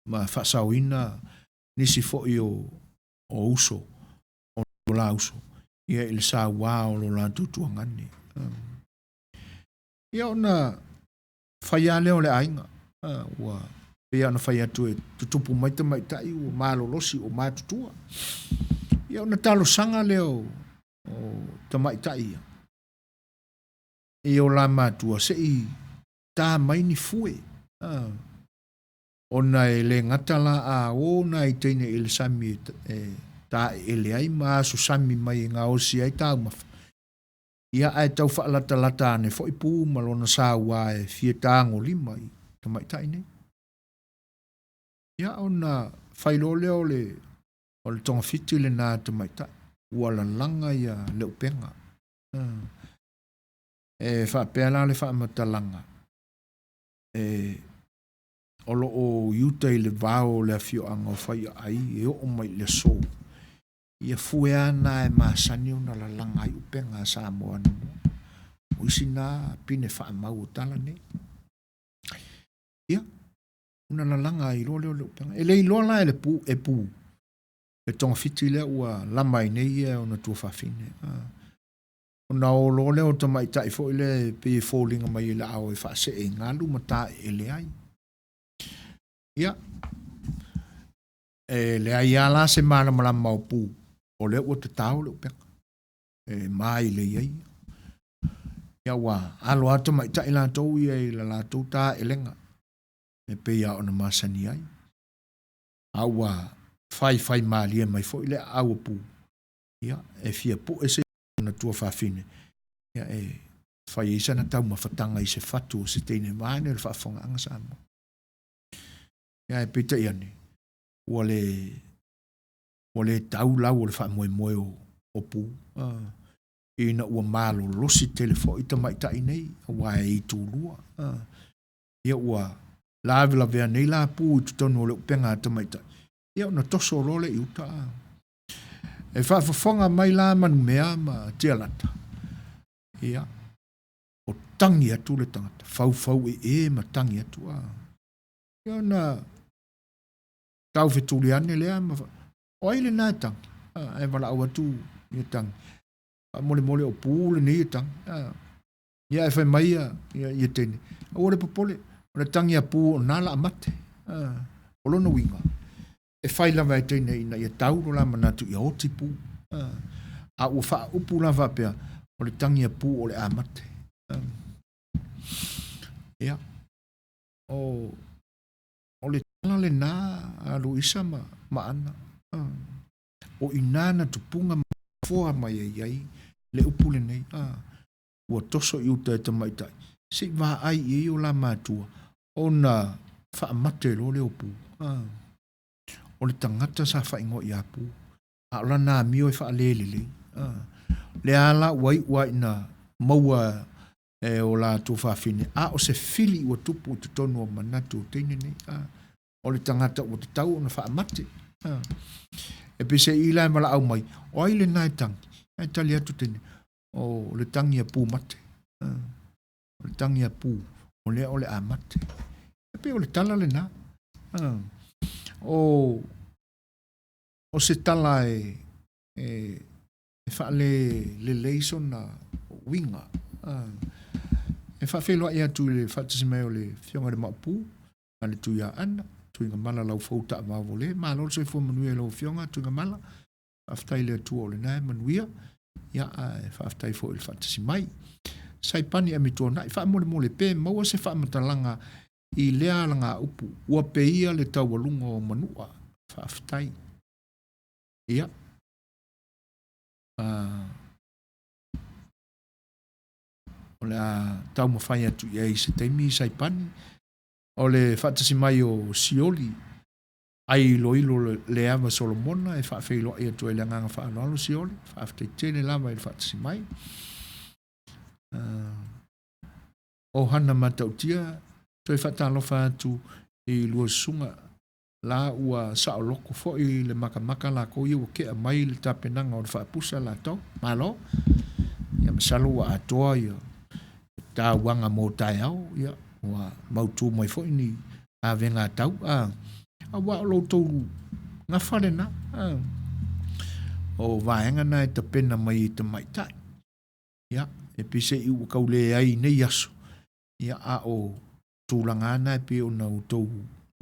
ma faasaoina nisi foi o o uso, o la uso, ia i le saua o lo latou tuagane. Ia ona fai lava lea o le aiga, ua pei lava ona fai atu e tutupu mai tamaitai ua malolosi ua matutua. Ia ona talosaga lea o tamaitai ia i o la matua se i ta mai ni fue, ona e le gata la a o nai teine i le sami e taeele ai ma aso sami mai e gaosi ai taumafa. Ia ae tau faalatalata ane foi Pu ma lona saua e fia tagolima i tamaitai nei. Ia ona fai loa lea o le o le togafiti lena a tamaitai, ua lalaga ia le upega. E faapea la le faamatalaga, e o lo o i uta i le vao o le afioaga o Faiaai e oo mai i le aso. Ia fue lava na e masani ona lalaga ai upega a Samoa anamua. O isi na pine faamau o tala nei. Ia, ona lalaga ai loa lea o le upega. E le iloa la e le pu, e pu le togafiti lea ua lama ai nei ia ona tuafafine. Ona o loa lea o tamaitai foi lea e pei e foliga mai e le ao e faasee i galu ma taeele ai. Ia, E leai lava la se malamalama o Pu, o lea ua tatao le upega e mailei ai. Ia ua alo lava tamaitai latou ia i la latou taelega e pei lava ona masani ai. A ua faifai malie mai foi le aau o Pu, ia e fia pue se ona tuafafine, ia e fai ai sana taumafataga i se fatu o se teine vaeane le faafofogaaga Samoa. Ae peitai ane, ua le, ua le tau lau o le faamoemoe o, o Pu, ina ua malolosi tele foi tamaitai nei, aua e itulua. Ia ua lavelavea nei la pu i totonu o le upega a tamaitai, ia ona toso loa lea i uta. E faafofoga mai la Manumea ma Tialata, ia, o tangi atu le tagata, faufau ee ma tangi atu. A. Ia ona taufetuli ane lea ma, o ai lena e tangi? Ae valaau atu ia tangi. Faamolemole o pu lenei e tangi. A. Ia ae fai mai ia, ia, ia teine, aua le popole, o le tangi a pu o na la a mate. O lona uiga, e fai lava e teine ina ia tau lo la manatu ia oti pu. A ua faaupu la faapea, o le tangi a pu o le a mate. Ia, o, o le tala lena a Luisa ma, ma Ana. O i nā na tupuga ma foa mai ai ai le upu lenei. Ua toso i uta e tamaitai, se i vaai i ai o la matua, ona faamate loa lea o Pu. O le tagata sa faaigoa ia Pu, a o lana amio e faalelelei. Lea la ua iu lava ina maua e o latou fafine, a o se fili ua tupu i totonu o manatu o teine nei. O le tagata ua tatau ona faamate. E peiseai la e valaau mai, o ai lena e tagi? Ae tali atu teine, o le tagi a pu mate. O le tagi a pu, o lea o le a mate. E pei o le tala lena. O, o se tala e, e, e faalelelei sona uiga. E faafeiloai atu i le faatasi mai o le Afioga i le Maopu, a le Tuiaana, Tuigamala Laufou Taavao-vole. Malo le soifua manuia i lau Afioga Tuigamala. Faafetai i le Atua o lena e manuia, ia ae faafetai foi i le faatasi mai. Saipani Amituanai, faamolemole pe maua se faamatalaga i lea alagaupu, ua peia le taualuga o Manua. Faafetai. Ia. O le a taumafai atu i ai i se taimi Saipani. O le faatasi mai o Sioli Ailoilo Leava Solomona e faafeiloai atu ai le agaga faaaloalo Sioli. Faafetai tele lava i le faatasi mai. O Hana Matautia, toe faatalofa atu i lua susuga la ua saoloko foi le makamaka lakou ia ua kea mai le tapenaga o le faapusa latou. Malo. Ia masalo ua atoa ia tauaga mo taeao, ia ua mautu mai foi ni avega tau, a, aua o lo outou gafa lena, a, o vaega na e tapena mai i tamaitai. Ia, e pei se i ua tau leai i nei aso, ia, a o tulaga lava na e pei ona outou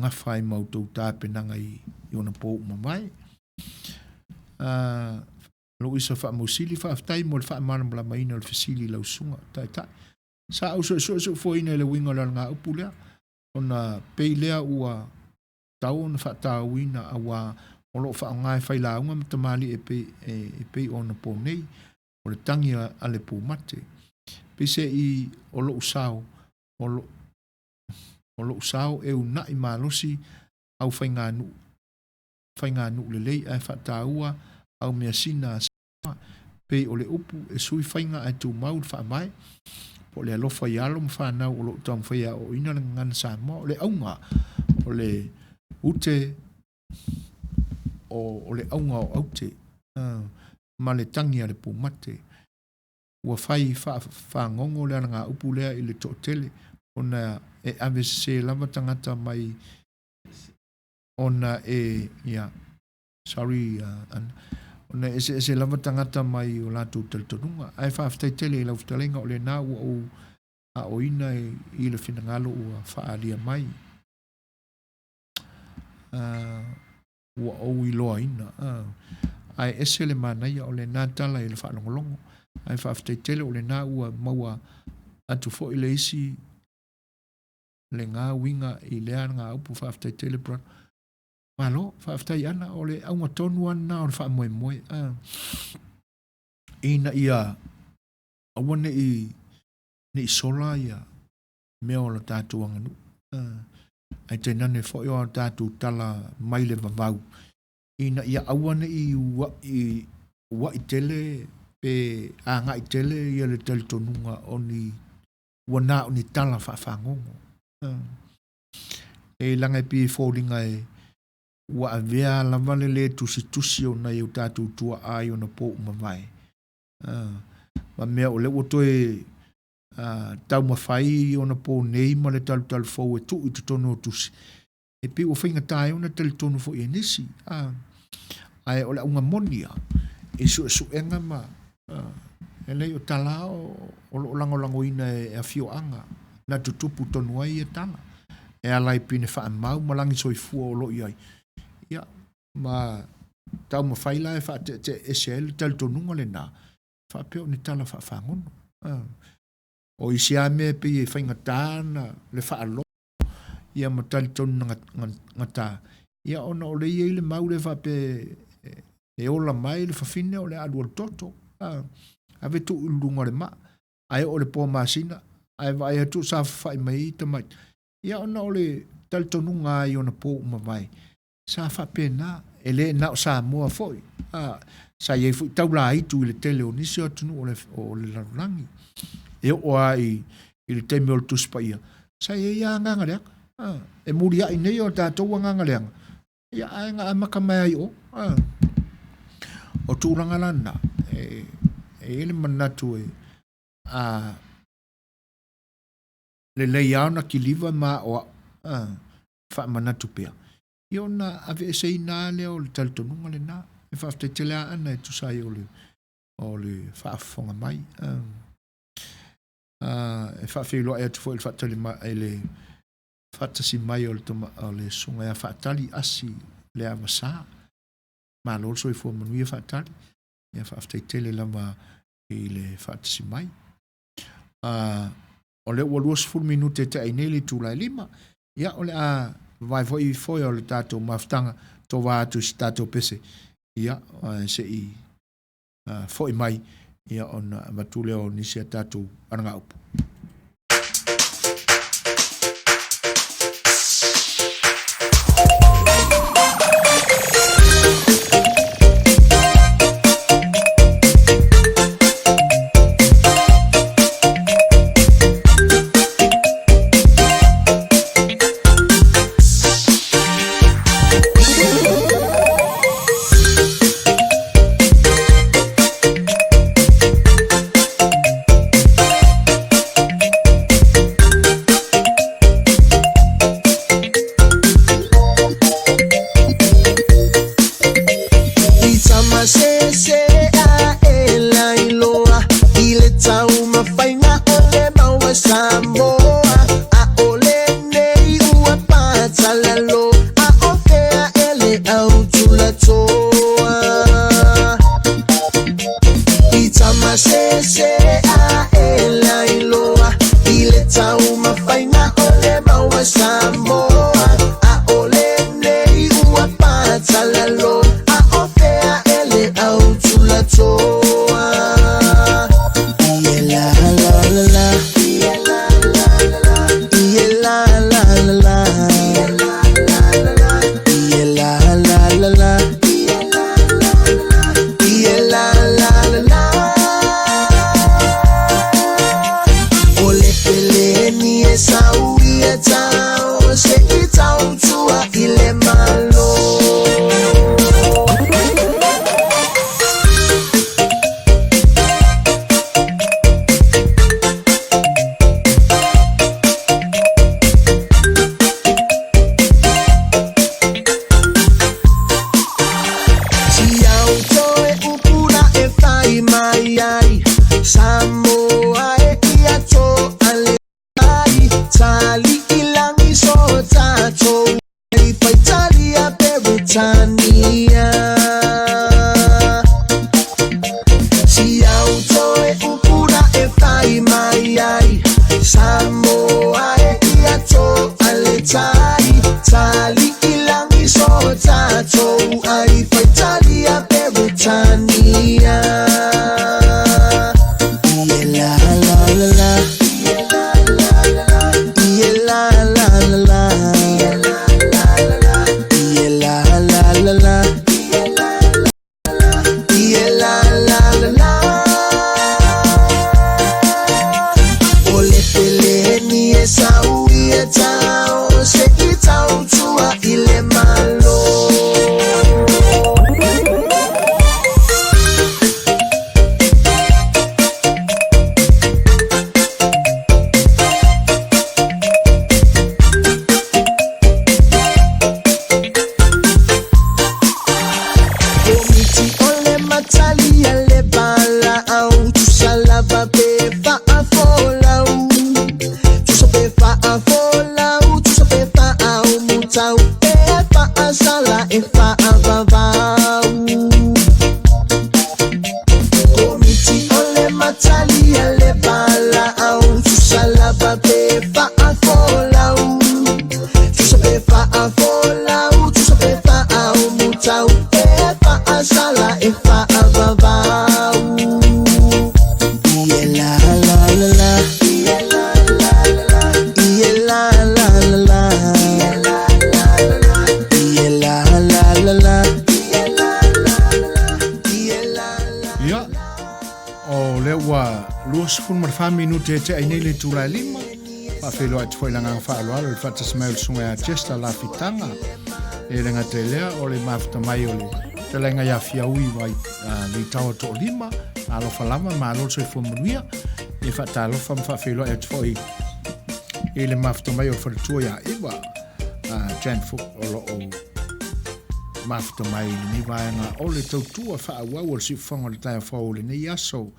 gafa ai ma outou tapenaga i, i ona po ua mavae. A, Luisa Faamausili, faafetai mo le faamalamalamaina o le fesili i lau susuga Taitai. Sa ou suesue suefuaina i le uiga o le alagaupu lea, ona pei lea ua tatau ona faatauina auā o lo o faaaoga e failauga ma tamalii e pei, e pei ona po nei, o le tagi a le pumate. Peiseai o lou sao, o lo, o lou sao e unaʻi malosi au faiganuu, faiganuu lelei ae faataua au measina a Samoa, pei o le upu e sui faiga ae tumau le faavae, po o le alofa i alo ma fanau o lo o taumafai e aoaoina le gagana Samoa. O le auga o le ute o, o le auga o aute ma le tagi a le pumate. Ua fai faafagogo le alagaupu lea i le toatele ona e ave sese lava tagata mai ona e, ia, sorry, Ana, ona e eseese lava tagata mai o latou talitonuga. Ae faafetai tele i lau fetalaiga o lena ua ou aoina i le finagalo ua faaalia mai. Ua ou iloaina. Ae ese le manaia o lena tala i le faalogologo. Ae faafetai tele o lena ua maua atu foi le isi lena uiga i lea gaupu. Faafetai tele brother. Malo, faafetai Ana, o le auga tonu lava lena o le faamoemoe a ina ia aua ne i ne i sola ia mea o le tatou aganuu. Ae tainane foi o a tatou tala mai le vavau ina ia aua ne i uaʻi uaʻi tele pe agai tele ia le talitonuga o ni ua na o ni tala faafagogo. E laga e pei e foliga e ua avea lava le lē tusitusi o nai o tatou tua'a i ona po ua mavae, ma mea o lea ua toe taumafai i ona po nei ma le talutalu fou e tuu i totonu o tusi, e pei ua faigata ai ona talitonu foi e nisi. Ae o le auga moni lava i suesuega ma e leai o tala o lo o lagolagoina e afioaga na tutupu tonu ai ia tala e ala i pine faamau ma lagi soifua o lo o i ai, ia, ma taumafai la e faateeteese ai le talitonuga lena faapea o ni tala faafagono. O isi lava mea e pei e faigata ona le faalogo ia ma talitonu gata, ia ona o lea e i ai le mau lea faapea e ola mai le fafine o le a alualu toto, ave tuu i luga o le maa, ae oo i le po masina, ae vaai atu o saofafai mai ai tamaiti. Ia ona o le talitonuga lava i ona po ua mavae, sa faapena, e le na o Samoa foi, a, sa i ai foi taulaitu i le tele o nisi o atunuu o le, o le lalolagi. E oo lava i, i le taimi o le Tusi Paia, sa i ai lava agaga leaga. A, e muliai nei o tatou agaga leaga, ia ae na amata mai ai o. A, o tulaga la na, e, e i ai le manatu e, a, lelei lava ona kiliva ma aoao, a, faamanatu pea, ia ona aveeseina lava lea o le talitonuga lena. E faafetai tele lava Ana e tusa ai o le, o le faafofoga mai. E faafeiloai atu foi i le faatali mai, i le faatasi mai o le, tama, o le susuga ia Faatali Asi Leavasa. Malo le soifua manuia Faatali. Ia faafetai tele lava i le faatasi mai. O lea ua 20 minute e tea nei le itula e 5. Ia, o le a vavae foi foe o le tatou mafutaga, tova atu i se tatou pese. Ia, se i foi mai, ia ona avatu lea o nisi a tatou alagaupu. fa'asala e fa'avavau. Komiti o le matali a le pala'au, tusa lava pe fa'afolau, tusa pe fa'afolau, tusa pe fa'aumutau e fa'asala e fa'avavau. Ie la la la la, ie la la la la, ie la la la la, ie la la la la, ie la la. Ia, o lea ua 24 minute e tea ai nei le itula e lima, faafeiloai atu foi i le agaga faaaloalo i le faatasi mai o le susuga ia Chester Lafitaga. E le gata i lea, o le mafuta mai o le fetalaiga ia Fiaui Vai Leitaoa Toolima, alofa lava, malo le soifua manuia. E faatalofa ma faafeiloai atu foi i le mafuta mai o le faletua ia Eva Jan Fook o lo o mafuta mai i lenei vaega o le tautua faaauau o le siufofoga o le taeao fou o lenei aso.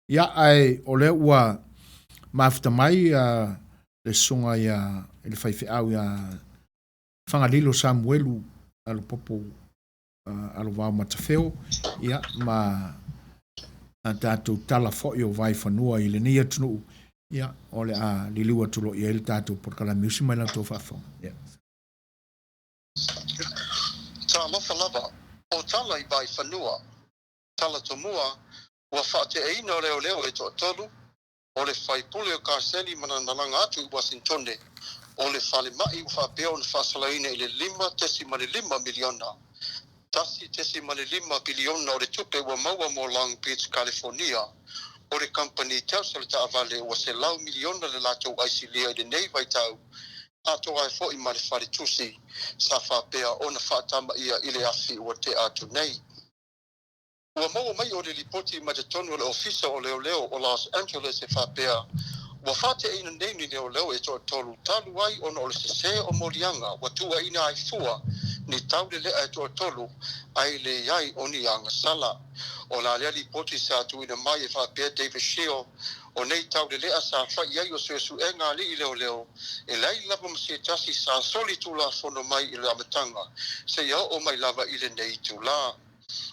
Ia, ae o lea ua mafuta mai le susuga ia i le faifeau ia Fagalilo Samuelu Alopopo Alovao Matafeo, ia, ma a tatou tala foi o Vaifanua i lenei atunuu, ia, o le a liliu atu loa i ai le tatou polokalame usi mai la outou faafofoga. Ia. Talofa lava, o tala i Vaifanua, tala tomua, ua faateaina o leoleo e toatolu, o le faipule o Kaseli ma lana malaga atu i Uasinitone, o le falemai ua faapea ona faasalaina i le $5.5 miliona, $1.5 piliona o le tupe ua maua mo Long Beach, Kalifornia, o le kamupani Telsa le taavale ua $100 miliona le latou aisilia i lenei vaitau, atoa ai foi ma le faletusi sa faapea ona faatamaia i le afi ua tea atu nei. Ua maua mai o le lipoti mai totonu o le Ofisa o Leoleo o Los Angeles e faapea, ua faateaina nei ni leoleo e toatolu talu ai ona o le sesē o moliaga ua tuuaina ai fua ni taulelea e toatolu ae leai o ni agasala. O la lea lipoti sa tuuina mai e faapea David Shiel, o nei taulelea sa fai ai o suesuega a alii leoleo e leai lava ma se tasi sa soli tulafono mai i le amataga seia oo mai lava i lenei itulā.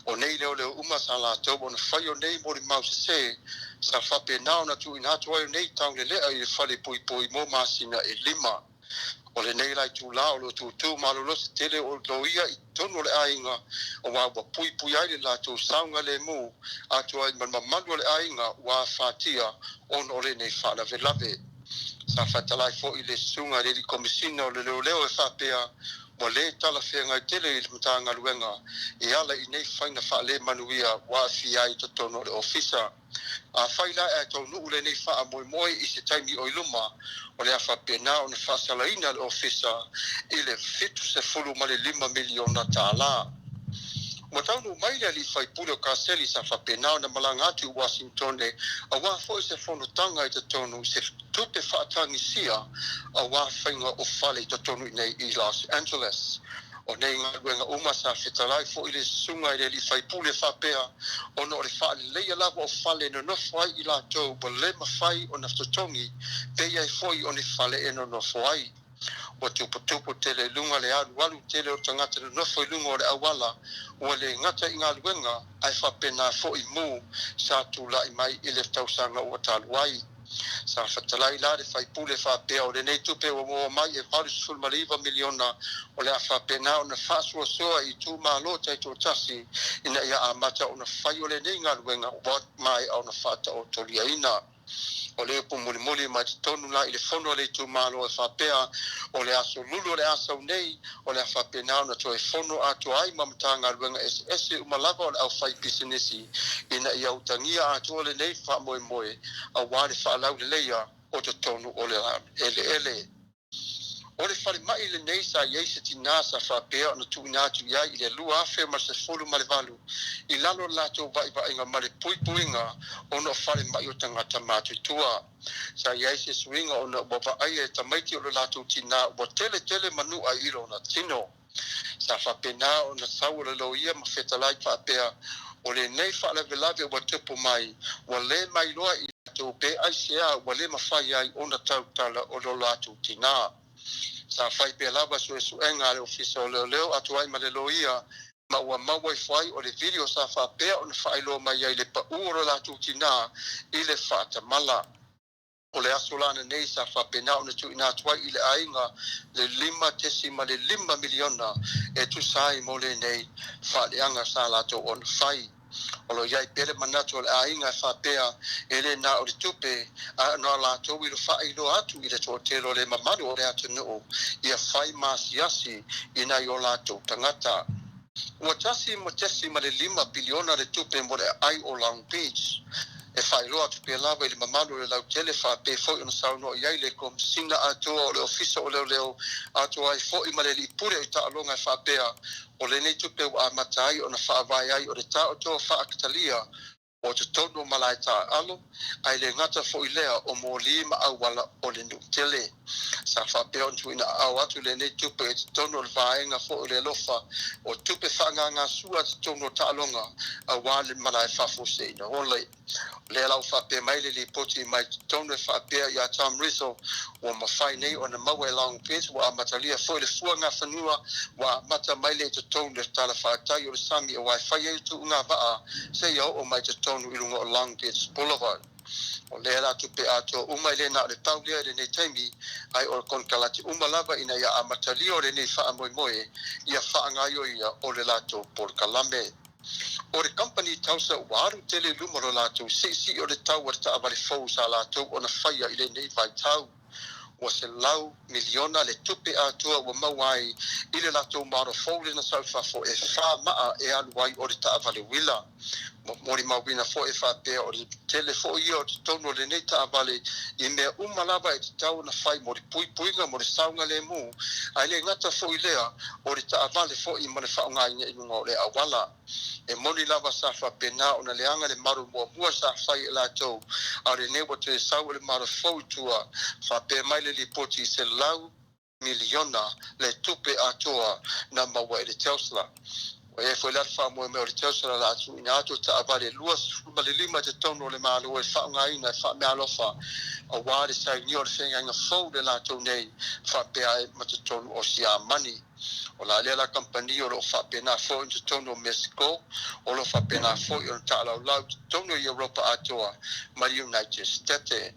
O nei leoleo uma sa latou ona fai o nei molimau sesē sa faapena ona tuuina atu ai o nei taulelea i le fale puipui mo masina e lima. O lenei la itulā o lo o tūtū malolosi tele o loia i totonu o le aiga auā ua puipui ai le latou saogalemu atoa ai ma le mamalu o le aiga ua afatia ona o lenei faalavelave. Sa fetalai foi le susuga i le Alii Komesina o le Leoleo e faapea, ua le talafeagai tele i le Matagaluega e ala i nei faiga faalemanuia ua aafia ai i totonu o le Ofisa. Afai la ae taunuu lenei faamoemoe i se taimi o i luma, o le a faapena ona faasalaina le Ofisa i le $75 miliona tala. Ua taunuu mai le alii faipule o Kaseli sa faapena ona malaga atu i Uasinitone auā foi se fonotaga i totonu i se tupe faatagisia auā faiga o fale i totonu iinei i Los Angeles. O nei galuega uma sa fetalai foi le susuga i le alii faipule faapea ona o le faaleleia lava o fale e nonofo ai i latou ua le mafai ona totogi pe i ai foi o ni fale e nonofo ai. Ua tuputupu tele i luga le alualu tele o tagata nonofo i luga o le auala, ua le gata i galuega ae faapena foi mu sa tulai mai i le tausaga ua talu ai. Sa fetalai la le faipule faapea o lenei tupe ua maua mai e $89 miliona o le a faapena ona faasoasoa i itumalo taitoatasi ina ia amata ona fai o lenei galuega ua maea ona faataotoliaina. O le upu mulimuli mai totonu la i le fono a le itumalo e faapea o le aso Lulu o le a sau nei o le a faapena ona toe fono atoa ai ma Matagaluega eseese uma lava o le aufaipisinisi ina ia utagia atoa lenei faamoemoe auā le faalauleleia o totonu o le eleele. O le falemai lenei sa i ai se tinā sa faapea ona tuuina atu i ai i le 2018 i lalo o le latou vaivaiga ma le puipuiga ona o falemai o tagata matutua. Sa i ai se suiga ona ua vaaia e tamaiti o le latou tinā ua tele tele manu'a i lona tino. Sa faapena ona sau o le loia ma fetalai faapea, o lenei faalavelave ua tupu mai, ua le mailoa i latou pe aisea ua le mafai ai ona tautala o lo latou tinā. Sa fai pea lava suesuega a le Ofisa o Leoleo atoa ai ma le loia ma ua maua ifo ai o le video sa faapea ona faailoa mai ai le pau o lo latou tinā i le faatamala. O le aso la ananei sa faapena ona tuuina atu ai i le aiga le $5.5 miliona e tusa ai mo lenei faaleaga sa latou ona fai. O lo o i ai pea le manatu o le aiga e faapea e le na o le tupe ae ona latou i le faailoa atu i le toatele o le mamalu o le atunuu ia fai maasiasi i nai o latou tagata. Ua $1.5 piliona le tupe mo le aai o Long Beach. E faailoa atu pea lava i le mamalu o le lautele faapea foi ona saunoa i ai le Komesina atoa o le Ofisa o Leoleo atoa ai foi ma le Alii Pule o Taaloga e faapea o lenei tupe ua amata ai ona faavae ai o le taotoa faakatalia o totonu o malae taaalo, ae le gata foi lea o moli ma auala o le nuu tele. Sa faapea ona tuuina aao atu lenei tupe i totonu o le vaega foi o le alofa o tupe faaagagasua i totonu o taaloga aua le malae faafuaseina ole. O lea la ua faapea mai le lipoti mai totonu e faapea ia Tom Rizzo ua mafai nei ona maua e Long Beach ua amatalia foi le fuagafanua ua amata mai le i totonu le talafatai o le sami aua e fai ai tuuga vaa seia oo mai totonu i luga o Long Beach Boulevard. O lea la tupe atoa uma i le na o le pau lea i lenei taimi ai o le konekarate uma lava ina ia amatalia o lenei faamoemoe ia faagaoioia o le latou polokalame. O le company tausa ua alu tele i luma o lo latou siisii o le tau o le taavale fou sa latou ona faia i lenei vaitau. Ua $100 miliona le tupe atoa ua maua ai i le latou model fou lena sau i fafo e fa maa e alu ai o le taavale uila. Molimauina foi e faapea o le tele foi ia o totonu o lenei taavale i mea uma lava e tatau ona fai mo le puipuiga mo le saogalemu, ae le gata foi lea o le taavale foi ma le faaaogaina i luga o le auala. E moni lava sa faapena ona leaga le malu muamua sa fai e latou, a o lenei ua toe sau o le model fou i tua. Faapea mai le lipoti $100 miliona le tupe atoa na maua e le Tesla. Ua i ai foi la le faamoemoe o le Tesla la tuuina atu taavale 25 i totonu o le Malo e faaaogaina e faameaalofa aua le sainia o le feagaiga fou le latou nei faapea ai ma totonu o Siamani. O la lea la kamupani o lo o faapena foi i totonu o Mexico, o lo o faapena foi ona taalaulau i totonu o Europa atoa ma le United States.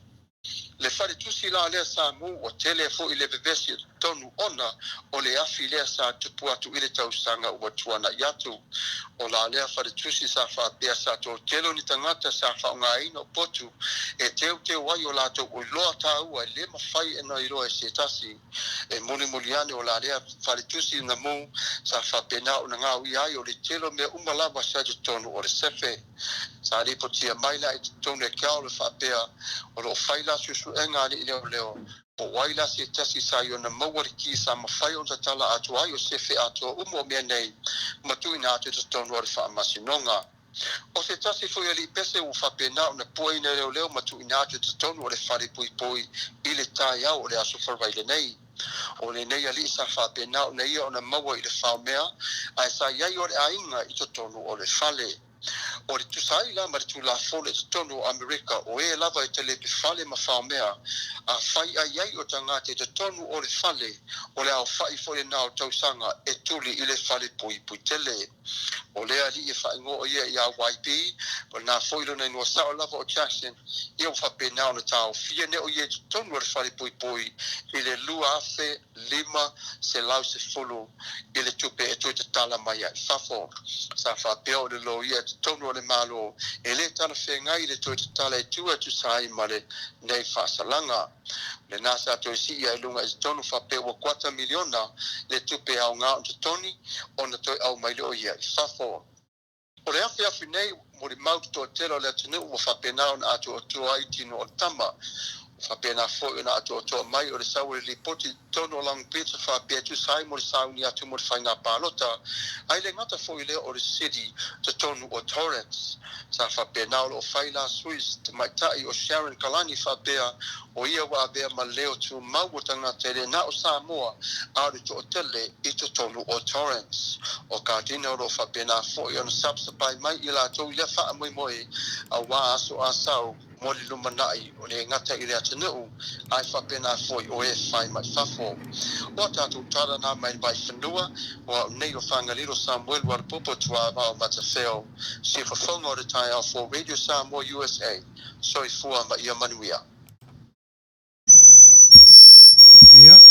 Le faletusi la lea sa mu ua tele foi le vevesi i totonu ona o le afi lea sa tupu atu i le tausaga ua tuana'i atu. O la lea faletusi sa faapea sa toatele ni tagata sa faaaogaina o potu e teuteu ai o latou iloa taua e le mafai ona iloa e se tasi. E mulimuli ane o la lea faletusi na mu sa faapena ona gaoia ai o le tele o mea uma lava sa i totonu o le sefe. Sa lipotia mai la i totonu e ke ao le faapea o loo fai la suesuega a alii leoleo po o ai la se tasi sa i ona maua le ki sa mafai ona tatala atu ai o sefe atoa uma o mea nei ma tuuina atu i totonu o le faamasinoga. O se tasi foi alii pese ua faapena ona puaina e leoleo ma tuuina atu i totonu o le fale puipui i le taeao o le aso Faraile lenei. O lenei alii sa faapena ona ia ona maua i le faomea ae sa i ai o le aiga i totonu o le fale. O le tusa ai la ma le tulafono i totonu o Amerika o e lava e talepe fale ma faomea afai ai ai o tagata i totonu o le fale o le aofa'i foi lena o tausaga e tuli i le fale puipui tele. O lea alii e faaigoa ia ia YB o lena foi lona igoa sao lava o Jackson ia ua faapena ona taofia nei o ia i totonu o le fale puipui i le 2510 i le tupe e toe tatala mai ai fafo. Sa faapea o le loia i totonu o le Malo e le talafeagai le toe tatala i tua e tusa ai ma lenei faasalaga. Lena sa toe sii ai i luga i totonu faapea ua $250,000 le tupe aoga o totoni ona toe aumai lea o ia i fafo. O le afiafi nei molimau le toatele o le atunuu ua faapena ona atoatoa ai tino o le tama. Ua faapena foi ona atoatoa mai o le sau o le lipoti i totonu o Long Beach faapea e tusa ai mo le sauni atu mo le faiga palota ai le gata foi lea o le city totonu o Torrance. Sa faapena o loo fai la sui tamaitai o Sharon Kalani faapea o ia ua avea ma leo tumau o tagata e le na o Samoa a o le toatele i totonu o Torrance. O Kadina o loo faapena foi ona sapsapai mai i latou i lea faamoemoe aua aso asau. mo le lumanai o le gata i le atunuu ae faapena foi o e fai mai fafo. O a tatou tala na mai le Vaifanua, o au nei o Fagalilo Samuelu Alapopo Tuavao Matafeo, Siufofoga o le taeao for Radio Samoa USA. Soifua ma ia manuia. Ia.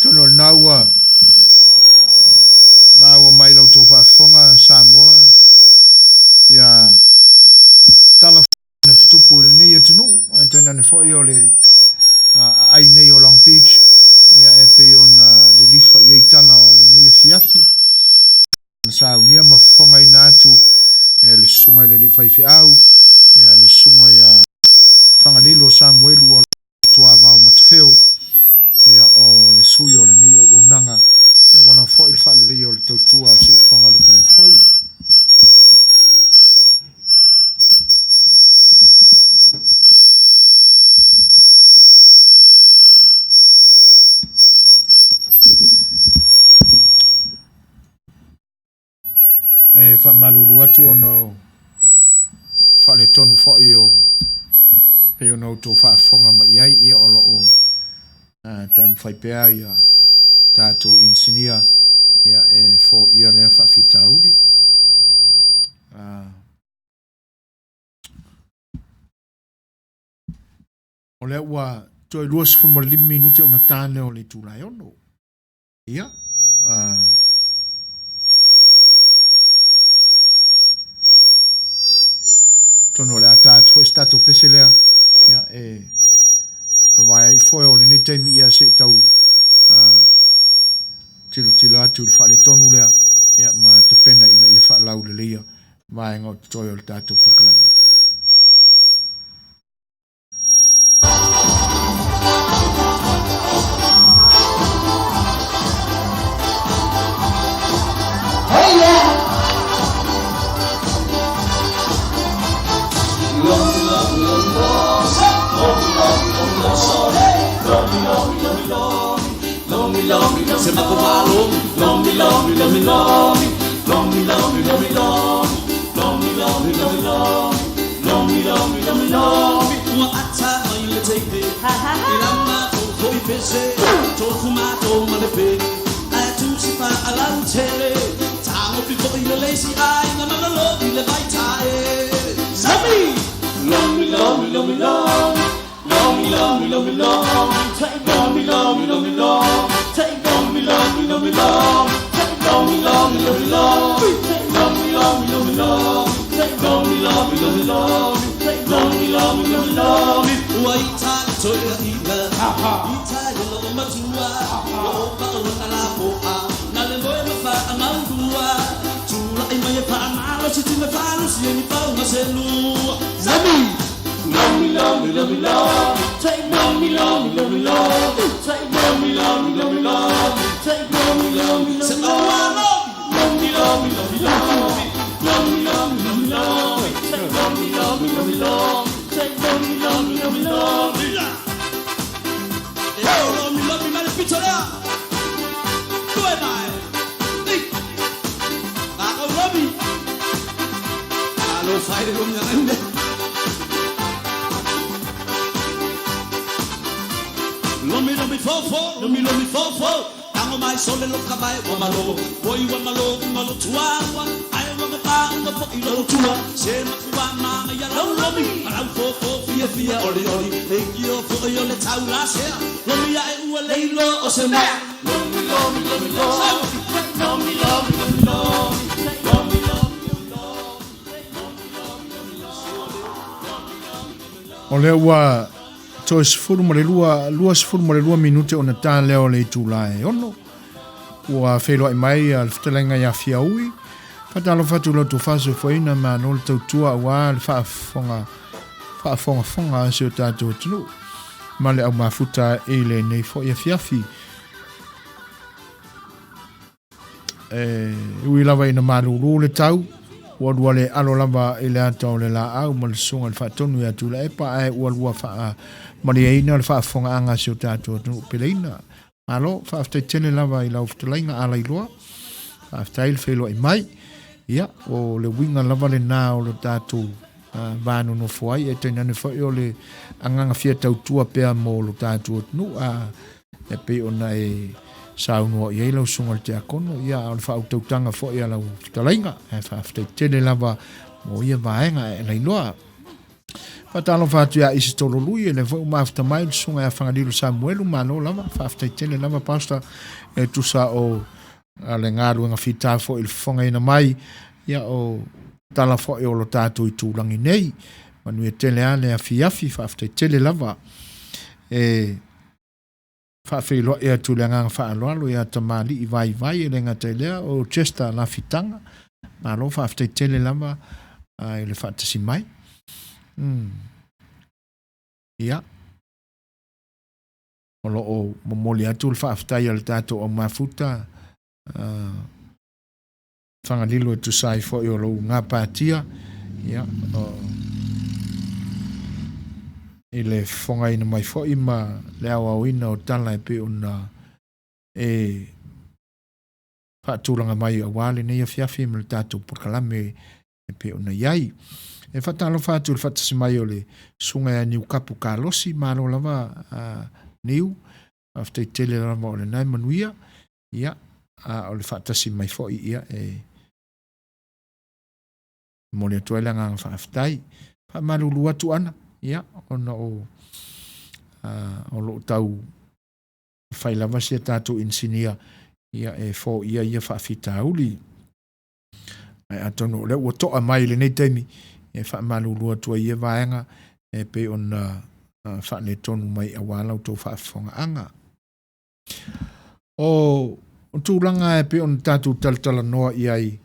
Atonu o lena ua maua mai la outou faafofoga Samoa ia tala na tutupu i lenei atunuu ae tainane foi o le aai nei o Long Beach ia e pei ona lilifa i ai tala o lenei afiafi na saunia ma fofogaina atu e le susuga i le alii faifeau ia le susuga ia Fagalilo Samuelu o Tuavao Matafeo ia o le sui o lenei auaunaga ia ua lava foi le faaleleia o le tautua a le siufofoga o le taeao fou. E faamalulu atu ona o faaletonu foi o pei ona outou faafofoga mai i ai, ia o lo o taumafai pea ia tatou inisinia ia e foia lea faafitauli. O lea ua toe 25 minute ona ta lea o le itula e 6. Ia, atonu o le a ta atu foi se tatou pese lea, ia, e mavae ai foe o lenei taimi ia se i tau tilotilo atu i le faaletonu lea, ia, ma tapena ina ia faalauleleia vaega o totoe o le tatou polokalame. O lea ua toe 12, 22 minute ona ta lea o le itula e 6. Ua feiloai mai le fetalaiga ia Fiaui. Faatalofa atu i lo outou faasoifuaina, malo le tautua aua le faafofoga faafogafoga a si o tatou atunuu ma le au mafuta i lenei foi afiafi. E ui lava ina malūlū le tau, ua lua le alo lava i le ata o le laau ma le susuga i le Faatonu ia Tuilaepa, ae ua lua faamalieina le faafofogaaga a si o tatou atunuu peleina. Malo, faafetai tele lava i lau fetalaiga Alailoa, faafetai le feiloai mai. Ia, o le uiga lava lena o le tatou va nonofo ai, e tainane foi o le agaga fia tautua pea mo lo tatou atunuu, a e pei ona e saunoa i ai lau susuga i le tiakono, ia, a o le faautautaga foi a lau fetalaiga, ae faafetai tele lava mo ia vaega e Alailoa. Faatalofa atu ia Isi Tololui, e lea foi ua mafuta mai le susuga ia Fagalilo Samuelu, malo lava, faafetai tele lava Pastor, e tusa o le galuega fita foi i le fofogaina mai, ia o tala foi o lo tatou itulagi nei. Manuia tele a le afiafi, faafetai tele lava. E faafeiloai atu le agaga faaaloalo ia Tamalii Vaivai, e le gata i lea o Chester Lafitaga, malo faafetai tele lava i le faatasi mai. Ia, o lo o momoli atu le faafetai a le tatou au mafuta Fagalilo e tusa ai foi o lou gapatia, ia, o, i le fofogaina mai foi ma le aoaoina o tala e pei ona e faatulaga mai aua lenei afiafi ma le tatou polokalame e pei ona i ai. E faatalofa atu i le faatasi mai o le susuga ia Niukapu Kalosi, malo lava Niu, faafetai tele lava o lena e manuia. Ia, a o le faatasi mai foi, ia, e momoli atu ai le agaga faafetai. Faamalulu atu ana, ia, ona o, o lo o tau fai lava si a tatou inisinia, ia, e foia ia faafitauli. Ae atonu o lea ua toa mai i lenei taimi, e faamalulu atu ai ia vaega, e pei ona faaletonu mai aua la outou faafofogaaga. O tulaga e pei ona tatou talatalanoa i ai,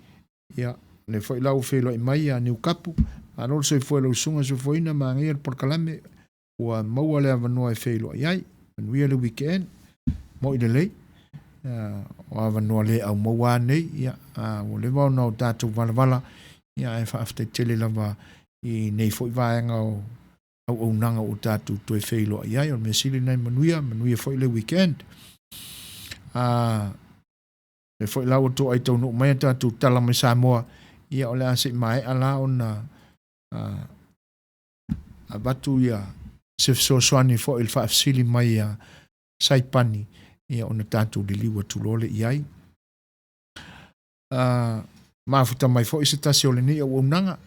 ia, lea foi la ua feiloai mai ia Niukapu, malo le soifua i lau susuga soifuaina, manaia le polokalame, ua maua le avanoa e feiloai ai, manuia le weekend, moi lelei, o avanoa le au maua nei, ia, ua leva ona o tatou valavala, ia, ae faafetai tele lava i nei foi vaega o auaunaga ua tatou toe feiloai ai. O le mea sili lena e manuia, manuia foi le weekend. A lea foi la ua toai taunuu mai a tatou tala mai Samoa, ia o le a se i maea la ona avatu ia se fesoasoani foi i le faafesili mai a Saipani, ia ona tatou liliu atu loa lea i ai. Mafuta mai foi se tasi o lenei auaunaga,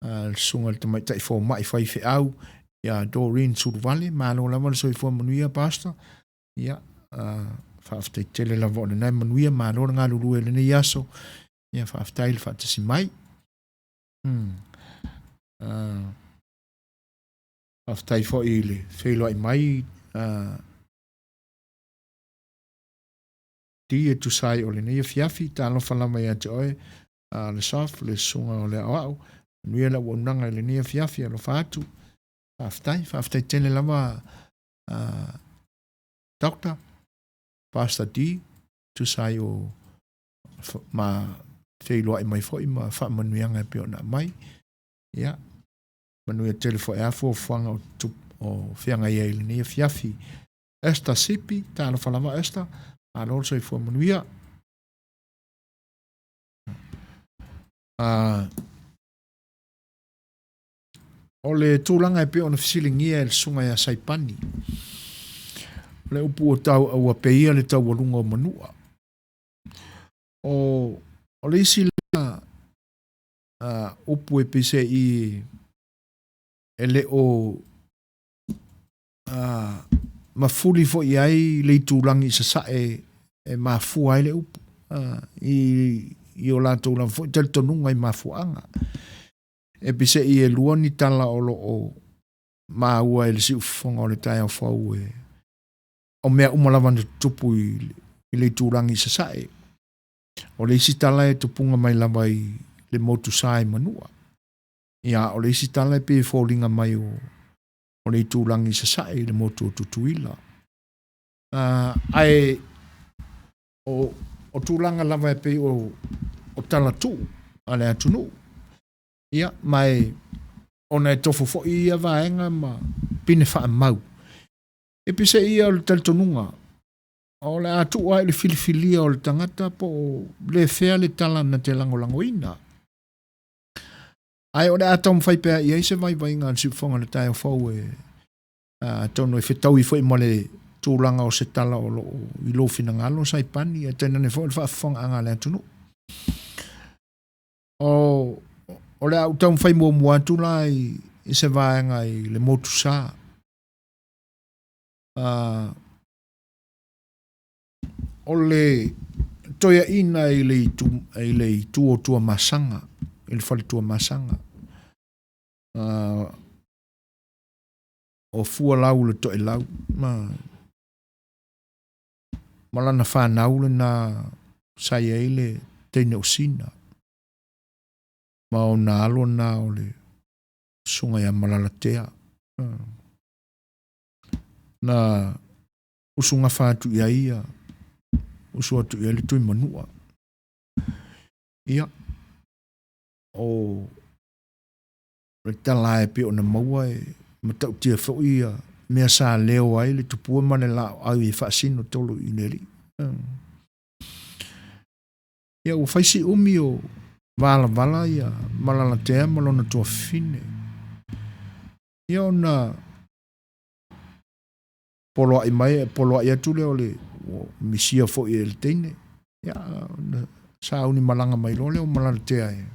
le susuga i le tamaitai fomai faifeau ia Doreen Suluvale, malo lava le soifua manuia Pastor. Ia, faafetai tele lava o lena e manuia, malo le galulue i lenei aso. Ia, faafetai le faatasi mai. Faafetai foi i le feiloai mai Di e tusa ai o lenei afiafi, talofa lava ia te oe, a le Sof, le susuga o le aoao, manuia le auaunaga i lenei afiafi, alofa atu. Faafetai, faafetai tele lava Doctor, Pastor D, tusa ai o ma feiloai mai foi ma faamanuiaga e pei ona aumai. Ia, manuia tele foi a fuafuaga o feagai ai i lenei afiafi. Esther Sipi, talofa lava Esther, malo le soifua manuia. O le tulaga e pei ona fesiligia e le susuga ia Saipani, o le upu ua tau ua peia le taualuga o Manua. O le isi lea upu e pei se i e le o mafuli foi i ai le itulagi i sasae e mafua ai le upu i o latou lava foi talitonuga i mafuaaga. E pisei e lua ni tala o lo o maua e le siufofoga o le taeao fou e o mea uma lava na tutupu i le itulagi i sasae. O le isi tala e tupuga mai lava i le motu sa i Manua. Ia, o le isi tala e pei e foliga mai o le itulagi i sasae i le motu o Tutuila. Ae o o tulaga lava e pei o, o talatuu a le atunuu. Ia, ma e, ona e tofu foi ia vaega ma pine faamau. E pise ia o le talitonuga, o le a tuu lava i le filifilia o le tagata po o le fea le tala na te lagolagoina. Ae o le a taumafai pea i ai se vaivaiga a le Siufofoga i le taeao fou e atonu e fetaui foi ma le tulaga o se tala o lo o i lou finagalo Saipani, ae tainane foi le faafofogaaga a le atunuu. O, o le a ou taumafai muamua atu la i, i se vaega i le motu sa. O le toeaina i le itu, i le itu o Tuamasaga, i le fale Tuamasaga. O Fualau le Toelau ma, ma lana fanau lena sa i ai le teine o Sina. Ma ona alo na o le susuga ia Malalatea. Na usugafa atu i ai ia, usu atu i ai le Tuimanua. Ia, o le tala e pei ona maua e matautia foi ia mea sa leo ai le tupua ma le laoau e faasino tolo i le alii. Ia ua fai si umi o valavala ia Malalatea ma lona tuafafine. Ia ona poloai mai, poloai atu lea o le ua misia foi e le teine. Ia, ona sauni malaga mai loa lea o Malalatea e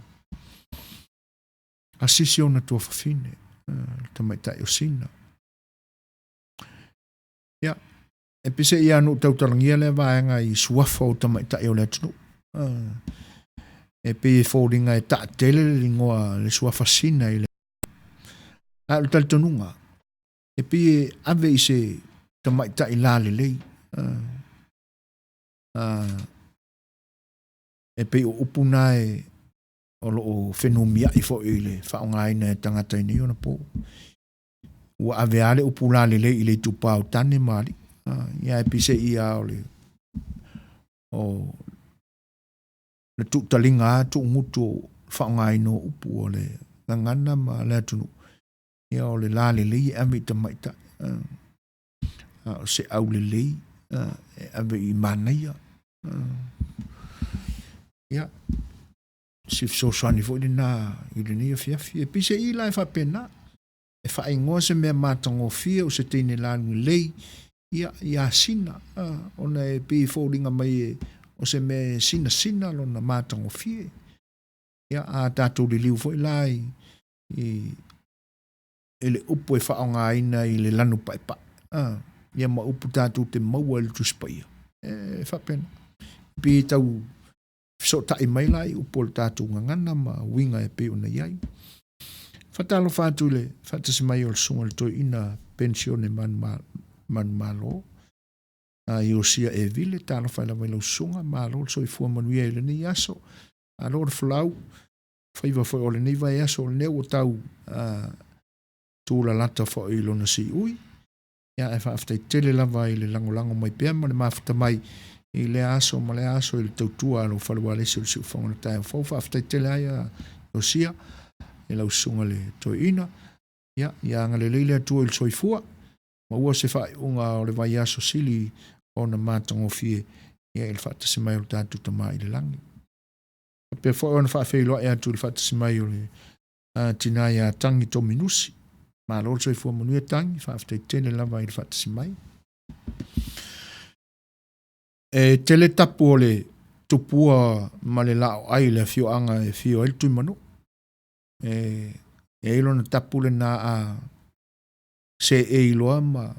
asisi ona tuafafine, le tamaitai o Sina. Ia, e pese ia ona ou tautalagia lea vaega i suafa o tamaitai o le atunuu. E pei e foliga e taatele le igoa le suafa Sina i le a o le talitonuga e pei e ave i se tamaitai lalelei. E pei o upu na e o lo o fenumiai foi i le faaaogaina e tagata i nei ona po. Ua ave lava le upu lalelei i le itupa o tane ma alii. Ia e peiseai lava o le o le tuutaliga lava tuugutu o le faaaogaina o upu o le gagana ma le atunuu. Ia o le lalelei e ave i tamaitai. A o se aulelei e ave i manaia. Ia, si fesoasoani foi lena i lenei afiafi. E peiseai la e faapena, e faaigoa se mea matagofie o se teine lalelei ia, ia Sina, ona e pei e foliga mai e, o se mea e sinasina lona matagofie. Ia, a tatou liliu foi la i, i, i le upu e faaaogaina i le lanu paepae, ia ma upu tatou te maua i le Tusi Paia, e faapena. E pei e tau fesootai mai la i upu o le tatou gagana ma uiga e pei ona i ai. Faatalofa atu i le faatasi mai o le Susuga i le Toeaina Penisione Manumalo, a Iosia Evile, talofa lava i lau susuga, malo le soifua manuia i lenei aso, malo le folau, faiva foi o lenei vaiaso o lenei ua tau tulalata foi i lona siui. Ia, ae faafetai tele lava i le lagolago mai pea ma le mafuta mai i lea aso ma lea aso i le tautua a lou fale ualesi o le Siufofoga o le taeao fou. Faafetai tele ai ia Iosia i lau susuga i le Toeaina. Ia, ia agalelei le Atua i le soifua, maua se faaiuga o le vaiaso sili ona matagofie ia i le faatasi mai o le tatou Tama i le lagi. Faapea foi ona faafeiloai atu i le faatasi mai o le tina ia Tangi Tominusi. Malo le soifua manuia Tangi, faafetai tele lava i le faatasi mai. E tele tapu o le tupua ma le laoai i le afioaga e afio ai le Tuimanua. E i ai lona tapu lena a seei loa ma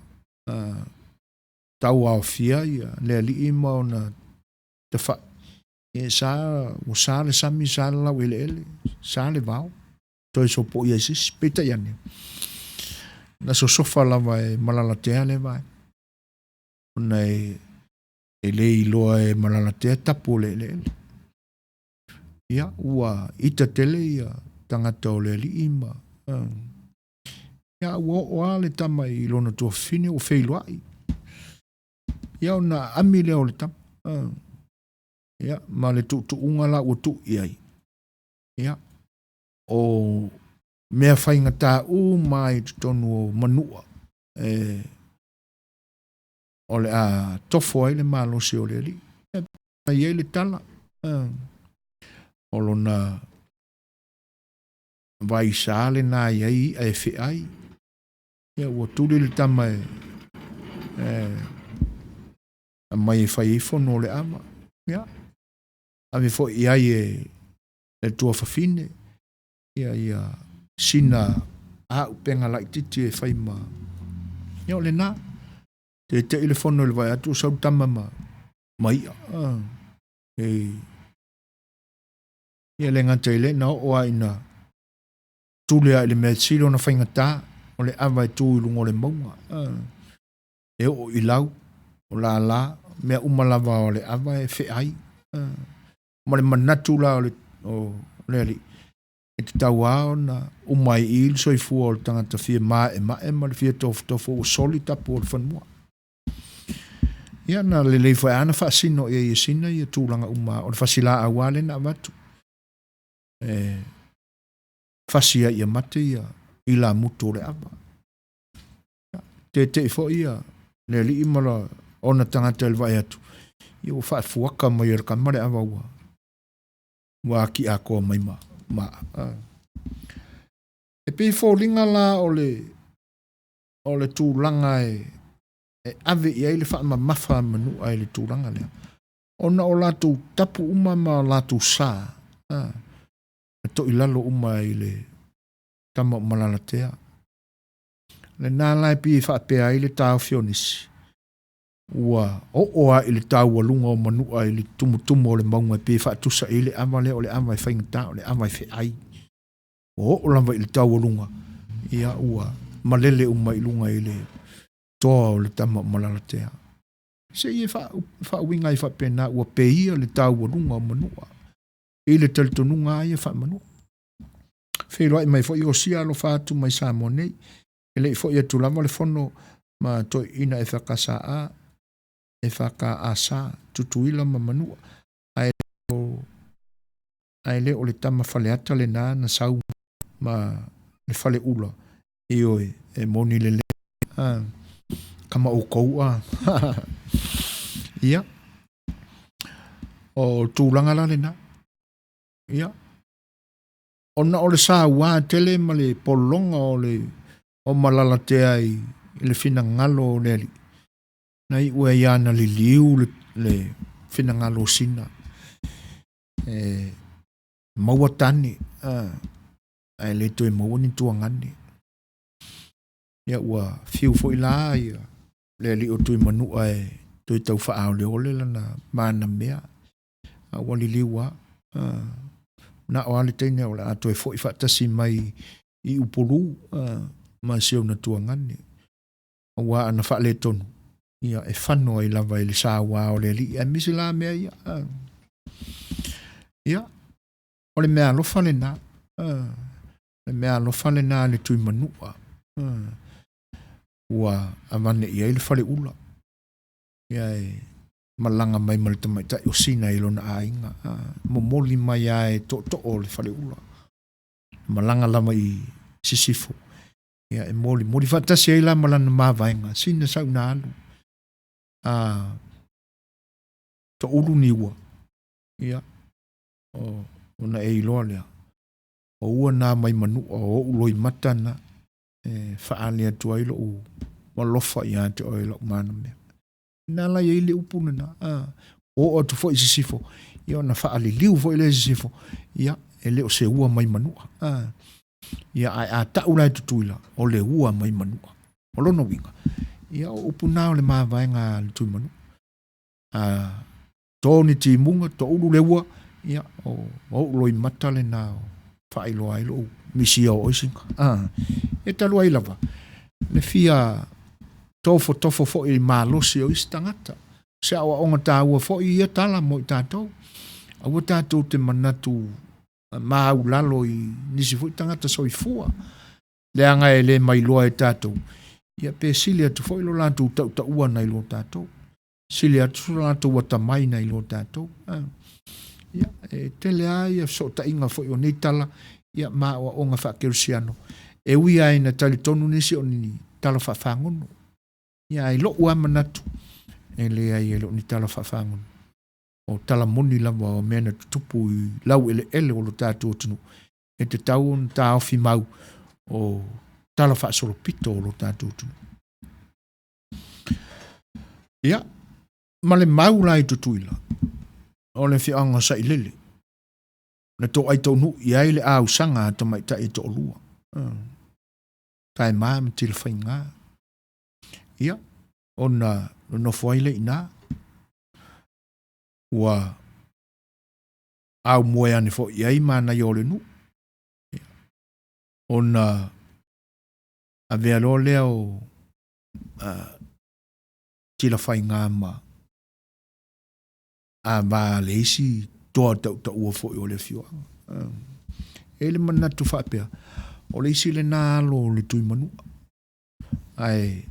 tauaofia ia le alii ma ona tafai. E sa, ua sa le sami, sa le laueleele, sa le vao, toe sopoia ai se isi. Peitai ane, na sosofa lava e Malalatea lea vaega, ona e, e le iloa e Malalatea tapu o le eleele. Ia, ua ita tele ia tagata o le alii ma... Ia, ua oo lava le tama i lona tuafafine ua feiloai. Ia, ona aami lea o le tama. Ia, ma le tuutuuga la ua tuu i ai, ia, o mea faigata uma i totonu o Manua e o le a tofo ai le malosi o le Alii. E i ai le tala, o lona vaisa lena e i ai i'a e feai. Ia ua tuli le tama e aumai e fai ai fono o le ava. Ia, ave foi i ai e le tuafafine ia ia sina auupega laitiiti e fai ma. Ia o lena. Tete'i le fono i le vaai atu o sau tama ma ma i'a. E ia le gata i lea na oo lava ina tuli lava i le mea sili ona faigata o le ava e tu i luga o le mauga. E oo i lau, o lala, mea uma lava o le ava e feai. Ma le manatu la o le, o le alii, e tatau lava ona uma ai i i le soifua o le tagata fia maemae ma le fia tofotofo ua soli tapu o le fanua. Ia na lelei foi lava na faasino i ai e Sina ia tulaga uma, o le fasilaau lava lea na avatu. E fasi ai ia mate ia ilamutu o le ava. Tete'i foi ia le alii ma ona tagata i le vaai atu, ia ua faafuaka mai e le tama le ava ua ua aki atoa mai ma, ma E pei e foliga la o le o le tulaga e e ave i ai le faamamafa a Manua i le tulaga lea, ona o latou tapu uma ma o latou sa, a, na toilalo uma i le tama o Malalatea. Lena la e pei e faapea ai le taofi o nisi, ua oo lava i le taualuga o Manua i le tumutumu o le mauga e pei e faatusa i ai le ava lea o le ava e faigata, o le ava e feai. Ua oo lava i le taualuga, ia ua malele uma i luga i le toa o le tama o Malalatea. Se i e faauiga ai faapena ua peia le taualuga o Manua i le talitonuga lava ia faa-Manua. Feiloai mai foi Iosia alofa atu mai Samoa nei. E le i foi atu lava le fono ma toeaiina EFKSA, FKAS, Tutuila ma Manua, ae ae le o le tama Faleata lena na sau ma le Faleula, ioe, e moni lelei, a, kama oukou a. Ia, o tulaga la lena. Ia, ona o le saua tele ma le pologa o le o Malalatea i le finagalo o le alii, na iu ai lava na liliu le, le finagalo o Sina e maua tane, a, ae le toe maua ni tuagane. Ia ua fiu foi la ia le alii o Tuimanua e toe tau faaoleole lana manamea, a ua liliu lava. Na o lava le teine o le a toe foi faatasi mai i Upolu ma si ona tuagane. Aua ana faaletonu, ia e fano ai lava i le saua o le alii, aemaise la mea ia. Ia, o le mea alofa lena. Le mea alofa lena a le Tuimanua. Ua avane i ai le faleula. Ia e malaga mai ma le tamaitai o Sina i lona aiga. Momoli mai lava e tootoo o le faleula. Malaga lava i Sisifo. Ia e molimoli faatasi ai la ma lana mavaega, sina sau na alu. A toulu ni ua. Ia, o, ona e iloa lea. O ua na mai Manua o ou loimata na e faaali atu ai lou alofa ia te oe lou manamea. Na la i ai le upu lena. A, oo atu foi i Sisifo, ia ona faaliliu foi lea i Sisifo, ia, e le o se ua mai Manua. A, ia, ae a tau la e Tutuila, o le ua mai Manua. O lona uiga, ia, o upu na o le mavaega a le Tuimanua. A to ni timuga, toulu le ua, ia, o ou loimata lena o faailoa ai lou misia o oe Sina. A, e talu ai lava, le fia tofotofo foi i malosi o isi tagata. Se aoaoga taua foi ia tala mo i tatou. Aua tatou te manatu maulalo i nisi foi tagata soifua. Leaga e le mailoa e tatou, ia pe sili atu foi lo latou tautaua nai lo tatou. Sili atu so latou atamai nai lo tatou. Ia, e tele lava ia fesootaiga foi o nei tala, ia, ma aoaoga faakerisiano, e ui lava ina talitonu nisi o ni tala faafagono. Ia, ae i lou lava manatu, e leai e le o ni tala faafagono. O tala moni lava o mea na tutupu i laueleele o lo tatou atunuu, e tatau ona taofi mau o tala faasolopito o lo tatou atunuu. Ia, ma le mau la i Tutuila, o le afioaga o Sailele, na toai taunuu i ai le ausaga a tamaitai e toalua, Taema ma Tilafaiga. Ia, ona nonofo ai lea i ina, ua aumoe ane foi i ai manaia o le nuu. Ia, ona avea loa lea o Tilafaiga ma ava a le isi toa tautaua foi o le afioaga. E i ai le manatu faapea, o le isi lena alo o le Tuimanua, ae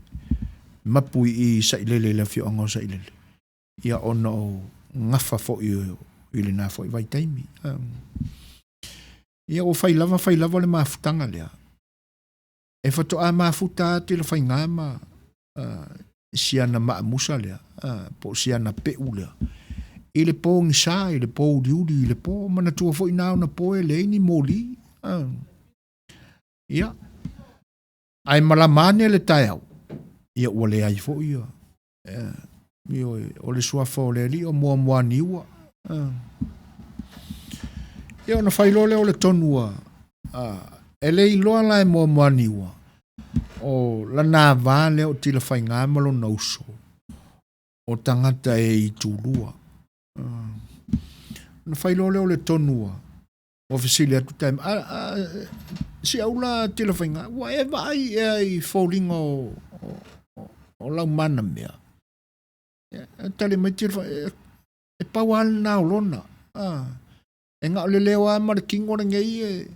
mapu i i Sailele i le afioaga o Sailele, ia ona o gafa foi i lena foi vaitaimi. Ia ua fai lava fai lava le mafutaga lea, e faatoa mafuta lava Tilafaiga ma siana maamusa lea, po o siana peu lea, i le pogisa, i le pouliuli i le po. Manatua foi na ona po e leai ni moli. Ia, ae malama ane le taeao, ia ua leai foi ia, ioe, o le suafa o le Alii o Muamuaniua. Ia ona fai loa lea o le tonu a, e le iloa la e Muamuaniua, o lana ava lea o Tilafaiga ma lona uso, o tagata e itulua. Ona fai loa lea o le tonu a, ua fesili atu Taema, a, a, si au la Tilafaiga, ua e vaai ea i foliga o, o, o lau manamea? E tali mai Tilafaiga, e, e pau lava lena o lona. A, e na o le leo lava ma le kino lenei e,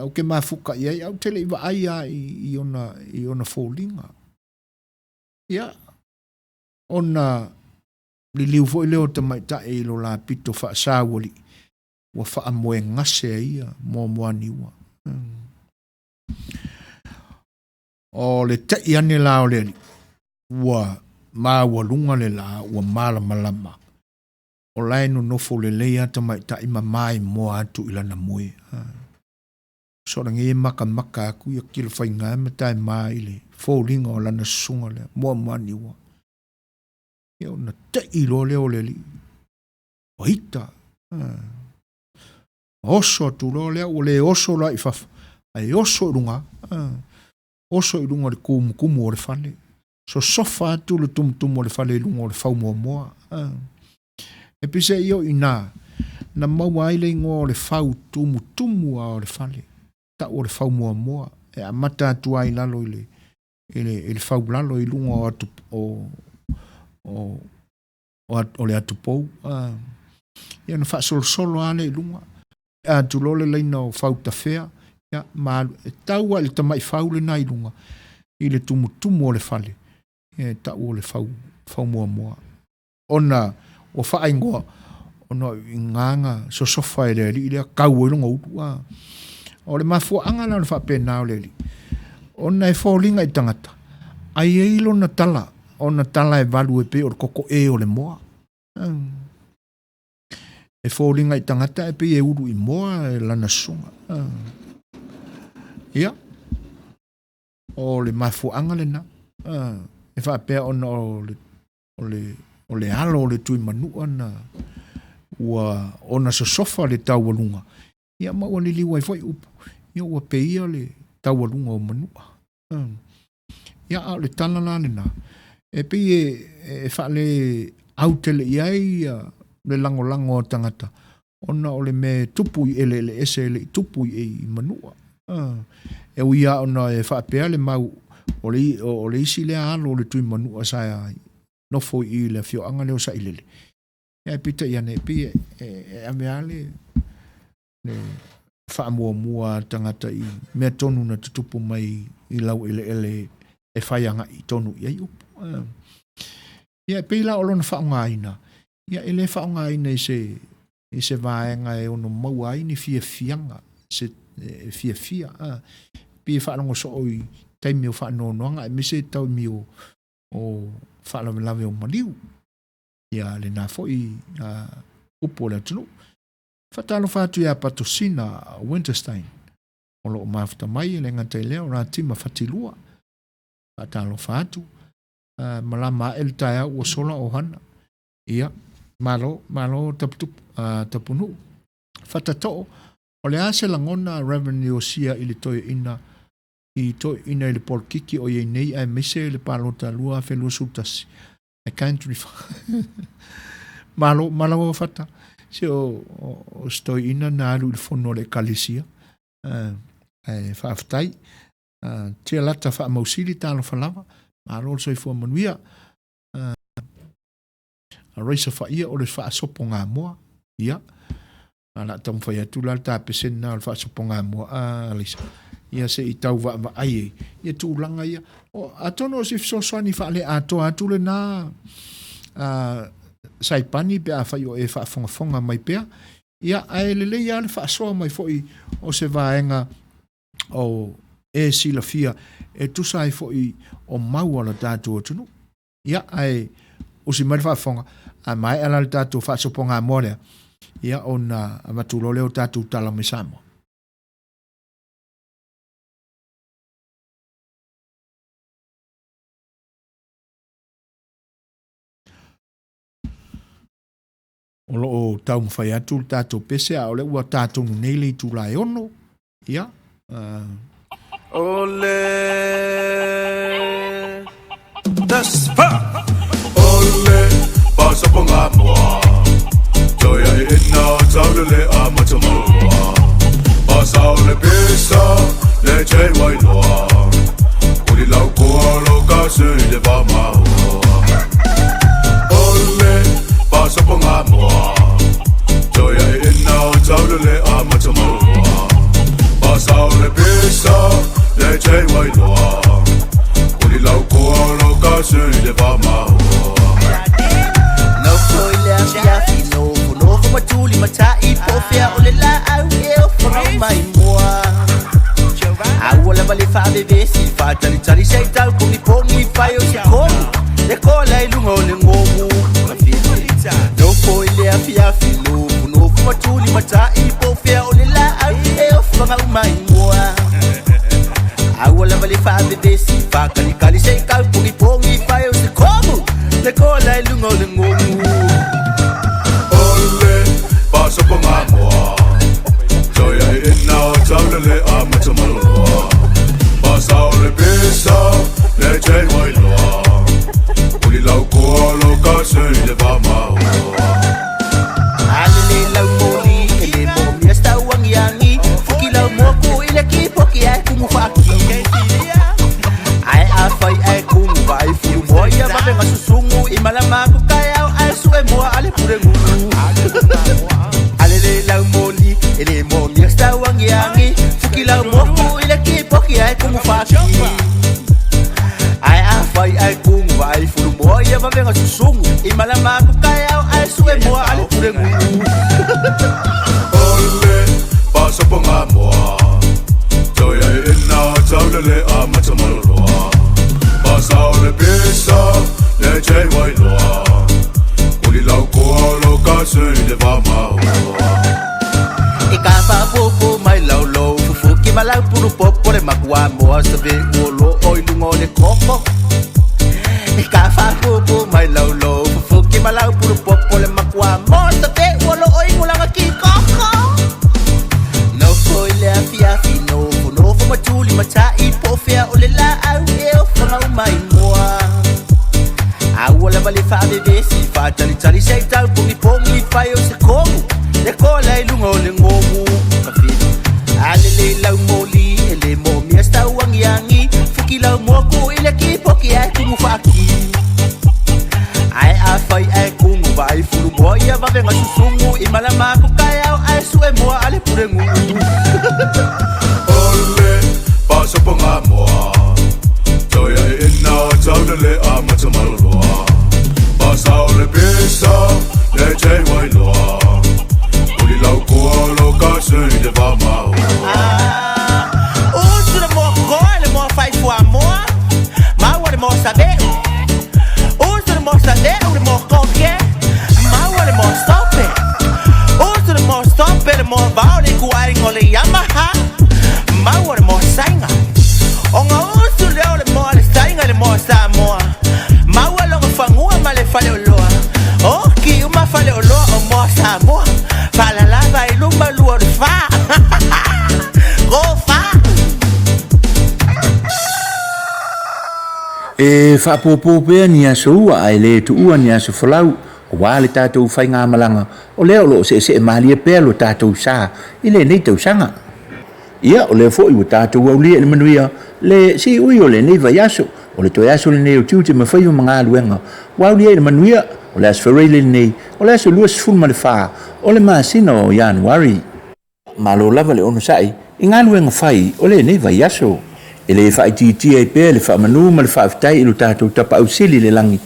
ou te mafuta i ai, ae ou te le i vaai lava i, i, ona, i ona foliga. Ia, ona liliu foi lea o tamaitai i lo la pito faasaualii, ua faamoegase ai ia Moamoaniua. O le tei ane la o le alii, ua maualuga le la, ua malamalama, o la e nonofo lelei lava tamaitai ma maimoa atu i lana moe. Solangi e makamaka atu ia Tilafaiga ma Taema i le foliga o lana susuga lea, Moamoaniua. Ia ona tei loa lea o le alii, ua ita. Oso atu loa lea, ua le oso la i fafo, ae oso i luga, oso i luga o le tumutumu o le fale. Sosofa atu le tumutumu o le fale i luga o le fau muamua. E peiseai o i ina na maua ai le igoa o le fau tumutumu a o le fale, tau o le fau muamua, e amata atu ai i lalo i le, i le, i le fau lalo i luga o atu, o, o, o le atupou. Ia ona faasolosolo lava lea i luga. Atu loa le laina o fau tafea, ia, ma alu, e tau lava i le tamai fau lena i luga, i le tumutumu o le fale, ia e tau o le fau, fau muamua. Ona ua faaigoa, ona i ina na sosofa e le alii lea, tau ai lona ulu. A. O le mafuaaga la o le faapena o le alii, ona e foliga i tagata, ai ai lona tala, ona tala e valu e pei o le kokoe o le moa. E foliga i tagata e pei e ulu i moa e lana susuga. Ia, o le mafuaaga lena. E faapea ona o le, o le, o le alo o le Tuimanua na ua ona sosofa le taualuga, ia ma ua liliu ai foi upu, ia ua peia le taualuga o Manua. Ia, a o le tala la lena, e pei e, e faale au tele i ai ia le lagolago a tagata, ona o le mea e tupu i eleele ese e le i tupu i, i Manua. E ui lava ona e faapea le mau, o le, o le isi lea alo o le Tuimanua sa nofo i i le afioaga lea o Sailele. Ia, ae peitai ane, e pei e, e, e ave lava le, le faamuamua a tagata i mea tonu na tutupu mai i laueleele e fai agai tonu i ai upu. Ia, e pei la o lona faaaogaina, ia e le faaaogaina i se i se vaega e ono maua ai ni fiafiaga, se e fiafia, a, pei e faalogo soo i taimi o faanoanoaga aemaise taimi o, o faalavelave o maliu. Ia lena foi a, upu o le atunuu. Faatalofa atu ia Patosina Winterstein o lo o mafuta mai e le gata i lea o Ratima Fatilua. Faatalofa atu. Uh, malama ae le taeao ua sola o hana. Ia, malo, malo taputupu, uh, tapunuu. Fatatoo, o le a se lagona Reverend Iosia i le toeaina i toeaina i le polokiki o i ai nei aemaise le palota 2021. I can't refer. Malo, malo fata. Se o, o, o se toeaina na alu i le fono o le ekalesia. Uh, ae faafetai. Uh, tia lata faamausili talofa lava. Malo le soifua manuia. Uh, Raisa Faia o le faasopo gamoa. Ia. A la taumafai atu la le tapese lena o le faasopo gamoa a Alisa. Ia se i tau vaavaai ai ia tulaga ia. O, atonu o se fesoasoani faaleatoa atu lena a Saipani pe afai o e faafogafoga mai pea. Ia, ae lelei lava le faasoa mai foi o se vaega o e silafia e tusa ai foi o mau a lo tatou atunuu. Ia, ae usi mai le faafofoga, a maea la le tatou faasopogamoa lea, ia ona avatu loa lea o tatou tala mai Samoa. O lo o taumafai atu le tatou pese, a o lea ua ta tonu nei le itula e 6, ia, O le Tasfa O le pasoponga moa Toia e ina taule le a matamoa Pasao le pesa le te wailoa Uli lau koa lo ka se i le va mahoa O le pasoponga moa Toia e ina taule le a matamoa Pasao le pesa le te wailoa Uli lau koa lo ka se i le va mahoa Nofo i le afiafi nofo nofo matuli matai po fea o le laau e ofaga mai moa. A ua lava le faavevesi faatalitali se i tau pogipogi fai o se komu le kola i luga o le gomu. Nofo i le afiafi nofo nofo matuli matai po fea o le laau e ofaga mai moa. A ua lava le faavevesi faakalikali se i tau pogipogi fai o se komu le kola i luga o le gomu. O le pasoponga moa Toia e ina taule le a matamaloa Pasao le pesa le te wailoa Uli lau koa lo ka se i le va mahoa Alele lau moli e le moomia se tauagiagi fuki lau moku i le kipoki ae kumu faaki. Ae afai ae kumu vaai fulu moa ia vavega susugu i malama ku kaeao ae sue moa a le pule gugu. Alele lau moli e le moomia se tauagiagi fuki lau moku i le kipoki ae kumu faaki. Ae afai ae kumu vaai fulu moa ia vavega susugu i malama ku kaeao ae sue moa a le pule gugu. O le pasoponga moa Toia e ina taule le a matamaloa Pasao le pesa le te wailoa Uli lau koa lo ka se i le va mahoa E ka faapupu mai laulou fufuki ma lau pulu popo le makua moa sa ve ua lo o i luga o le koko. E ka faapupu mai laulou fufuki ma lau pulu popo le makua moa sa ve ua lo o i gulaga ki koko. Nofo i le afiafi nofo nofo matuli matai po fea o le laau e ofaga uma i moa. A ua lava le faavevesi faatalitali se i tau pogipogi fai o se komu le kola i luga o le gomu. Alele lau moli e le moomia se tauagiagi fuki lau moku i le kipoki ae kumu faaki. Ae afai ae kumu vaai fulu moa ia vavega susugu i malama ku kaeao ae sue moa a le pule gugu. O le pasoponga moa Toia e ina taule le a matamaloa Pasao le pesa le te wailoa mo save'u, usu le mo save'u le mo koke, maua le mo sope, usu le mo sope le mo vao le ikuaiga o le Yamaha, maua le mo saiga. Ona usu lea o le moa le saiga i le moa Samoa, maua lona fagua ma le faleoloa, oki uma faleoloa o moa Samoa, faalalava i luma lua o le fa. Go fa! E faapopo pea ni aso ua ae le tuua ni aso folau, aua le tatou faigamalaga o lea o lo o seesee malie pea lo tatou sa i lenei tausaga. Ia, o lea foi ua tatou aulia i le manuia le siui o lenei vaiaso, o le toe aso lenei o tiute ma faiva ma galuega ua aulia i le manuia, o le aso Faraile lenei, o le aso 24 o le masina o Ianuari. Malo lava le onosai i galuega fai o lenei vaiaso. E le faaitiitia ai pea le faamanu ma le faafetai i lo tatou Tapaau Sili i le lagi,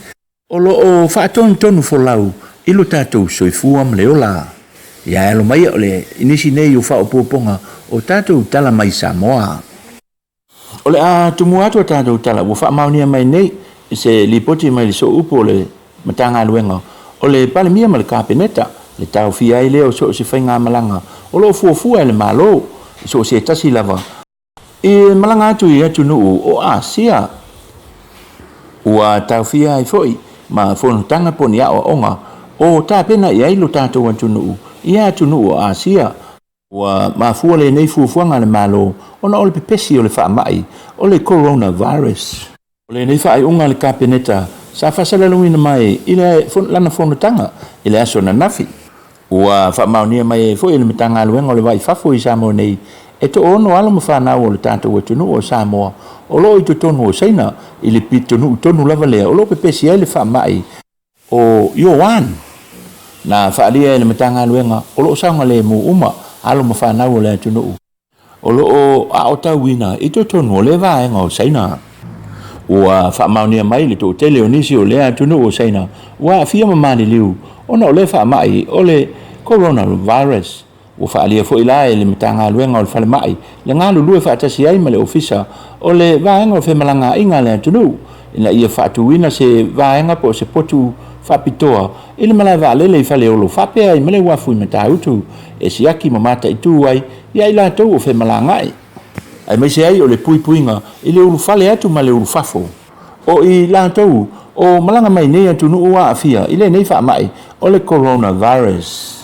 o lo o faatonutonu folau i lo tatou soifua ma le ola. Ia e alo mai o le nisi nei o faaopoopoga o tatou tala mai Samoa. O le a tumua atu a tatou tala ua faamaonia mai nei i se lipoti mai le Sooupu o le Matagaluega o le Palemia ma le Kapeneta, le taofia ai lea o so o se faigamalaga o lo o fuafua e le Malo i so o se tasi lava e malaga atu i atunuu o Asia. Ua taofia ai foi ma fonotaga po o ni aoaoga o tapena i ai lo tatou atunuu i atunuu o Asia. Ua mafua lenei fuafuaga a le Malo ona o le pepesi o le faamai o le coronavirus. O lenei faaiuga a le Kapeneta sa faasalalauina mai i le lana fonotaga i le aso ananafi. Ua faamaonia mai ai foi e le Matagaluega o le Va i Fafo i Samoa nei, e toaono alo ma fanau o le tatou atunuu o Samoa o lo o i totonu o Saina i le pitonuu tonu lava lea o lo o pepesi ai le faamai o Ioan. Na faaalia e le Matagaluega o lo o saogalemu uma alo ma fanau o le atunuu o lo o aotauina i totonu o lea vaega o Saina. Ua faamaonia mai le toatele o nisi o lea atunuu o Saina ua aafia ma maliliu ona o lea faamai o le coronavirus. Ua faaalia foi la e le Matagaluega o le Falemai le galulue faatasi ai ma le Ofisa o le Vaega o Femalagaaiga a le atunuu ina ia faatuina se vaega po o se potu faapitoa i le malae vaalele i Faleolo faapea ai ma le uafu i Matautu e siaki ma mataitu ai ia i latou o femalagaai, aemaise ai o le puipuiga i le ulufale atu ma le ulufafo o i latou o malaga mai nei atunuu aafia i lenei faamai o le coronavirus.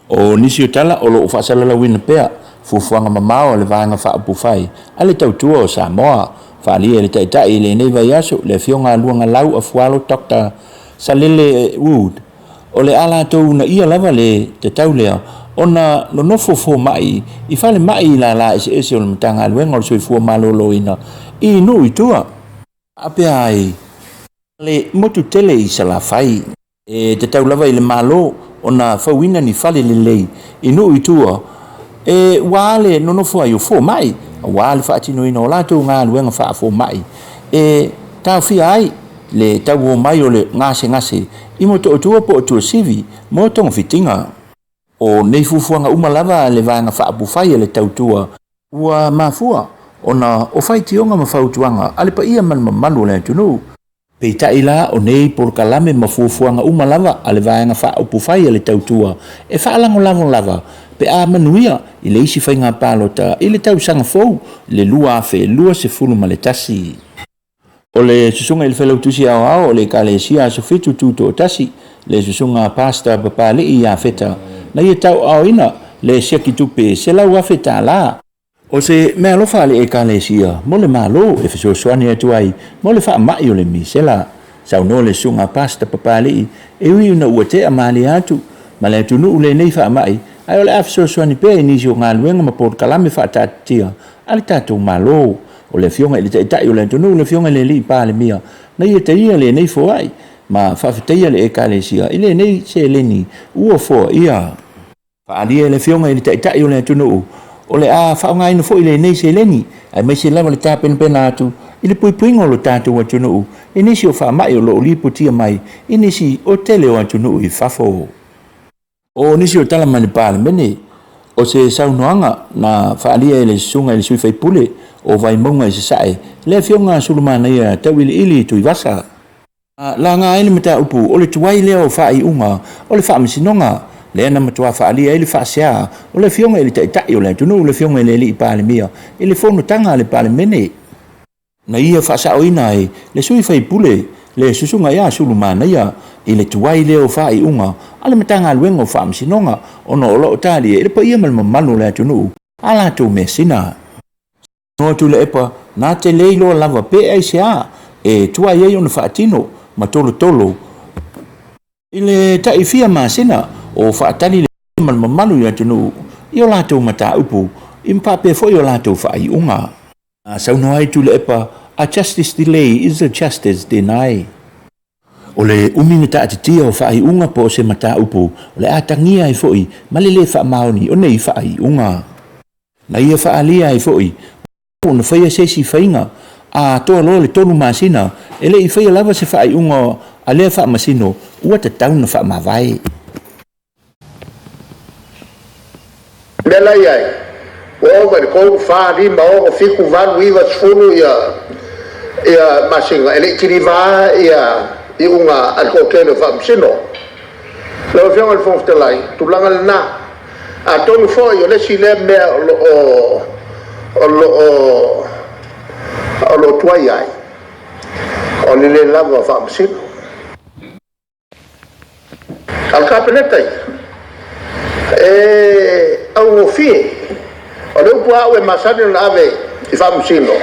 O nisi o tala o lo o faasalalauina pea fuafuaga mamao a le Vaega Faaupufai a le Tautua o Samoa, faaalia e le Taitai i lenei vaiaso le Afioga a Luagalau Afualo Doctor Salele Wood, o le a latou uunaia lava le tatau lea ona nonofo fomai i falemai i lala eseese o le Matagaluega o le Soifua Maloloina i nuu i tua, faapea ai le motu tele i Salafai. E tatau lava i le Malo ona fauina ni fale lelei i nuu i tua e ua le nonofo ai o fomai aua le faatinoina o latou galuega faafomai e taofia ai le tauo mai o le gasegase i Motootua po o Tuasivi mo togafitiga. O nei fuafuaga uma lava a le Vaega Faaupufai a le Tautua ua mafua ona o faitioga ma fautuaga a le paia ma le mamalu o le atunuu. Peitai la, o nei polokalame ma fuafuaga uma lava a le Vaega Faaupufai a le Tautua e faalagolago lava pe a manuia i le isi faiga palota i le tausaga fou i le 2021. O le Susuga i le Failautusi Aoao o le Ekalesia Aso Fitu Tutoatasi, le Susuga Pastor Papali'i Iafeta, na ia tauaaoina le siaki tupe $100,000. O se meaalofa a le Ekalesia mo le Malo e fesoasoani atu ai mo le faamai o le misela. Saunoa le Susuga Pastor Papali'i e ui ina ua tea malie atu ma le atunuu lenei faamai, ae o le a fesoasoani pea i nisi o galuega ma polokalame faataatitia a le tatou Malo. O le Afioga i le Taitai o le atunuu, le Afioga i le Alii Palemia, na ia taia lenei foai ma faafetaia le Ekalesia i lenei seleni ua foaia. Faaalia e le Afioga i le Taitai o le atunuu, o le a faaaogaina foi lenei seleni, aemaise lava le tapenapena atu i le puipuiga o lo tatou atunuu i nisi o faamai o lo o lipotia mai i nisi o tele o atunuu i fafo. O nisi o tala mai le Palemene, o se saunoaga na faaalia e le Susuga i le Sui Faipule o Vaimauga i Sasae, le Afioga a Sulamanaia Tauiliili Tuivasa. Na laga ai le mataupu o le tuai lea o faaiuga o le Faamasinoga, lea na matua faaalia ai le faasea o le Afioga i le Taitai o le atunuu, le Afioga i le Alii Palemia, i le fonotaga a le Palemene. Na ia faasaoina ai le sui faipule le Susuga ia Sulumanaia i le tuai lea o faaiuga a le Matagaluega o Faamasinoga ona o lo o talia i le paia ma le mamalu o le atunuu a latou measina. Noa Tuilaepa na te le iloa lava pe aisea e tuai ai ona faatino ma tolotolo i le tai fia masina o faatali le ma le mamalu i le atunuu i o latou mataupu i ma faapea foi o latou faaiuga. Na saunoa ai Tuilaepa, A justice delay is a justice deny. O le umi na taatitia o faaiuga po o se mataupu o le a tagia ai foi ma le lē faamaoni o nei faaiuga. Na ia faaalia ai foi ona faia se isi faiga a atoa loa le tolu masina e le i faia lava se faaiuga a lea faamasino ua tatau ona faamavae. Mea la i ai, ua ova i le 3, 4, 5, 6, 7, 8, 9, 10 ia, ia masina, e le i kiliva ia iuga a le toatele o faamasino. Lau Afioga i le Fofoga Fetalai, tulaga lena. Atonu foi o le isi lea mea o lo o, o lo o, o lo o tuai ai, o le le lava o faamasino. A o le Kapeneta ia, e augofie. O le upu a au e masani ona ave i faamasino,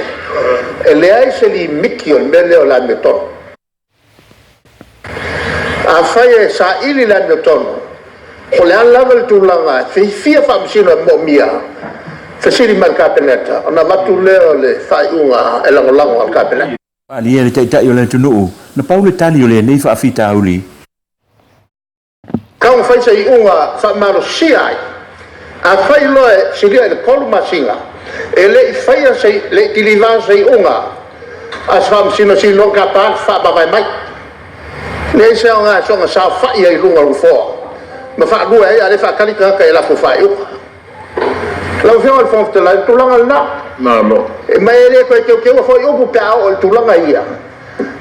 e leai se limiti o le mea lea o le amiotonu. Afai e saili le amiotonu, po o le a lava le tulaga e fia faamasino e moomia, fesili mai i le Kapeneta ona avatu lea o le faaiuga e lagolago a le Kapeneta. Faaalia e le Taitai o le atunuu, na pau le tali o lenei faafitauli. Tau fai se iuga faamalosia ai. Afai loa e silia i le 3 masina e le i faia se, le i kiliva se iuga a se faamasino sili loa ona tapa le faamavae mai. E leai se aoga e soona saofai ai i luga o le nofoa ma faalue ai a o lea e faatali tagata i a latou faaiuga. Lau Afioga i le Fofoga Fetalai, o le tulaga lena. Ma e le toe teuteua foi upu pe a oo i tulaga ia,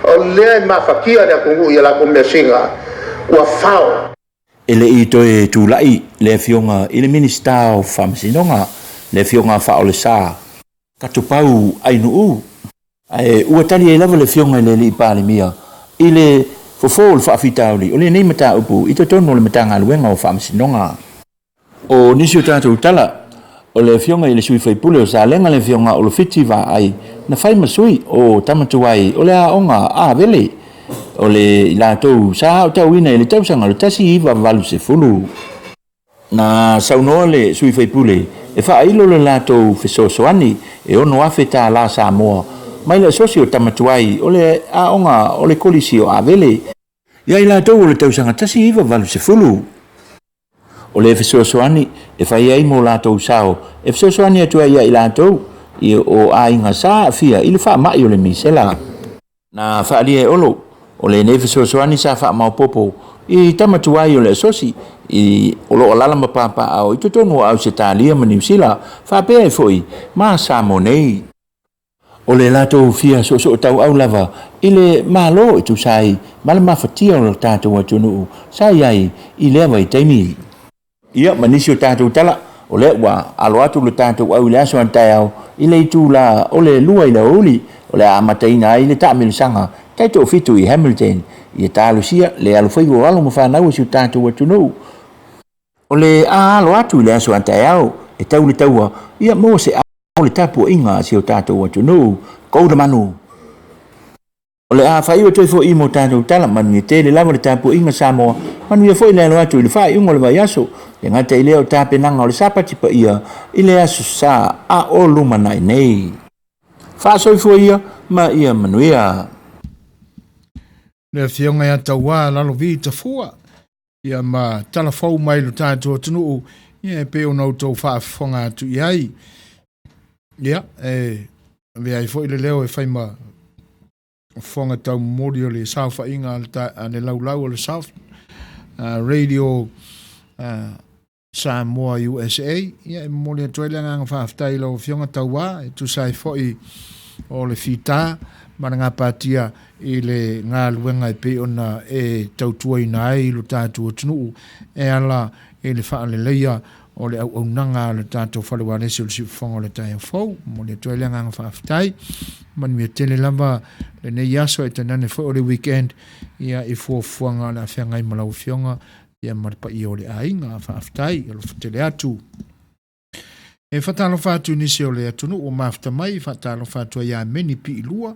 o lea e mafatia le atunuu i a latou measina ua fao. E le i toe tulai le Afioga i le Minisita o Faamasinoga, le Afioga Faaolesa Katopau Ainuu, ae ua tali ai lava le Afioga i le Alii Palemia i le fofo o le faafitauli o lenei mataupu i totonu o le Matagaluega o Faamasinoga. O nisi o tatou tala, o le Afioga i le sui faipule o Salega le Afioga Olofiti Vaai na fai ma sui o tama tuai o le aoga Avele o le i latou sa aotauina i le tausaga o le 1980. Na saunoa le sui faipule e faailo le latou fesoasoani e $6,000 Samoa mai le asosi o tama tuai o le aoga o le Kolisi o Avele ia i latou o le tausaga 1980. O le fesoasoani e fai ai mo latou sao e fesoasoani atu ai ia i latou i o aiga sa aafia i le faamai o le misela. Na faaalia e Olo, o lenei fesoasoani sa faamaopoopo i tama tuai o le asosi i o lo o alaala ma papaaao i totonu o Ausetalia ma Niu Sila, faapea ai foi ma Samoa nei. O le latou fia soosootauau lava i le Malo e tusa ai ma le mafatia o le tatou atunuu sa i ai i lea vaitaimi. Ia, ma nisi o tatou tala, o lea ua alo atu le tatou au i le aso a taeao i le itula o le 2 i le aoauli, o le a amataina ai le taamilosaga taitoafitu i Hamilton, ia talosia le alofaiva o alo ma fanau a si o tatou atunuu. O le a alo atu i le aso a taeao e tau le taua, ia maua se ao le tapuaiga a si o tatou atunuu. Koulamanu! O le a faaiu atu ai foi mo tatou tala, manuia tele lava le tapuaiga Samoa, manuia foi le alo atu i le faaiuga o le vaiaso, e gata i lea o tapenaga o le Sapati paia i le Aso Sa a o lumanai nei. Faasoifua ia ma ia manuia. Le Afioga ia Tauā Lalovi Tafua, ia ma tala fou mai lo tatou atunuu, ia e pei ona outou faafofoga atu i ai. Ia, e avea ai foi le leo e fai ma fofoga taumomoli o le saofaiga a le laulau o le South Radio. Samoa USA. Ia, e momoli atu ai le agaga faafetai i lau Afioga Tauā e tusa ai foi o le fita ma le gapatia i le galuega e pei ona e tautuaina ai lo tatou atunuu e ala i le faaleleia o le auaunaga a le tatou fale ualesi o le Siufofoga o le Taeao Fou. Momoli atu ai le agaga faafetai. Manuia tele lava lenei aso e tainane foi o le weekend ia i fuafuaga o le a feagai ma lau Afioga ia ma le paia o le aiga. Faafetai, alofa tele atu. E faatalofa atu i nisi o le atunuu ua mafuta mai, faatalofa atu ai ia Meni Piilua,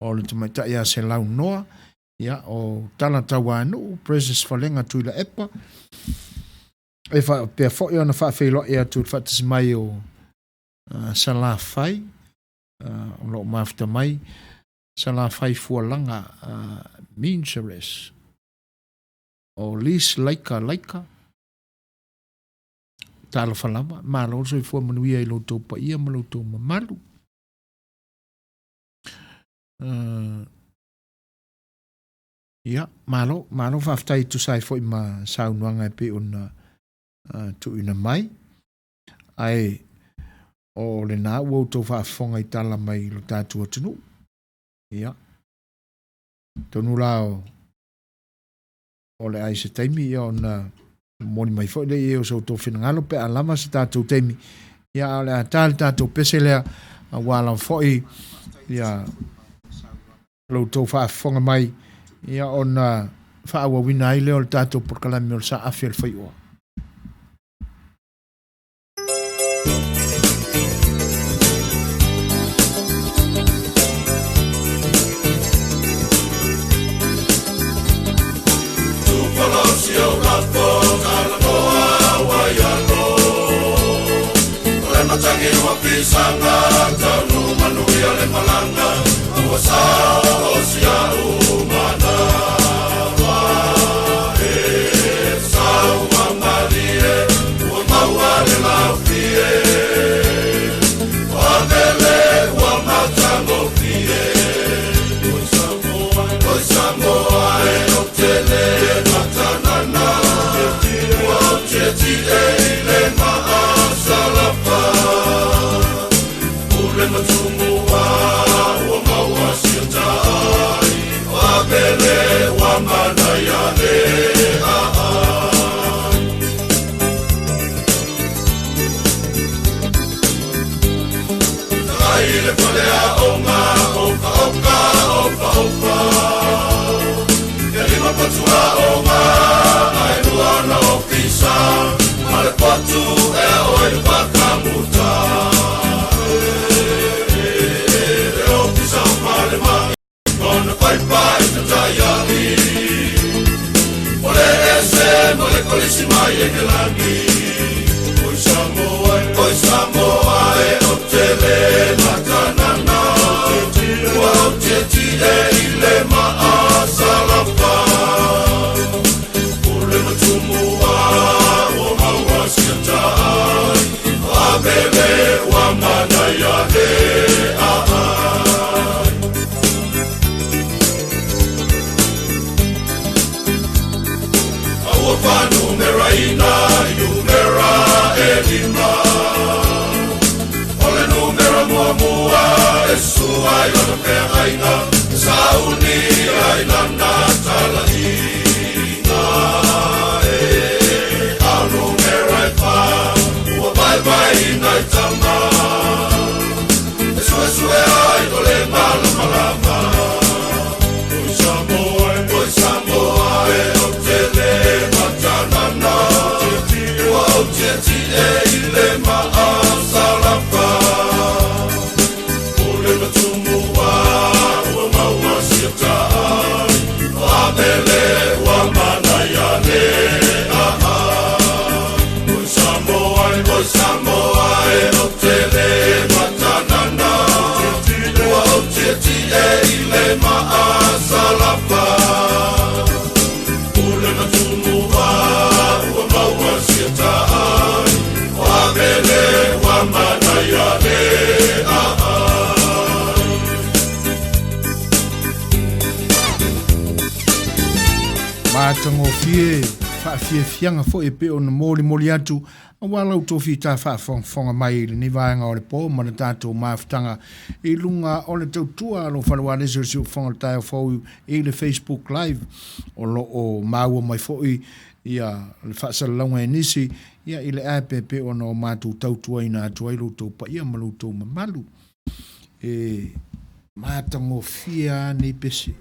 o le tamaitai ia Selau Noa, ia, o Tala Tauanuu, Precious Falega Tuilaepa, e faapea foi ona faafeiloai atu i le faatasi mai o Salafai, o lo o mafuta mai, Salafai Fualaga Minseres, o Liz Laika Laika, talofa lava, malo le soifua manuia i lo outou paia ma lo outou mamalu. Ia, malo, malo faafetai e tusa ai foi ma saunoaga e pei ona tuuina mai. Ae o lena ua outou faafofoga i tala mai lo tatou atunuu. Ia, tonu la o o le ai se taimi ia ona momoli mai foi lea o so outou finagalo pe a lava se tatou taimi. Ia, a o le a ta le tatou pese lea aua lava foi ia lo outou faafofoga mai ia ona faaauauina ai lea o le tatou polokalame o le Saafi a le Faioa. Matagofie. Faafiafiaga foi e pei ona molimoli atu aua la outou fita faafogafoga mai i lenei vaega o le po ma le tatou mafutaga i luga o le tautua a lou fale ualesi o le Siufofoga o le Taeao Fou i le Facebook Live o lo o maua mai foi ia le faasalalauga e nisi ia i le app e pei ona o matou tautuaina atu ai lo outou paia ma lo outou mamalu. E matagofie lava nei pese.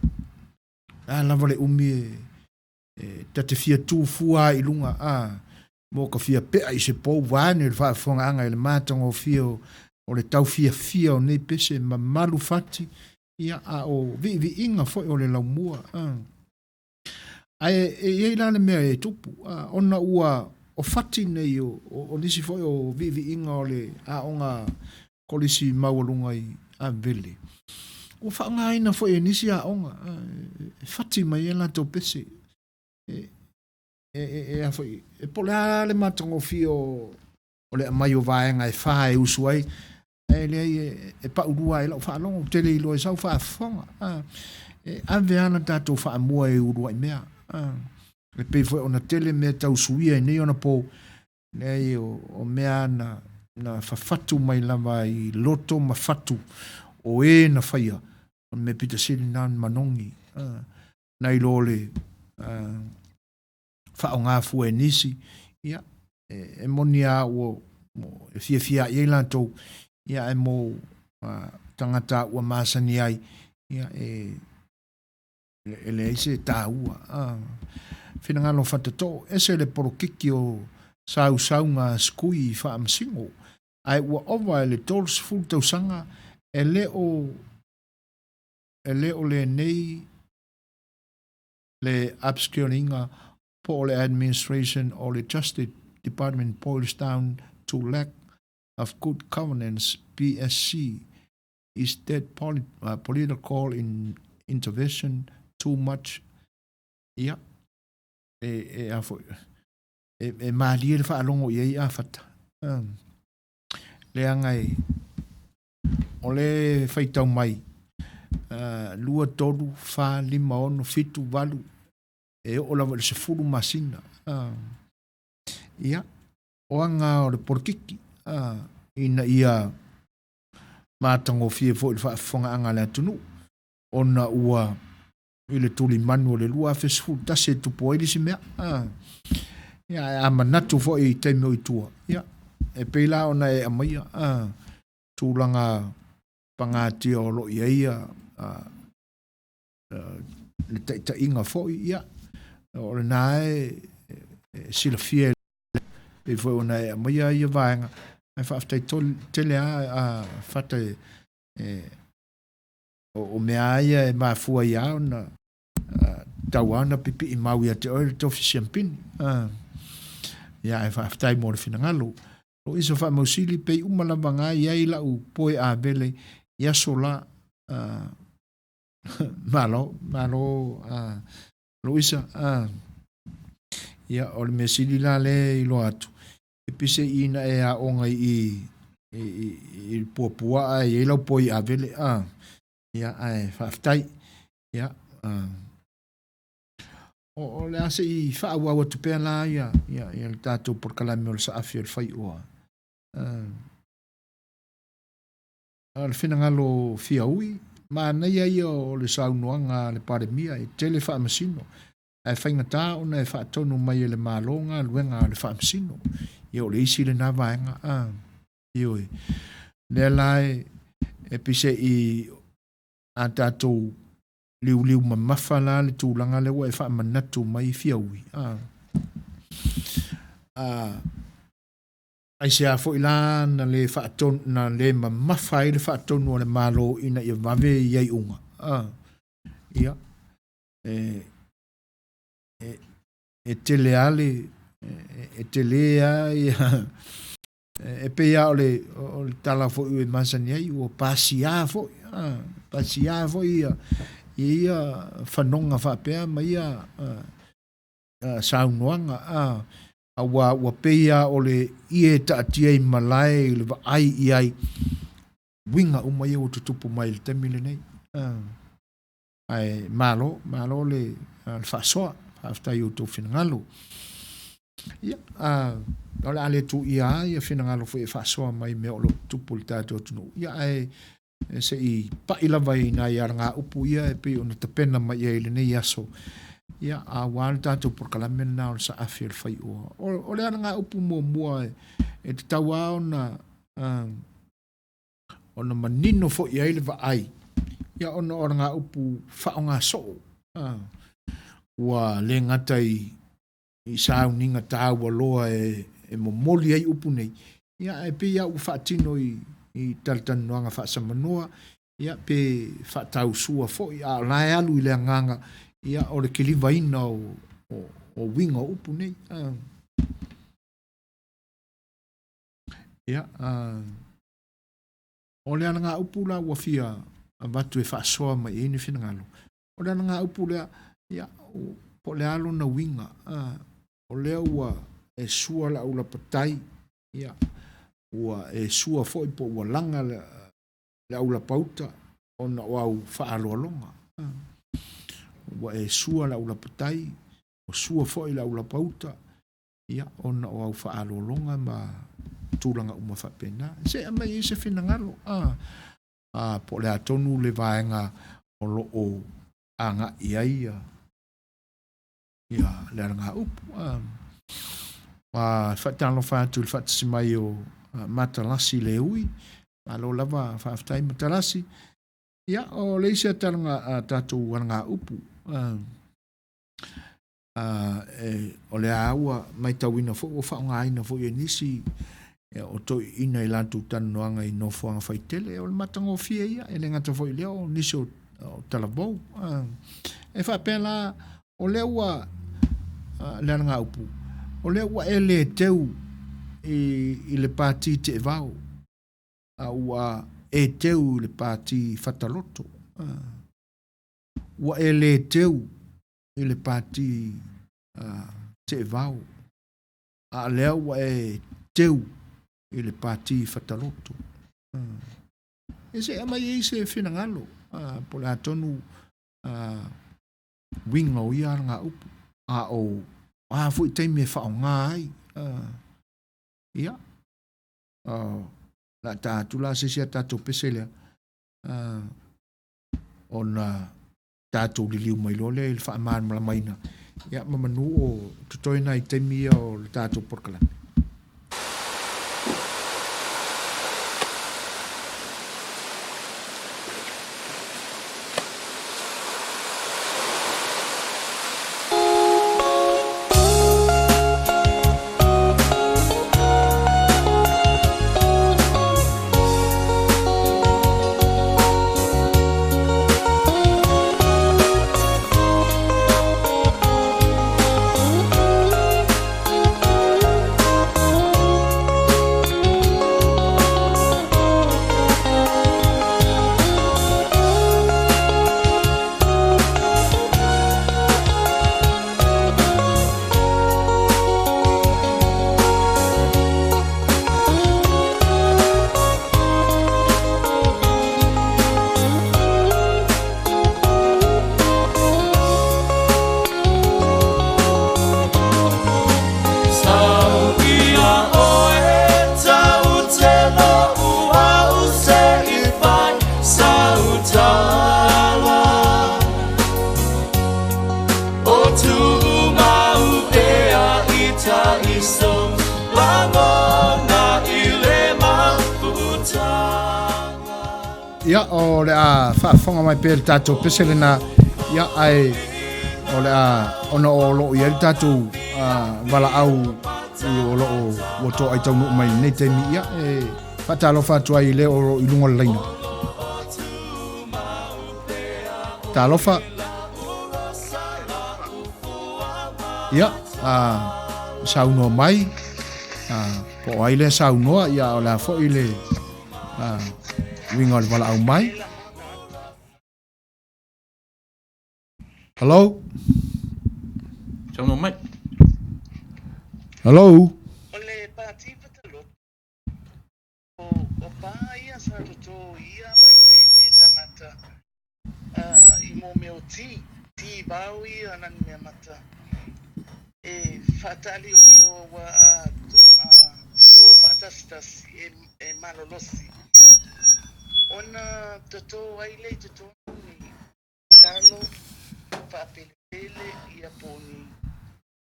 A lava le umi e e ta te fia tu fua i luga a mo ka fia pea i se pou vaeane le faafofogaaga i le matagofie o, o le taufiafia o nei pese mamalu fati ia a o viiviiga foi o le laumua a. Ae e i ai la le mea e tupu a, ona ua o fati nei o, o, o nisi foi o viiviiga o le aoga kolisi maualuga i Avele. Ua faaaogaina foi e nisi aoga e fati mai ai latou pese. E, e, e, e, a foi, e po o le a le matagofie o, o le aumai o vaega e fa e usu ai, e leai e, e paulua ai lau faalogo, ou te le iloa i sau faafofoga. A, e ave lava la tatou faamua e uluai mea. A, e pei foi ona tele mea tau suia i nei ona pou, Leai, o, o mea na, na fafatu mai lava i loto ma fatu o e na faia, o le mea pito sili na manogi, uh, nai lo le uh, faaaoga fua e nisi, ia, e, e moni a ua, e fiafia i ai latou, ia, e mo uh, tagata ua masani ai, ia, e, E leai se taua. Finagalo fatatoo, ese le polokiki o sausauga a Sukui i Faamasino, ae ua ova i le 30 tausaga e le o e le o lenei le upscaling-ga po o le administration o le Justice Department boils down to lack of good governance, PSC, Is that political intervention too much? Ia, e, e, a foi, e, e mālie le faalogo i ai a fata. Um, leaga e, o le faitau mai, uh, 2, 3, 4, 5, 6, 7, 8, e oo lava i le 10 masina. Uh, ia, o aga o le polokiki, uh, ina ia matagofie foi le faafofogaaga a le atunuu ona ua i le tulimanu o le 2011 e tupu ai le isi mea. Ah. Ia, ae a manatu foi i taimi o i tua, ia, e pei la ona e aumaia ah, tulaga pagatia o lo o i ai ah, ah, le taitaiga foi, ia, o lena e, e silafia e pei foi ona e aumaia ia vaega, ae faafetai tele a, a Fata e, e o, o mea a ia e mafua ai a ona tau a ona pipii mau ia te oe le tofi siampini. Ia ae faafetai mo le finagalo. O isa faamausili pei uma lava nga i ai lau poe avele i aso la Malo, malo uh, Luisa. Uh, ia, o le mea sili la le iloa atu, e pise i ina e aoga i, i, i, i puapua ai i lau poi avele. Uh, ia, ae faafetai. Ia, uh, o, o le a se i faaauau atu pea la ia, ia, ia le tatou polokalame o le saafi o le faioa. Uh, A o le finagalo fiaui, manaia ia o le saunoaga a le Palemia e tele faamasino, ae faigata ona e faatonu mai e le Malo galuega a le faamasino. Ia o le isi lena vaega, a, ioe. Lea la e, e pise i a tatou liuliu mamafa la le tulaga lea ua e faamanatu mai fiaui, a. A, Aisea foi la na le faatonu, na le mamafa ai le faatonu a le Malo ina ia vave ia iuga? A, ia, e, e, e tele a le, e, e tele a ia, e pei a o le, o le tala foi e masani ai, ua pasia foi, a, pasia foi ia, ia fanoga faapea ma ia, a, saunoaga, a, auā ua pei lava o le ie e taatia i malae i le vaai i ai, uiga uma ia ua tutupu mai i le taimi lenei. A, ae malo, malo le, le faasoa, faafetai i outou finagalo. Ia, o le a le tuuia lava ia finagalo foi e faasoa mai i mea o lo o tutupu i le tatou atunuu, ia ae se i pai lava i nai alagaupu ia e pei ona tapena mai i ai i lenei aso, ia, aua le tatou polokalame lena o le saafi o le faioa. O le alagaupu muamua e tatau lava ona ona manino foi i ai le vaai, ia ona o alagaupu faaaoga soo, ua le gata i i sauniga taua loa e momoli ai upu nei, ia ae pei lava ua faatino i talatalanoaga faasamanoa, ia pe faatausua foi, a o la e alu i le agaga ia o le kilivaina o uiga o upu nei. Ia, o le alagaupu la ua fia avatu e faasoa mai i ai ni finagalo, O le alagaupu lea, ia, po o le a lona uiga, o lea ua e sua le aulapatai, ia, ua e sua foi po ua laga le aulapauta ona o au faaaloaloga. Ua e sua le aulapatai, ua sua foi le aulapauta, ia, ona o au faaaloaloga ma tulaga uma faapena. Se aumai ai se finagalo, po o le a tonu le vaega o lo o agai i ai ia le alagaupu. E faatalofa atu i le faatasi mai o Matalasi Leui, malo lava faafetai Matalasi. Ia, o le isi a tatou alagaupu, o lea ua matauina foi ua faaaogaina foi e nisi o toeaiina i latou talanoaga i nofoaga faitele. O le matagofie ia, e le gata foi i lea o nisi o talavou. E faapea la, o lea ua le alagaupu, o lea ua e le teu i le pati teevao, a ua e teu i le pati fataloto. Ua e le teu i le pati teevao, a lea ua e teu i le pati fataloto. E se aumai ai se finagalo, po o le a tonu uiga o ia alagaupu, a o a foi taimi e faaaoga ai. Ia, o le a ta atu la se isi a tatou pese lea, ona tatou liliu mai loa lea i le faamalamalamaina, ia, ma manu o totoe nai taimi ia o le tatou polokalame. Ia, o le a faafofoga mai pea le tatou pese lena, ia, ae o le a, ona o lo o i ai le tatou valaau o lo o ua toai taunuu mai i lenei taimi, ia, e faatalofa atu ai i le o lo o i luga o le laina. Talofa. Ia, saunoa mai, po o ai lea saunoa, ia, o le a foi le uiga o le valaau mai. Hello? Saunoa mai. Hello? O le Pati Fataloto, o pā ia sa toto i ia vaitaimi e tangata i mō mea o ti, ti vao ia nani mea mata. E faataaliolio aua a totō faatasitasi e malolosi ona totō ai lea i totonu ni talo faapelepele ia po o ni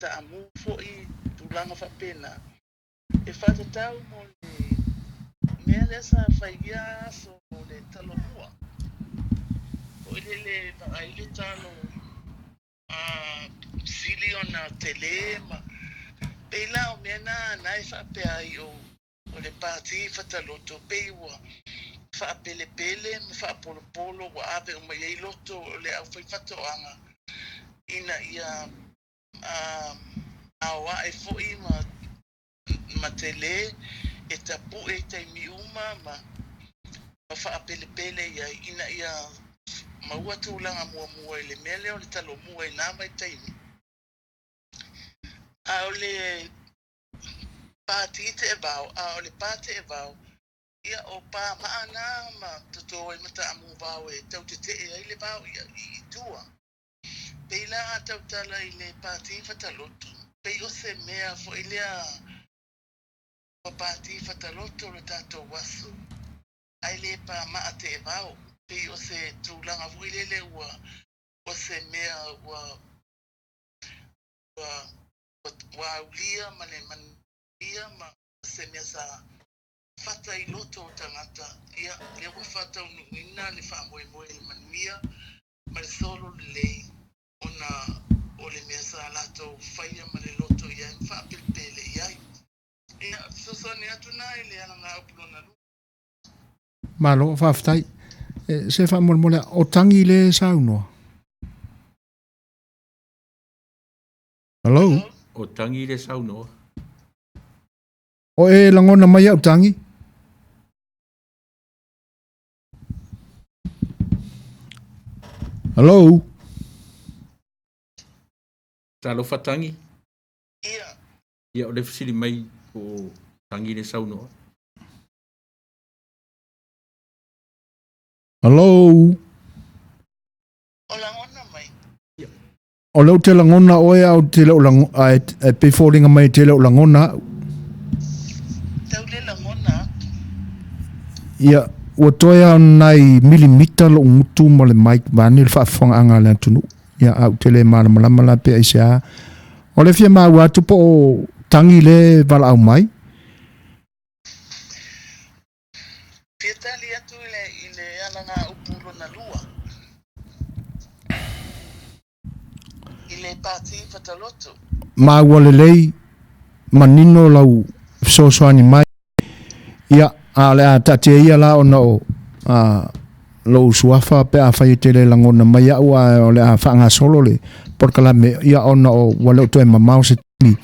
taamu foi tulaga faapena e faatatau mo le mea lea sa fai i ia aso o le talomua foi lele vaai le talo sili ona tele ma pei la o mea na na e faapea ai o le pati fataloto pei ua faapelepele ma faapolopolo ua ave uma i ai loto o le aufaifaatoaga ina ia aoae foi ma tele e tapue i taimi uma ma faapelepele i ai ina ia maua tulaga muamua i le mea lea o le talomua i na vaitaimi. A o le pati teevao, a o le pa teevao, ia o pa maa na ma totō ai ma taamu vao e tautetee ai le vao ia i tua. Pei la a tautala i le pati fataloto, pei o se mea foi lea ua pati fataloto le tatou aso, ae le pa maa teevao. Pei o se tulaga foi lele ua o se mea ua aulia ma le manuia ma se mea sa fata i loto o tagata, ia lea ua faataunuuina le faamoemoe i le manuia ma le solo lelei ona o le mea sa latou faia ma le loto i ai ma faapelepele i ai. Ia, fesoasoani atu na i le alagaupu lona lua. Malo, faafetai. Se faamolemole, o Tangi le saunoa. Hello? O Tangi le saunoa. O e lagona mai au Tangi? Hello? Talofa Tangi. Ia. Ia, o le fesili mai o Tangi le saunoa. Hello? O lagona mai. O lea ou te lagona oe a ou te le o lago, a e pei foliga mai e te le o lagona au. Tau le lagona atu. Ia, ua toe lava o nai milimita lou gutu ma le mic vaeane le faafofogaaga a le atunuu. Ia, a ou te le malamalama la pe aisea. O le fia maua atu po o Tagi le valaau mai. Fia tali atu i le, i le alagaupu lona lua, i le pati fataloto. Maua lelei, manino lau fesoasoani mai, ia, a o le a taatia ia la ona o a, lou suafa pe afai e te le lagona mai au ae o le a faagasolo le polokalame, ia ona o ua le o toe mamao se taimi.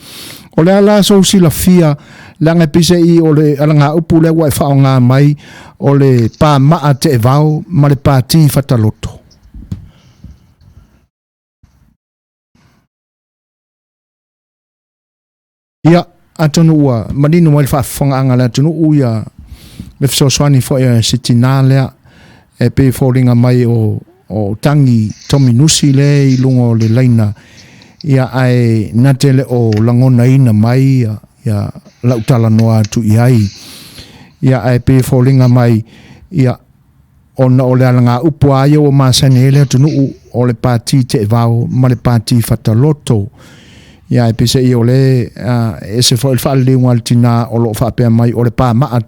O le a la sou silafia, leaga e peiseai o le alagaupu lea ua e faaaoga mai o le pamaa teevao ma le pati fataloto. Ia, atonu ua manino mai le faafofogaaga a le atunuu ia le fesoasoani foi a si tinā lea e pei e foliga mai o o Tangi Tominusi lea i luga o le laina, ia ae na te le o lagonaina mai ia, ia lau talanoa atu i ai. Ia ae pei e foliga mai ia ona o le alagaupu a ia ua masani ai le atunuu o le pati teevao ma le pati fataloto. Ia ae peiseai o le e ese foi le faaliliuga a le tinā o lo o faapea mai o le pamaa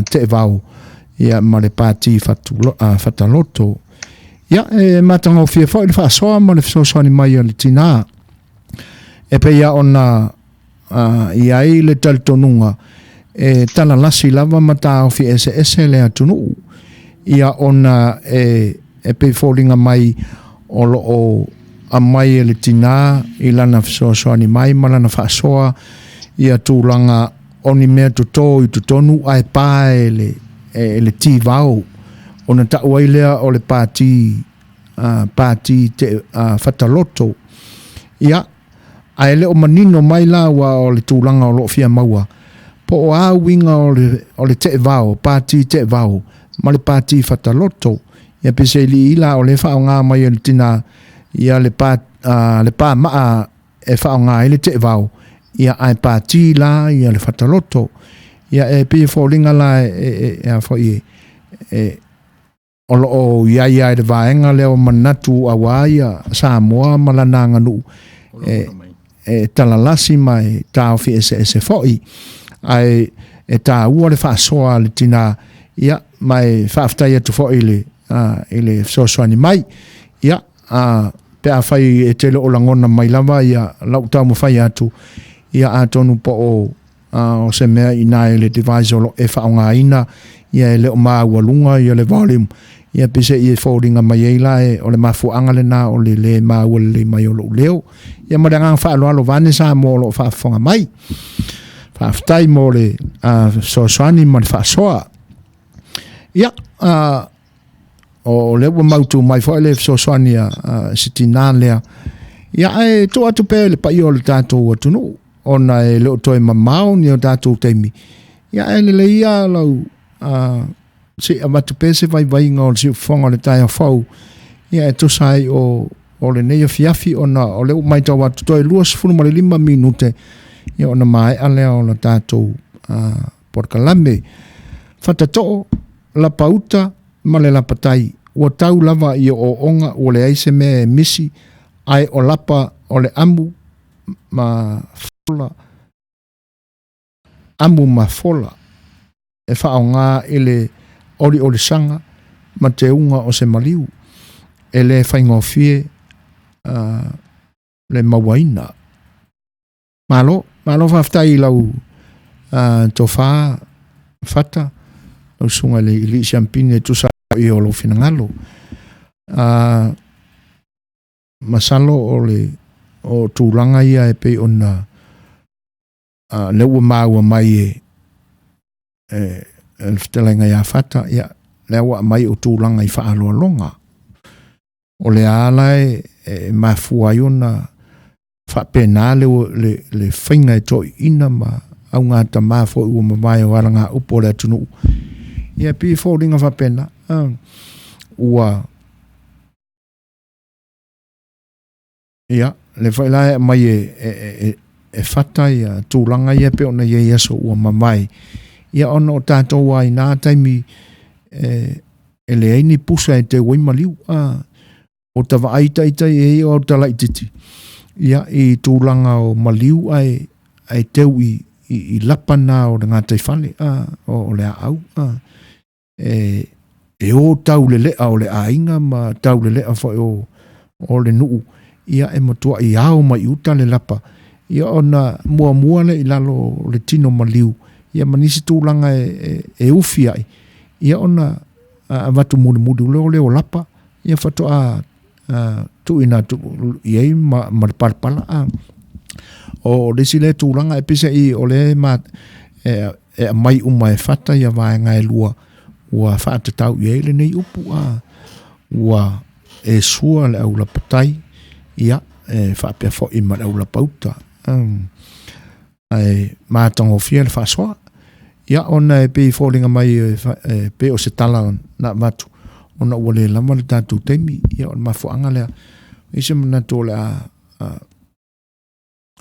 teevao ia ma le pati fataloto. Ia e matagofie foi le faasoa ma le fesoasoani mai a le tinā. E pei lava ona i ai le talitonuga e talalasi lava ma taofi eseese le atunuu, ia ona e e pei foliga mai o lo o aumai e le tinā i lana fesoasoani mai ma lana faasoa ia tulaga o ni mea totō i totonu ae pa e le e le tivao ona tau ai lea o le pati pati te fataloto. Ia, Ae le o manino mai la aua o le tulaga o lo o fia maua, po o a uiga o le, o le teevao, pati teevao, ma le pati fataloto. Ia pei se i lii la o lea e faaaoga mai e le tina ia le pa, a, le pamaa e faaaoga ai le teevao, ia ae pati la ia le fataloto. Ia e pei e foliga la e e a foi e o lo o i ai i le vaega lea o manatu auā ia Samoa ma lana aganuu e talalasi ma e taofi eseese foi. Ae e taua le faasoa a le tinā, ia, ma e faafetai atu foi i le fesoasoani mai. Ia, pe afai e te le o lagona mai lava ia lau taumafai atu, ia atonu po o o se mea i ina i le device o lo o e faaaogaina, ia e le o maualuga ia le volume, ia peiseai e foliga mai ai la e o le mafuaaga lena o le lē maua lelei mai o lou leo. Ia ma le agaga faaaloalo vaeane Samoa o lo o faafofoga mai. Faafetai mo le fesoasoani ma le faasoa. Ia, o lea ua mautu mai foi le fesoasoani a si tinā lea. Ia, ae tuu atu pea i le paia o le tatou atunuu, ona e le o toe mamao ni o tatou taimi. Ia, ae lelei ia lau se i avatu pea se vaivaiga o le siufofoga o le taeao fou, ia e tusa ai o lenei afiafi, ona o lea ua matau atu toe 25 minute ia ona maea lea o le tatou polokalame. Fatatoo, lapauta ma le lapatai, ua tau lava i ooooga, ua leai se mea e misi, ae o lapa o le amu ma fola, amu ma fola e faaaoga i le oliolisaga ma teuga o se maliu, e le faigofie le mauaina. Malo, malo faafetai i lau tofa Fata, lau susuga i le Alii Siamupini e tusa ai o lou finagalo. Masalo o le o tulaga ia e pei ona lea ua maua mai e le fetalaiga ia Fata, ia, lea ua aumai o tulaga i faaaloaloga. O le a la e mafua ai ona faapena le faiga e toeaiina ma augatama foi ua mavae o alagaupu o le atunuu. Ia e pei e foliga faapena, ua ia, lea foi la e aumai e Fata ia tulaga ia pei ona i ai aso ua mavae, ia ona o tatou lava i na taimi e leai ni pusa e teu ai maliu. O ta vaai ita i ai o ta laitiiti, ia, i tulaga o maliu ae teu i lapa na o le gataifale, o le aau. E o taulelea o le aiga ma taulelea foi o le nuu, ia e matuai ao mai uta le lapa, ia ona muamua lea i lalo o le tino maliu, ia ma nisi tulaga e ufi ai, ia ona avatu mulimuli loa lea o lapa, ia faatoa tuuina atu i ai ma le palapala. O le isi lea tulaga e peiseai o lea e aumai uma e Fata ia vaega e lua ua faatatau i ai lenei upu, ua e sua le aulapatai, ia, e faapea foi ma le aulapauta. Ae matagofie le faasoa. Ia, ona e pei e foliga mai e pei o se tala na avatu, ona ua le lava le tatou taimi, ia o le mafuaaga lea. E i ai se manatu o le a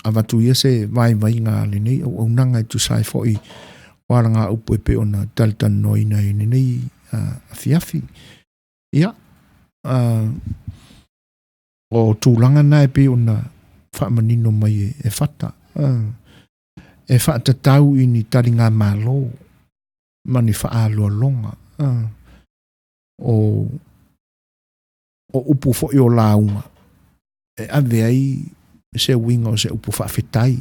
avatu ia se vaivaiga a lenei auaunaga e tusa ai foi o alagaupu e pei ona talatalanoaina i lenei afiafi. Ia, o tulaga na e pei ona faamanino mai e Fata, e faatatau i ni taligamalo ma ni faaaloaloga, o upu foi o lauga e ave ai se uiga o se upu faafetai,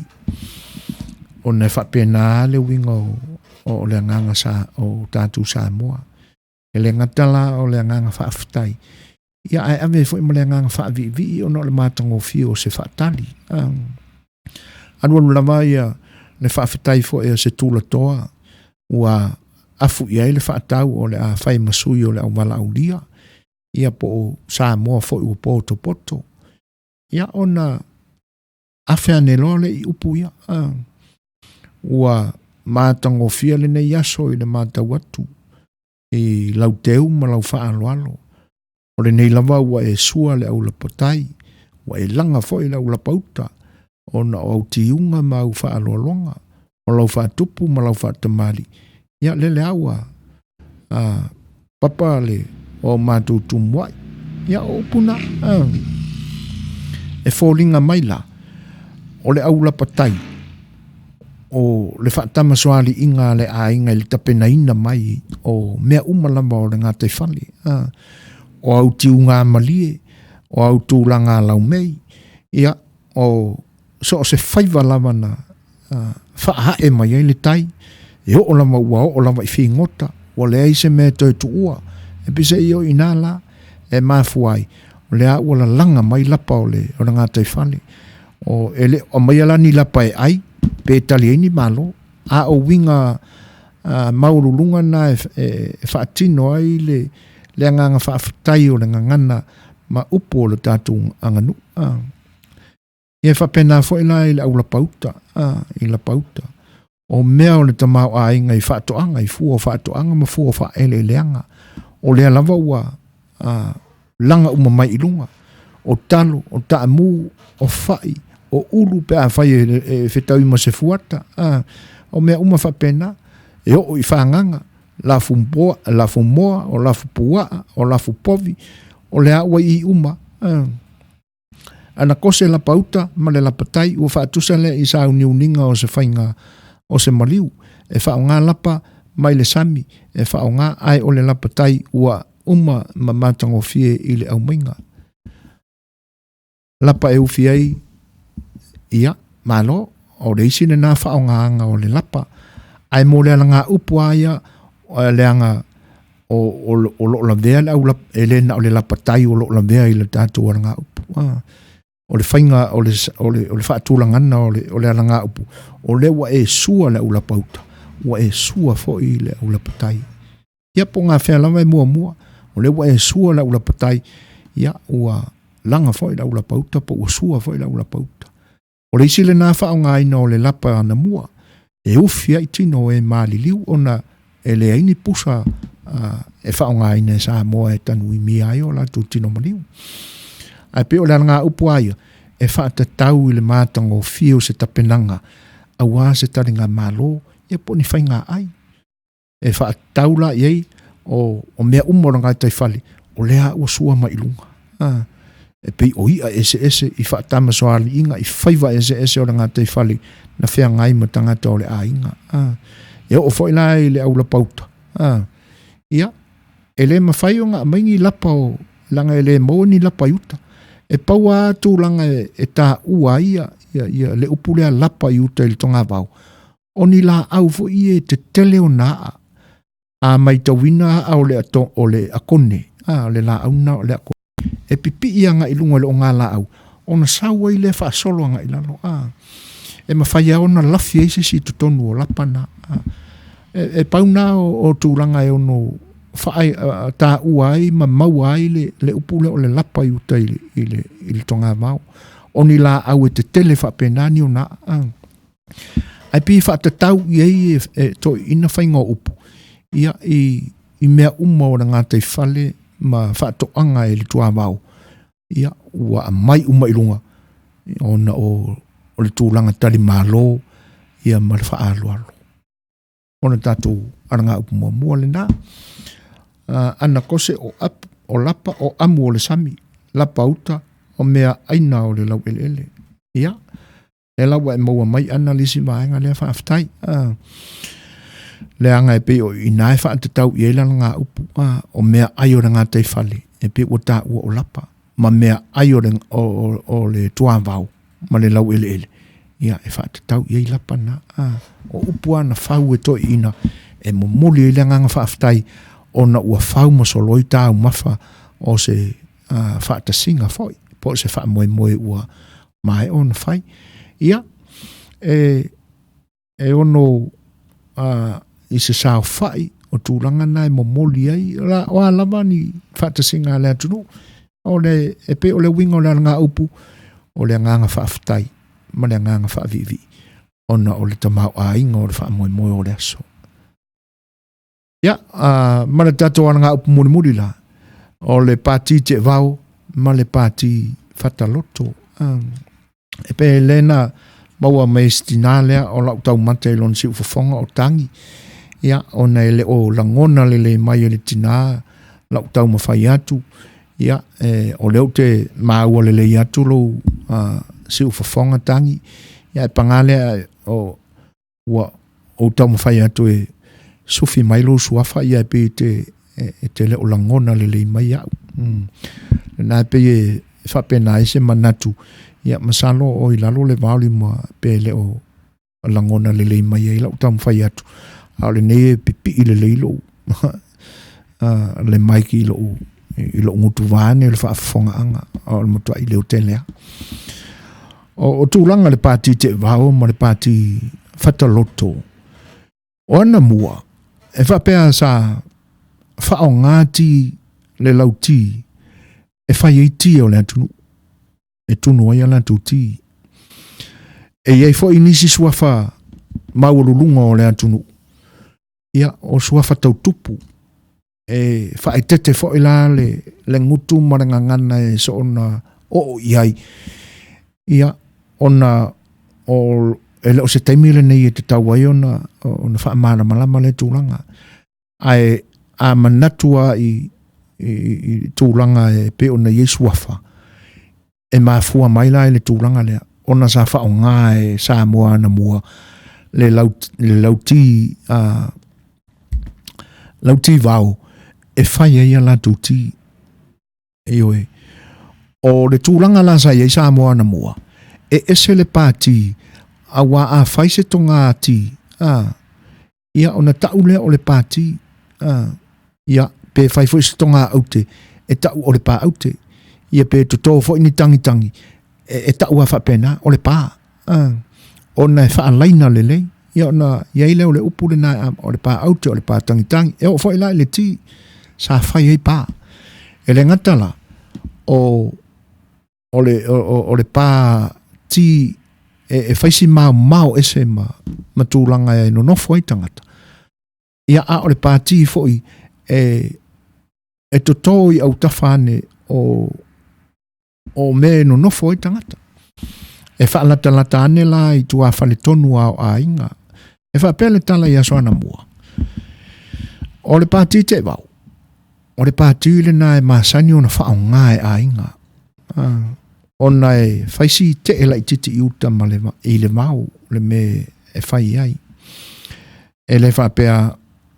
ona e faapena le uiga o le agaga sa o tatou Samoa. E le gata la o le agaga faafetai, ia ae ave foi ma le agaga faaviivii ona o le matagofie o se faatali. Alualu lava ia le faafetai foi a se tulatoa ua afu i ai le faatau o le a fai ma sui o le auvalaaulia, ia po o Samoa foi ua potopoto. Ia ona afe ane loa lea i upu ia. Ua matagofie lenei aso i le matau atu i lau teu ma lau faaaloalo. O lenei lava ua e sua le aulapatai, ua e laga foi le aulapauta. ona o au tiuga ma au faaaloaloga, o lau faatupu ma lau faatamalii, ia lele lava ua papa le o matou tumuai. Ia o upu na, e foliga mai la, o le aulapatai, o le faatamasoaliiga a le aiga i le tapenaina mai o mea uma lava o le gataifale, o au tiugamalie, o au tulaga laumei, ia, o so o se faiva lava na faahae mai ai le tai, e oo lava ua oo lava i figota, ua leai se mea e toe tuua, e peiseai o i ina la e mafua ai, o lea ua lalaga mai lapa o le gataifale. O, e le o aumaia la ni lapa e ai, pe tali ai ni malo, a o uiga maualuluga na e faatino ai le agaga faafetai o le gagana ma upu o le tatou aganuu. Ia e faapena foi la i le aulapauta, i lapauta. O mea o le tamaoaiga i faatoaga, i fua o faatoaga ma fua o faaeleeleaga. O lea lava ua laga uma mai i luga, o talo, o taamu, o fai, o ulu pe afai e fetaui ma se fuata, o mea uma faapena, e oo i fagaga, lafumoa, o lafupuaa, o lafupovi, o lea ua i uma. Ana kose lapauta ma le lapatai ua faatusa lea i sauniuniga o se faiga o se maliu, e faaaoga lapa mai le sami, e faaaoga ae o le lapatai ua uma ma matagofie i le aumaiga. Lapa e ufi ai, ia, malo, o le isi lena faaaogaaga o le lapa, ae mo le alagaupu lava ia, leaga o lo o lavea le au e le na o le lapatai o lo o lavea i le tatou alagaupu. O le faiga o le faatulagana o le alagaupu, o lea ua e sua le aulapauta, ua e sua foi le aulapatai. Ia po o gafea lava e muamua, o lea ua e sua le aulapatai, ia ua laga foi le aulapauta po ua sua foi le aulapauta. O le isi lena faaaogaina o le lapa anamua, e ufi ai tino o e maliliu ona e leai ni pusa e faaaogaina e Samoa e tanuimia ai o latou tino maliu. Ae pei o le alagaupu lava ia, e faatatau i le matagofie o se tapenaga aua se taligamalo, ia po o ni faiga ai. E faatatau la i ai o mea uma o le gataifale, o lea ua sua mai i luga. E pei o i'a eseese i faatamasoaliiga i faiva eseese o le gataifale na feagai ma tagata o le aiga. E oo foi la i le aulapauta. Ia, e le mafai ona aumai ni lapa o leaga e le maua ni lapa i uta. E pau lava tulaga e taua ai ia le upu lea lapa i uta i le togavao, o ni laau foi ia e tetele ona aa. A matauina aa o le ato, o le akone, o le laau na o le akone, e pipii agai i luga o le ogalaau, ona sau ai lea faasolo agai i lalo. E mafai lava ona lafi ai se isi i totonu o lapa na. E pau na o tulaga e ono taua ai ma maua ai le upu lea o le lapa i uta i le togavao. O ni laau e tetele faapena ni ona aa. Ae pei e faatatau i ai e toeaiina faiga o upu, ia i mea uma o le gataifale ma faatoaga i le tuavao, ia ua aumai uma i luga ona o le tulaga talimalo ia ma le faaaloalo. O le tatou alagaupu muamua lena. Ana kose o apu, o lapa, o amu o le sami, lapa uta, o mea aina o le laueleele. Ia, e lau e maua mai ana le isi vaega lea faafetai. Leaga e pei o i ina e faatatau i ai le alagaupu, o mea ai o le gataifale, e pei ua taua o lapa, ma mea ai o le tuavao ma le laueleele, ia e faatatau i ai lapa na. O upu lava na fau e toeaiina, e momoli ai le agaga faafetai, ona ua fau ma soloi taumafa o se faatasiga foi, po o se faamoemoe ua maea ona fai. Ia, e ono i se saofai o tulaga na e momoli ai, o a lava ni faatasiga a le atunuu, o le, e pei o le uiga o le alagaupu, o le agaga faafetai ma le agaga faaviivii, ona o le tamaoaiga o le faamoemoe o le aso. Ia, ma le tatou alagaupu mulimuli la, o le pati teevao ma le pati fataloto. E pei e lē na maua mai e si tinā lea o la'u taumate i lona si'ufofoga o tagi, ia, ona e le o lagona lelei mai e le tinā la'u taumafai atu, ia, e, o lea ou te maua lelei atu lou uh, si'ufofoga tagi, ia, e pagā lea o, ua ou taumafai atu e sufi mai lou suafa, ia, e pei e te, e, e te le o lagona lelei mai a'u. Mm. Lena e pei e faapena ai se manatu, ia, masalo o i lalo le volume pe le o lagona lelei mai ai la'u taumafai atu, a o lenei e pipi'i lelei lo'u uh, le mic i lo'u i lo'u gutu vaeane le faafofogaaga, a o le matua'i leo tele a. O, o tulaga le pati te'evao ma le pati fataloto. O ana mua, e faapea sa faaogā ti le lautī e fai ai ti o le atunuu, e tunu ai a latou ti. E i ai foi nisi suafa maualuluga o le atunuu, ia, o suafa tautupu, e faaeteete foi la le, le gutu ma le gagana e soona oo i ai, ia, ona o, e le o se taimi lenei e tatau ai ona, ona faamalamalama lea tulaga. Ae a manatu lava i, i, i tulaga e pei ona i ai suafa, e mafua mai la i le tulaga lea, ona sa faaaoga e Samoa anamua le lau, le lautī, uh, lautī vao e fai ai a latou tī. Ioe. O le tulaga la sa i ai Samoa anamua, e ese le pātī, auā a fai se togā tī, ā, ia, ona ta'u lea o le pātī, ā, ia, pe fai foi se togā aute, e ta'u o le pā aute, ia, pe totō foi ni tangitangi, e, e ta'u lava faapena, o le pā, ā, ona e faalaina lelei, ia, ona i ai lea o le upu lena, o le pā aute, o le pā tangitangi, e oo foi la i le tī, sa fai ai pā. E le gata la, o, o le, o, o, o le pā tī e, e fai si maomao ese ma, ma tulaga e nonofo ai tagata. Ia, a o le pā tī foi e, e totō i autafa ane o, o mea e nonofo ai tagata. E faalatalata ane la i tuafale tonu a o aiga. E faapea le tala i aso anamua. O le pātī te'evao, o le pātī lena e masani ona faaogā e aiga. Ah, ona e fai si te'e laitiiti i uta ma le, i le vao le mea e fai ai. E le faapea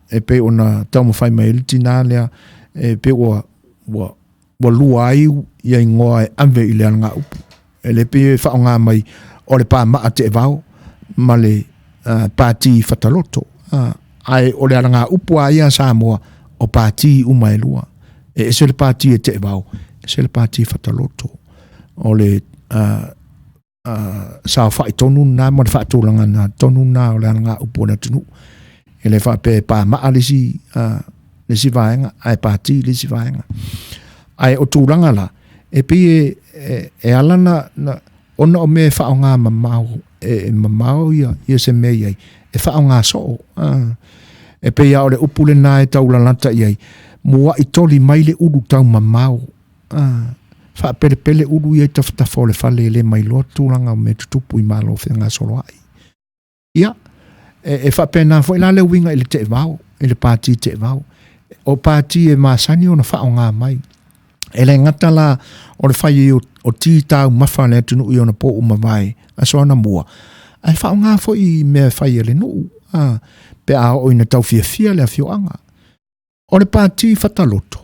e pei ona taumafai mai ai le tinā lea, e pei ua, ua, ua lua ai ia igoa e ave i le alagaupu. E le pei e faaaoga mai o le pāmaa teevao ma le uh, pātī fataloto. Uh, ae o le alagaupu a ia a Samoa o pātī uma e lua. E ese le pātī e teevao, ese le pātī fataloto. O le uh, uh, saofa'i tonu lena ma le faatulagaga tonu lena o le alagaupu o le atunuu. E le faapea e pāmaa le isi, uh, le isi vaega, ae pātī le isi vaega. Ae o tulaga la, e pei e, e, e ala na, na, ona o mea e faaaogā mamao, e, e mamao ia, ia se mea i ai, e faaaogā soo. Uh, e pei lava o le upu lena e taulalata i ai, mua'i toli mai le ulu taumamao. A, faapelepele ulu ia i tafatafa o le fale e le mailoa tulaga o mea tutupu i Malo fegasoloa'i. Ia, e, e faapena foi la le uiga i le te'evao, i le pātī te'evao. O pātī e masani ona faaogā mai. E le gata la o le fai ai o, o tī taumafa a le atunuu i ona pō uma vae, aso anamua, ae faaogā foi i mea e fai e le nuu, a, pe a oo ina taufiafia le afioaga. O le pātī fataloto,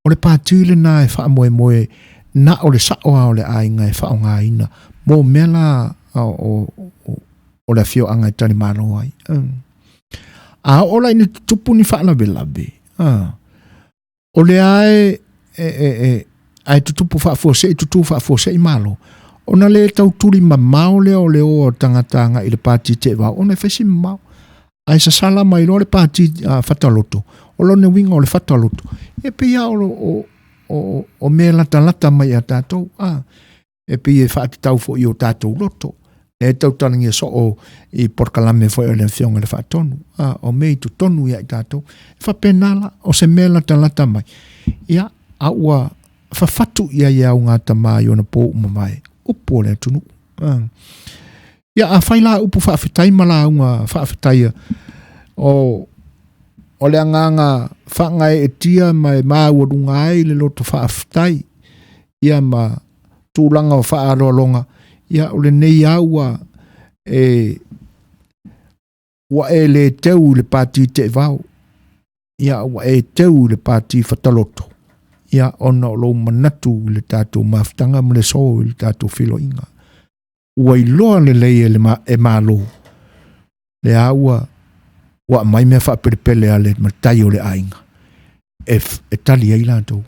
o le pātī lena e faamoemoe na o le sa'o lava o le aiga e faaaogaina mō mea la o, o, o le afioaga e talimalo ai. A oo la ina tutupu ni faalavelave, o lea e, e, e, e, ae tutupu faafuasei, tutū faafuasei Malo, ona le tau tuli mamao lea o le o a tagata agai i le pātī teevao, ona e fai si mamao. Ae sasala mai loa le pātī uh, fataloto, o lona uiga o le fataloto, e pei lava o, o, o, o mea latalata mai ia tātou, a, e pei e faatatau foi i o tātou loto. E tautalagia soo i polokalame foi o le Afioga i le Faatonu, a, o mea i totonu ia i tātou. E faapena la, o se mea latalata mai. Ia, a ua fafatu i ai e au ngā tamā i ona pō uma vae, upu o le atunuu. Ia, afai la upu faafetai ma lauga faafetaia, o o le agaga faagaeetia ma e maualuga ai le loto faafetai, ia ma tulaga o faaaloaloga, ia o lenei lava ua e ua e le teu i le pati teevao, ia ua e teu i le pati fataloto, ia ona o lou manatu i le tatou mafutaga ma le aso i le tatou feiloaiga. Ua iloa lelei e le ma, e Malo, lea ua ua aumai mea faapelepele a le matai o le aiga e, e tali ai latou.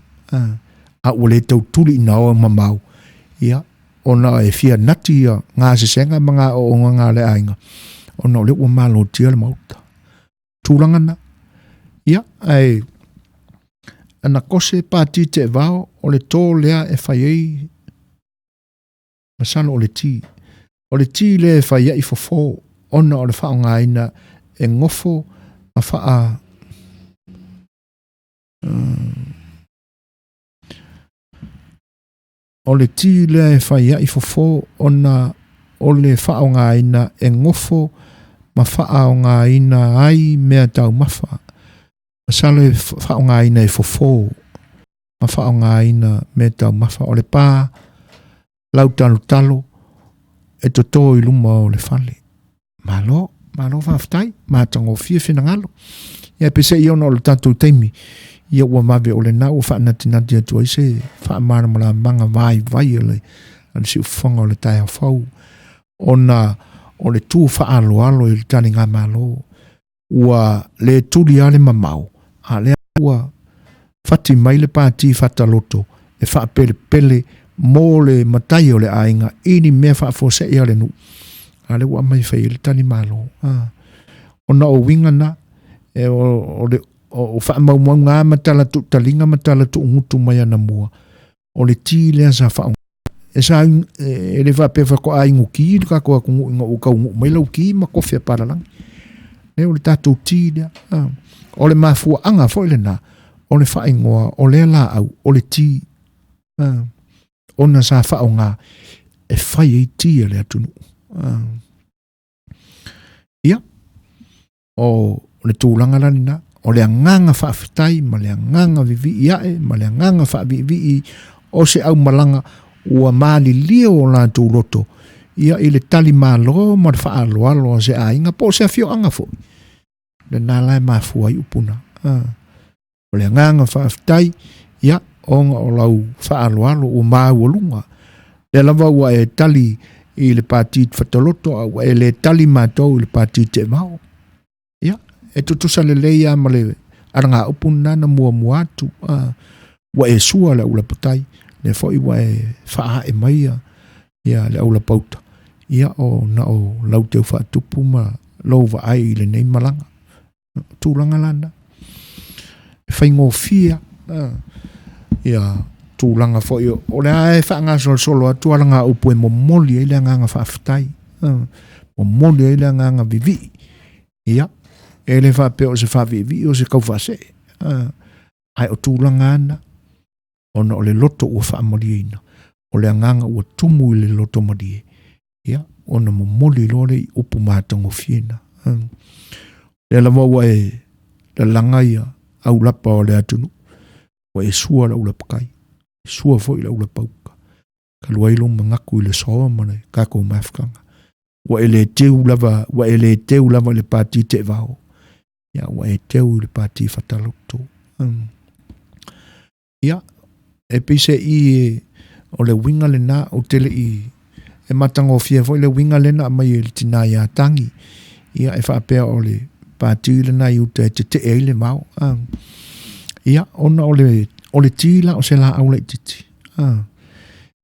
A ua le tau tuli ina o mamao, ia, ona e fia nati ia gasesega ma gaooga a le aiga, ona o lea ua malotia le maota. Tulaga na. Ia, ae ana kose pati teevao, o le tō lea e fai ai, masalo o le ti. O le ti lea e fai ai fofo, ona o le faaaogaina e gofo ma faa O le ti lea e fai ai fofo ona o le faaaogaina e gofo ma faaaogaina ai mea taumafa. Masalo e faaaogaina e fofo ma faaaogaina mea taumafa. O le pa lautalotalo e toto i luma o le fale. Malo, malo faafetai, matagofie finagalo. Ia peiseai ona o le tatou taimi, ia ua vave o lena ua faanatinati atu ai se faamalamalamaga vaivai a le, a le siufofoga o le taeao fou, ona o le tu faaaloalo i le taligamalo, ua le tuli lava le mamao, a lea ua fati mai le pati fataloto e faapelepele mo le matai o le aiga i ni mea faafuasei a le nuu, a lea ua aumai fai ai le talimalo. Ona o uiga na, e o, o le o faamaumauga lava ma tala tuutaliga ma tala tuugutu mai anamua, o le ti lea sa faaaoga. E sa e le faapea faatoa inu ki le tatou atunuu ina ua taunuu mai lau ki ma kofi a palalagi. Le o le tatou ti lea. O le mafuaaga foi lena o le faaigoa o lea laau o le ti. Ona sa faaaoga e fai ai ti a le atunuu. Ia, o le tulaga la lena, o le agaga faafetai ma le agaga vivii ae ma le agaga faaviivii o se aumalaga ua malilie o latou loto ia i le tali malo ma le faaaloalo a se aiga po o se afioaga foi. Lena la e mafua ai upu na. O le agaga faafetai, ia, ona o lau faaaloalo ua maualuga. Lea lava ua e tali i le pati fataloto, a ua e le tali matou i le pati teevao. Ia, e tutusa lelei lava ma le alagaupu lena na muamua atu. Ua e sua le aulapatai, lea foi ua e faaae mai ia, ia le aulapauta, ia o na o lau teu faatupu ma lou vaai i lenei malaga. Tulaga la na. E faigofie ia tulaga foi o le a e faagasolosolo atu alagaupu e momoli ai le agaga faafetai, momoli ai le agaga vivii. Ia, e le faapea o se faaviivii o se taufaasee, ae o tulaga ana, ona o le loto ua faamalieina, o le agaga ua tumu i le loto malie, ia, ona momoli loa lea i upu matagofie na. Lea lava ua e lalaga ia aulapa o le atunuu, ua e sua le aulapatai, sua foi le aulapauta, talu ai lou manatu i le aso ma le tatou mafutaga. Ua e le teu lava, ua e le teu lava i le pati teevao, ia ua e teu i le pati fataloto. Ia, e pei se i e, o le uiga lena, ou te le i, e matagofie foi le uiga lea na aumai e le tina ia Tangi. Ia, e faapea o le pati lena i uta e tetee ai le vao. Ia, ona o le, o le ti la o se laau laitiiti.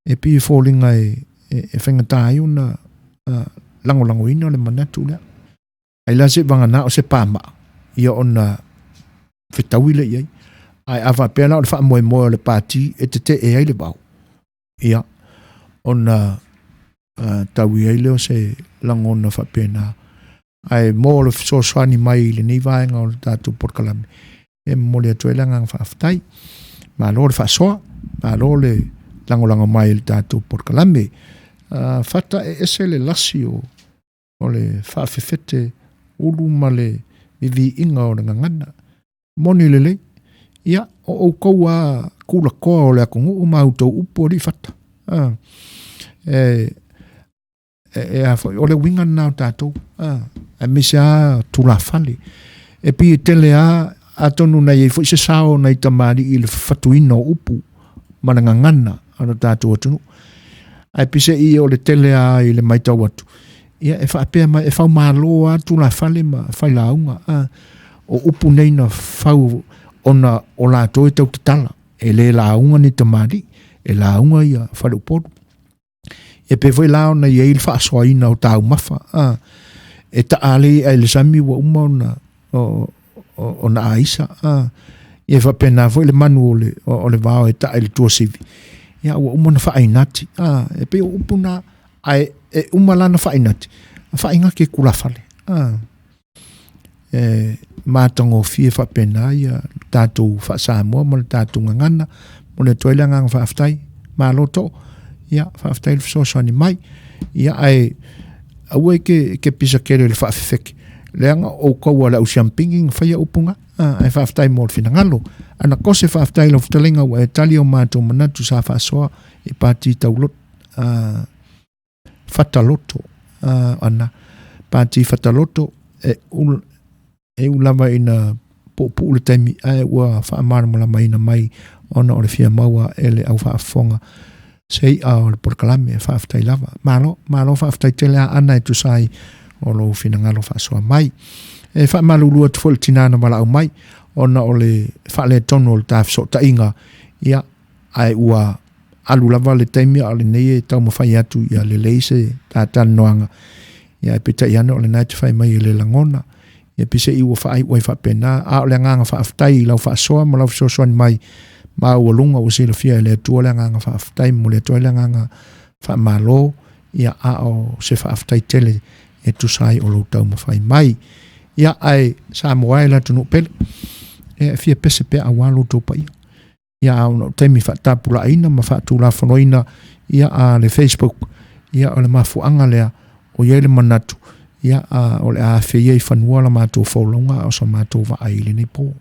E pei e foliga e, e, e faigata ai ona lagolagoina le manatu lea. Ai la se vagana o se pamaa, ia ona fetaui lea i ai. Ae a faapea la o le faamoemoe o le pati e tetee ai le vao, ia, ona tau i ai lea o se lagona faapena. Ae mo le fesoasoani mai i lenei vaega o le tatou polokalame, e momoli atu ai le agaga faafetai. Malo le faasoa, malo le lagolago mai i le tatou polokalame. Fata e ese le lasi o o le faafefete ulu ma le viviiga o le gagana. Moni lelei, ia, o outou a kulakoa o le atunuu ma outou upu alii fata. A, e, e, e a foi, o le uiga lena o tatou, a, aemaise a tulafale. E pei e tele a, atonu na i ai foi se sao o nai tamalii i le fafatuina o upu ma le gagana a lo tatou atunuu. Ae peiseai o le tele a i le matau atu, ia e faapea mai e faumalo a tulafale ma failauga a o upu nei na fau ona o latou e tautatala e le lauga ni tamalii e lauga ia faleupolu. E pei foi la ona i ai le faasoaina o taumafa a e taali ai le sami ua uma ona ona aisa a ia faapena foi le manu o le o le vao e taa i le tuasivi ia ua uma ona faainati a e pei o upu na ae e uma lana faainati faainati e tulafale a e matagofie faapena ia tatou faasamoa ma le tatou gagana mo le atu ai le agaga faafetai malo too ia faafetai le fesoasoani mai ia ae aua e ke, ke pisa kele le faafefeke leaga o outou a le au siampingi na faia upu na ae faafetai mo le finagalo ana kose faafetai lau fetalaiga ua e tali o matou manatu sa faasoa i pati tauloto fataloto ana pati fataloto e ul, e u lava ina puupuu le taimi ae ua faamalamalamaina mai ona o le fia maua e le au faafofoga se i'a o le polokalame e faafetai lava. Malo, malo faafetai tele a Ana e tusa ai o lou finagalo faasoa mai. E faamalulu atu foi le tinā na valaau mai ona o le faaletonu o le ta fesootaiga, ia, ae ua alu lava le taimi a o lenei e taumafai atu ia lelei se ta talanoaga, ia ae peitai ane o lena e te fai mai e le lagona. Ia peiseai ua faaiu ai faapena, a o le agaga faafetai i lau faasoa ma lau fesoasoani mai maualuga ua silafia e le Atua le agaga faafetai, momoli atu ai le agaga faamalo, ia a o se faafetai tele e tusa ai o lou taumafai mai. Ia ae Samoa e le atunuu pele, e fia pese pea aua lo outou paia. Ia a ona o taimi faatapulaaina ma faatulafonoina ia a le Facebook, ia o le mafuaaga lea o i ai le manatu, ia a o le a afea i fanua la matou folauga a o sa matou vaai i lenei po.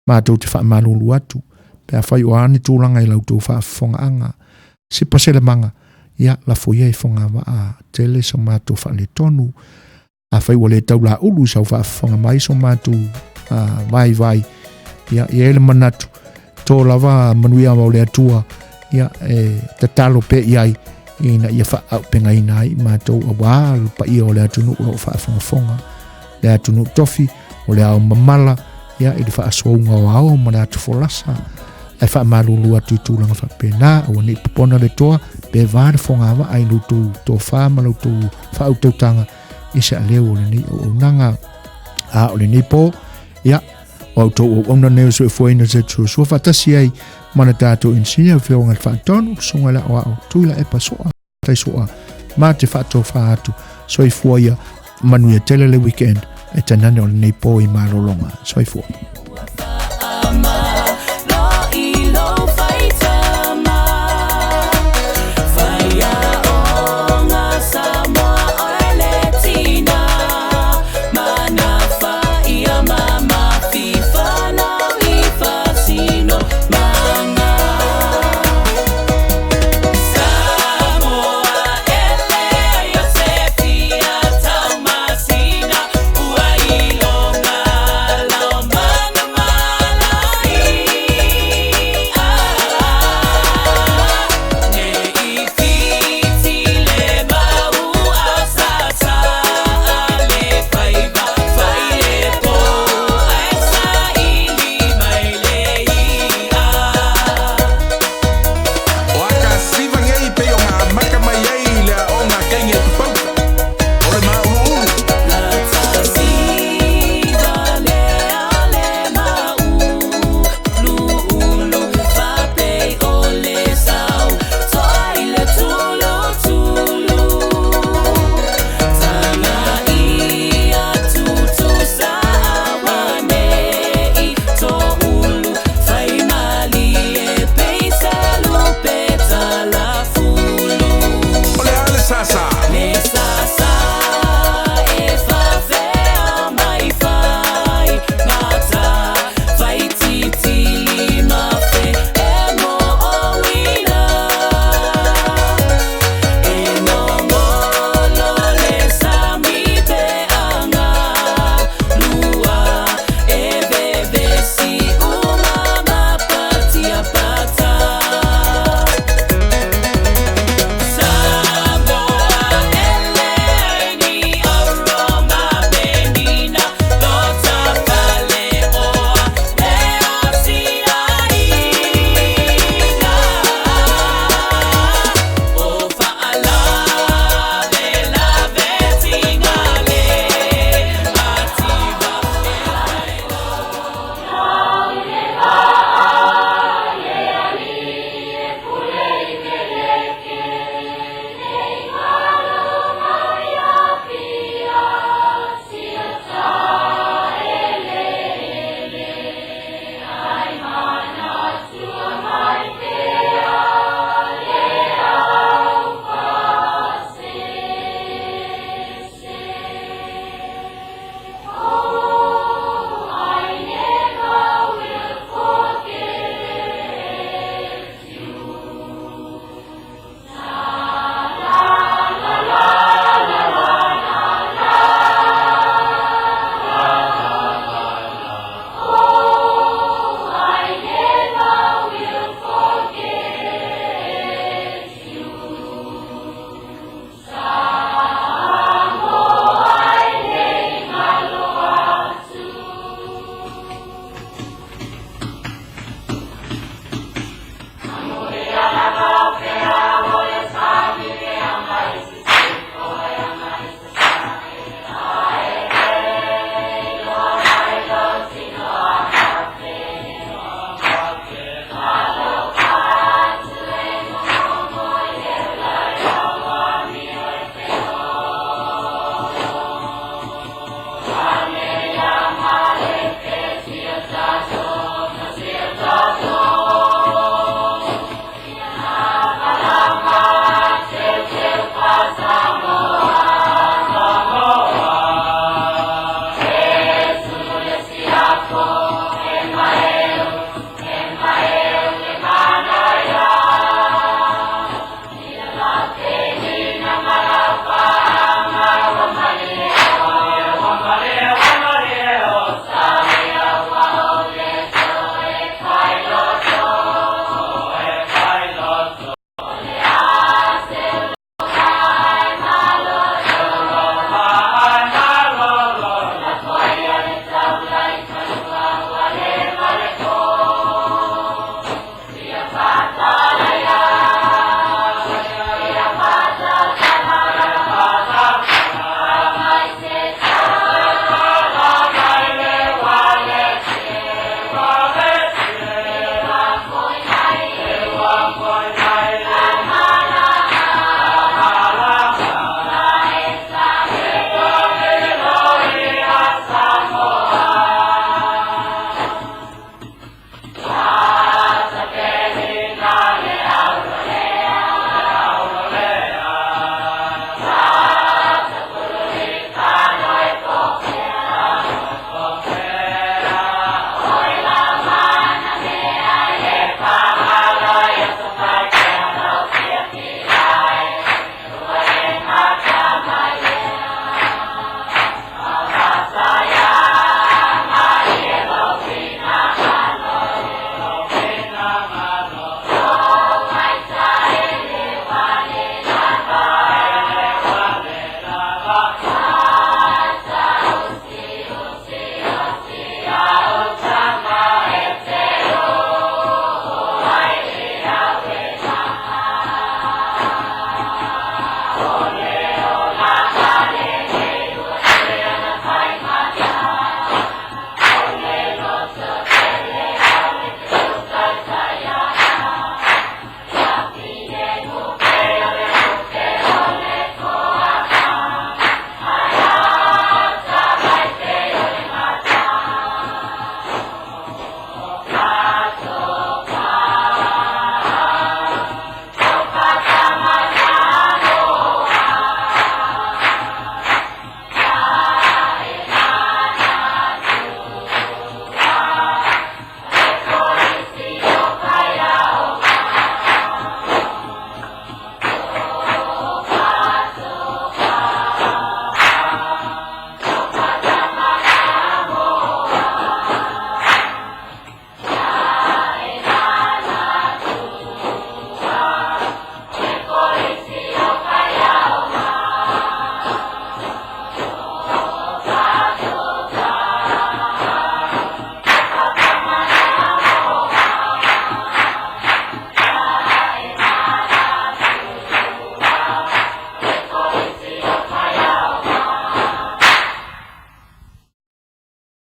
Matou te faamalulu atu pe afai o a ni tulaga i la outou faafofogaaga, sipa se lemaga, ia lafo ia i fogavaa tele so matou faaletonu. Afai ua le taulaulu i sau faafofoga mai so matou vaivai, ia i ai le manatu, to lava manuia o le Atua, ia e tatalo pea i ai ina ia faaaupegaina ai matou auā le paia o le atunuu o lo o faafogafoga, le atunuu tofi o le ao mamala, ia i le faasoauga o ao ma le atufolasa, ae faamalulu atu i tulaga faapena, aua ne i popona le toa, pe va le fogavaa i lo outou tofa ma lo outou faautautaga i se aleu o lenei auaunaga. A o lenei po, ia, o outou auauna nei o soifuaina se tusuasua faatasi ai ma le tatou inisinia o Fioga le Faatonu, Susuga i le Aoao Tuilaepa Soa, Tai Soa, ma te faatofa atu, soifua ia, manuia tele le weekend, e tainane o lenei po i malologa. Soifua.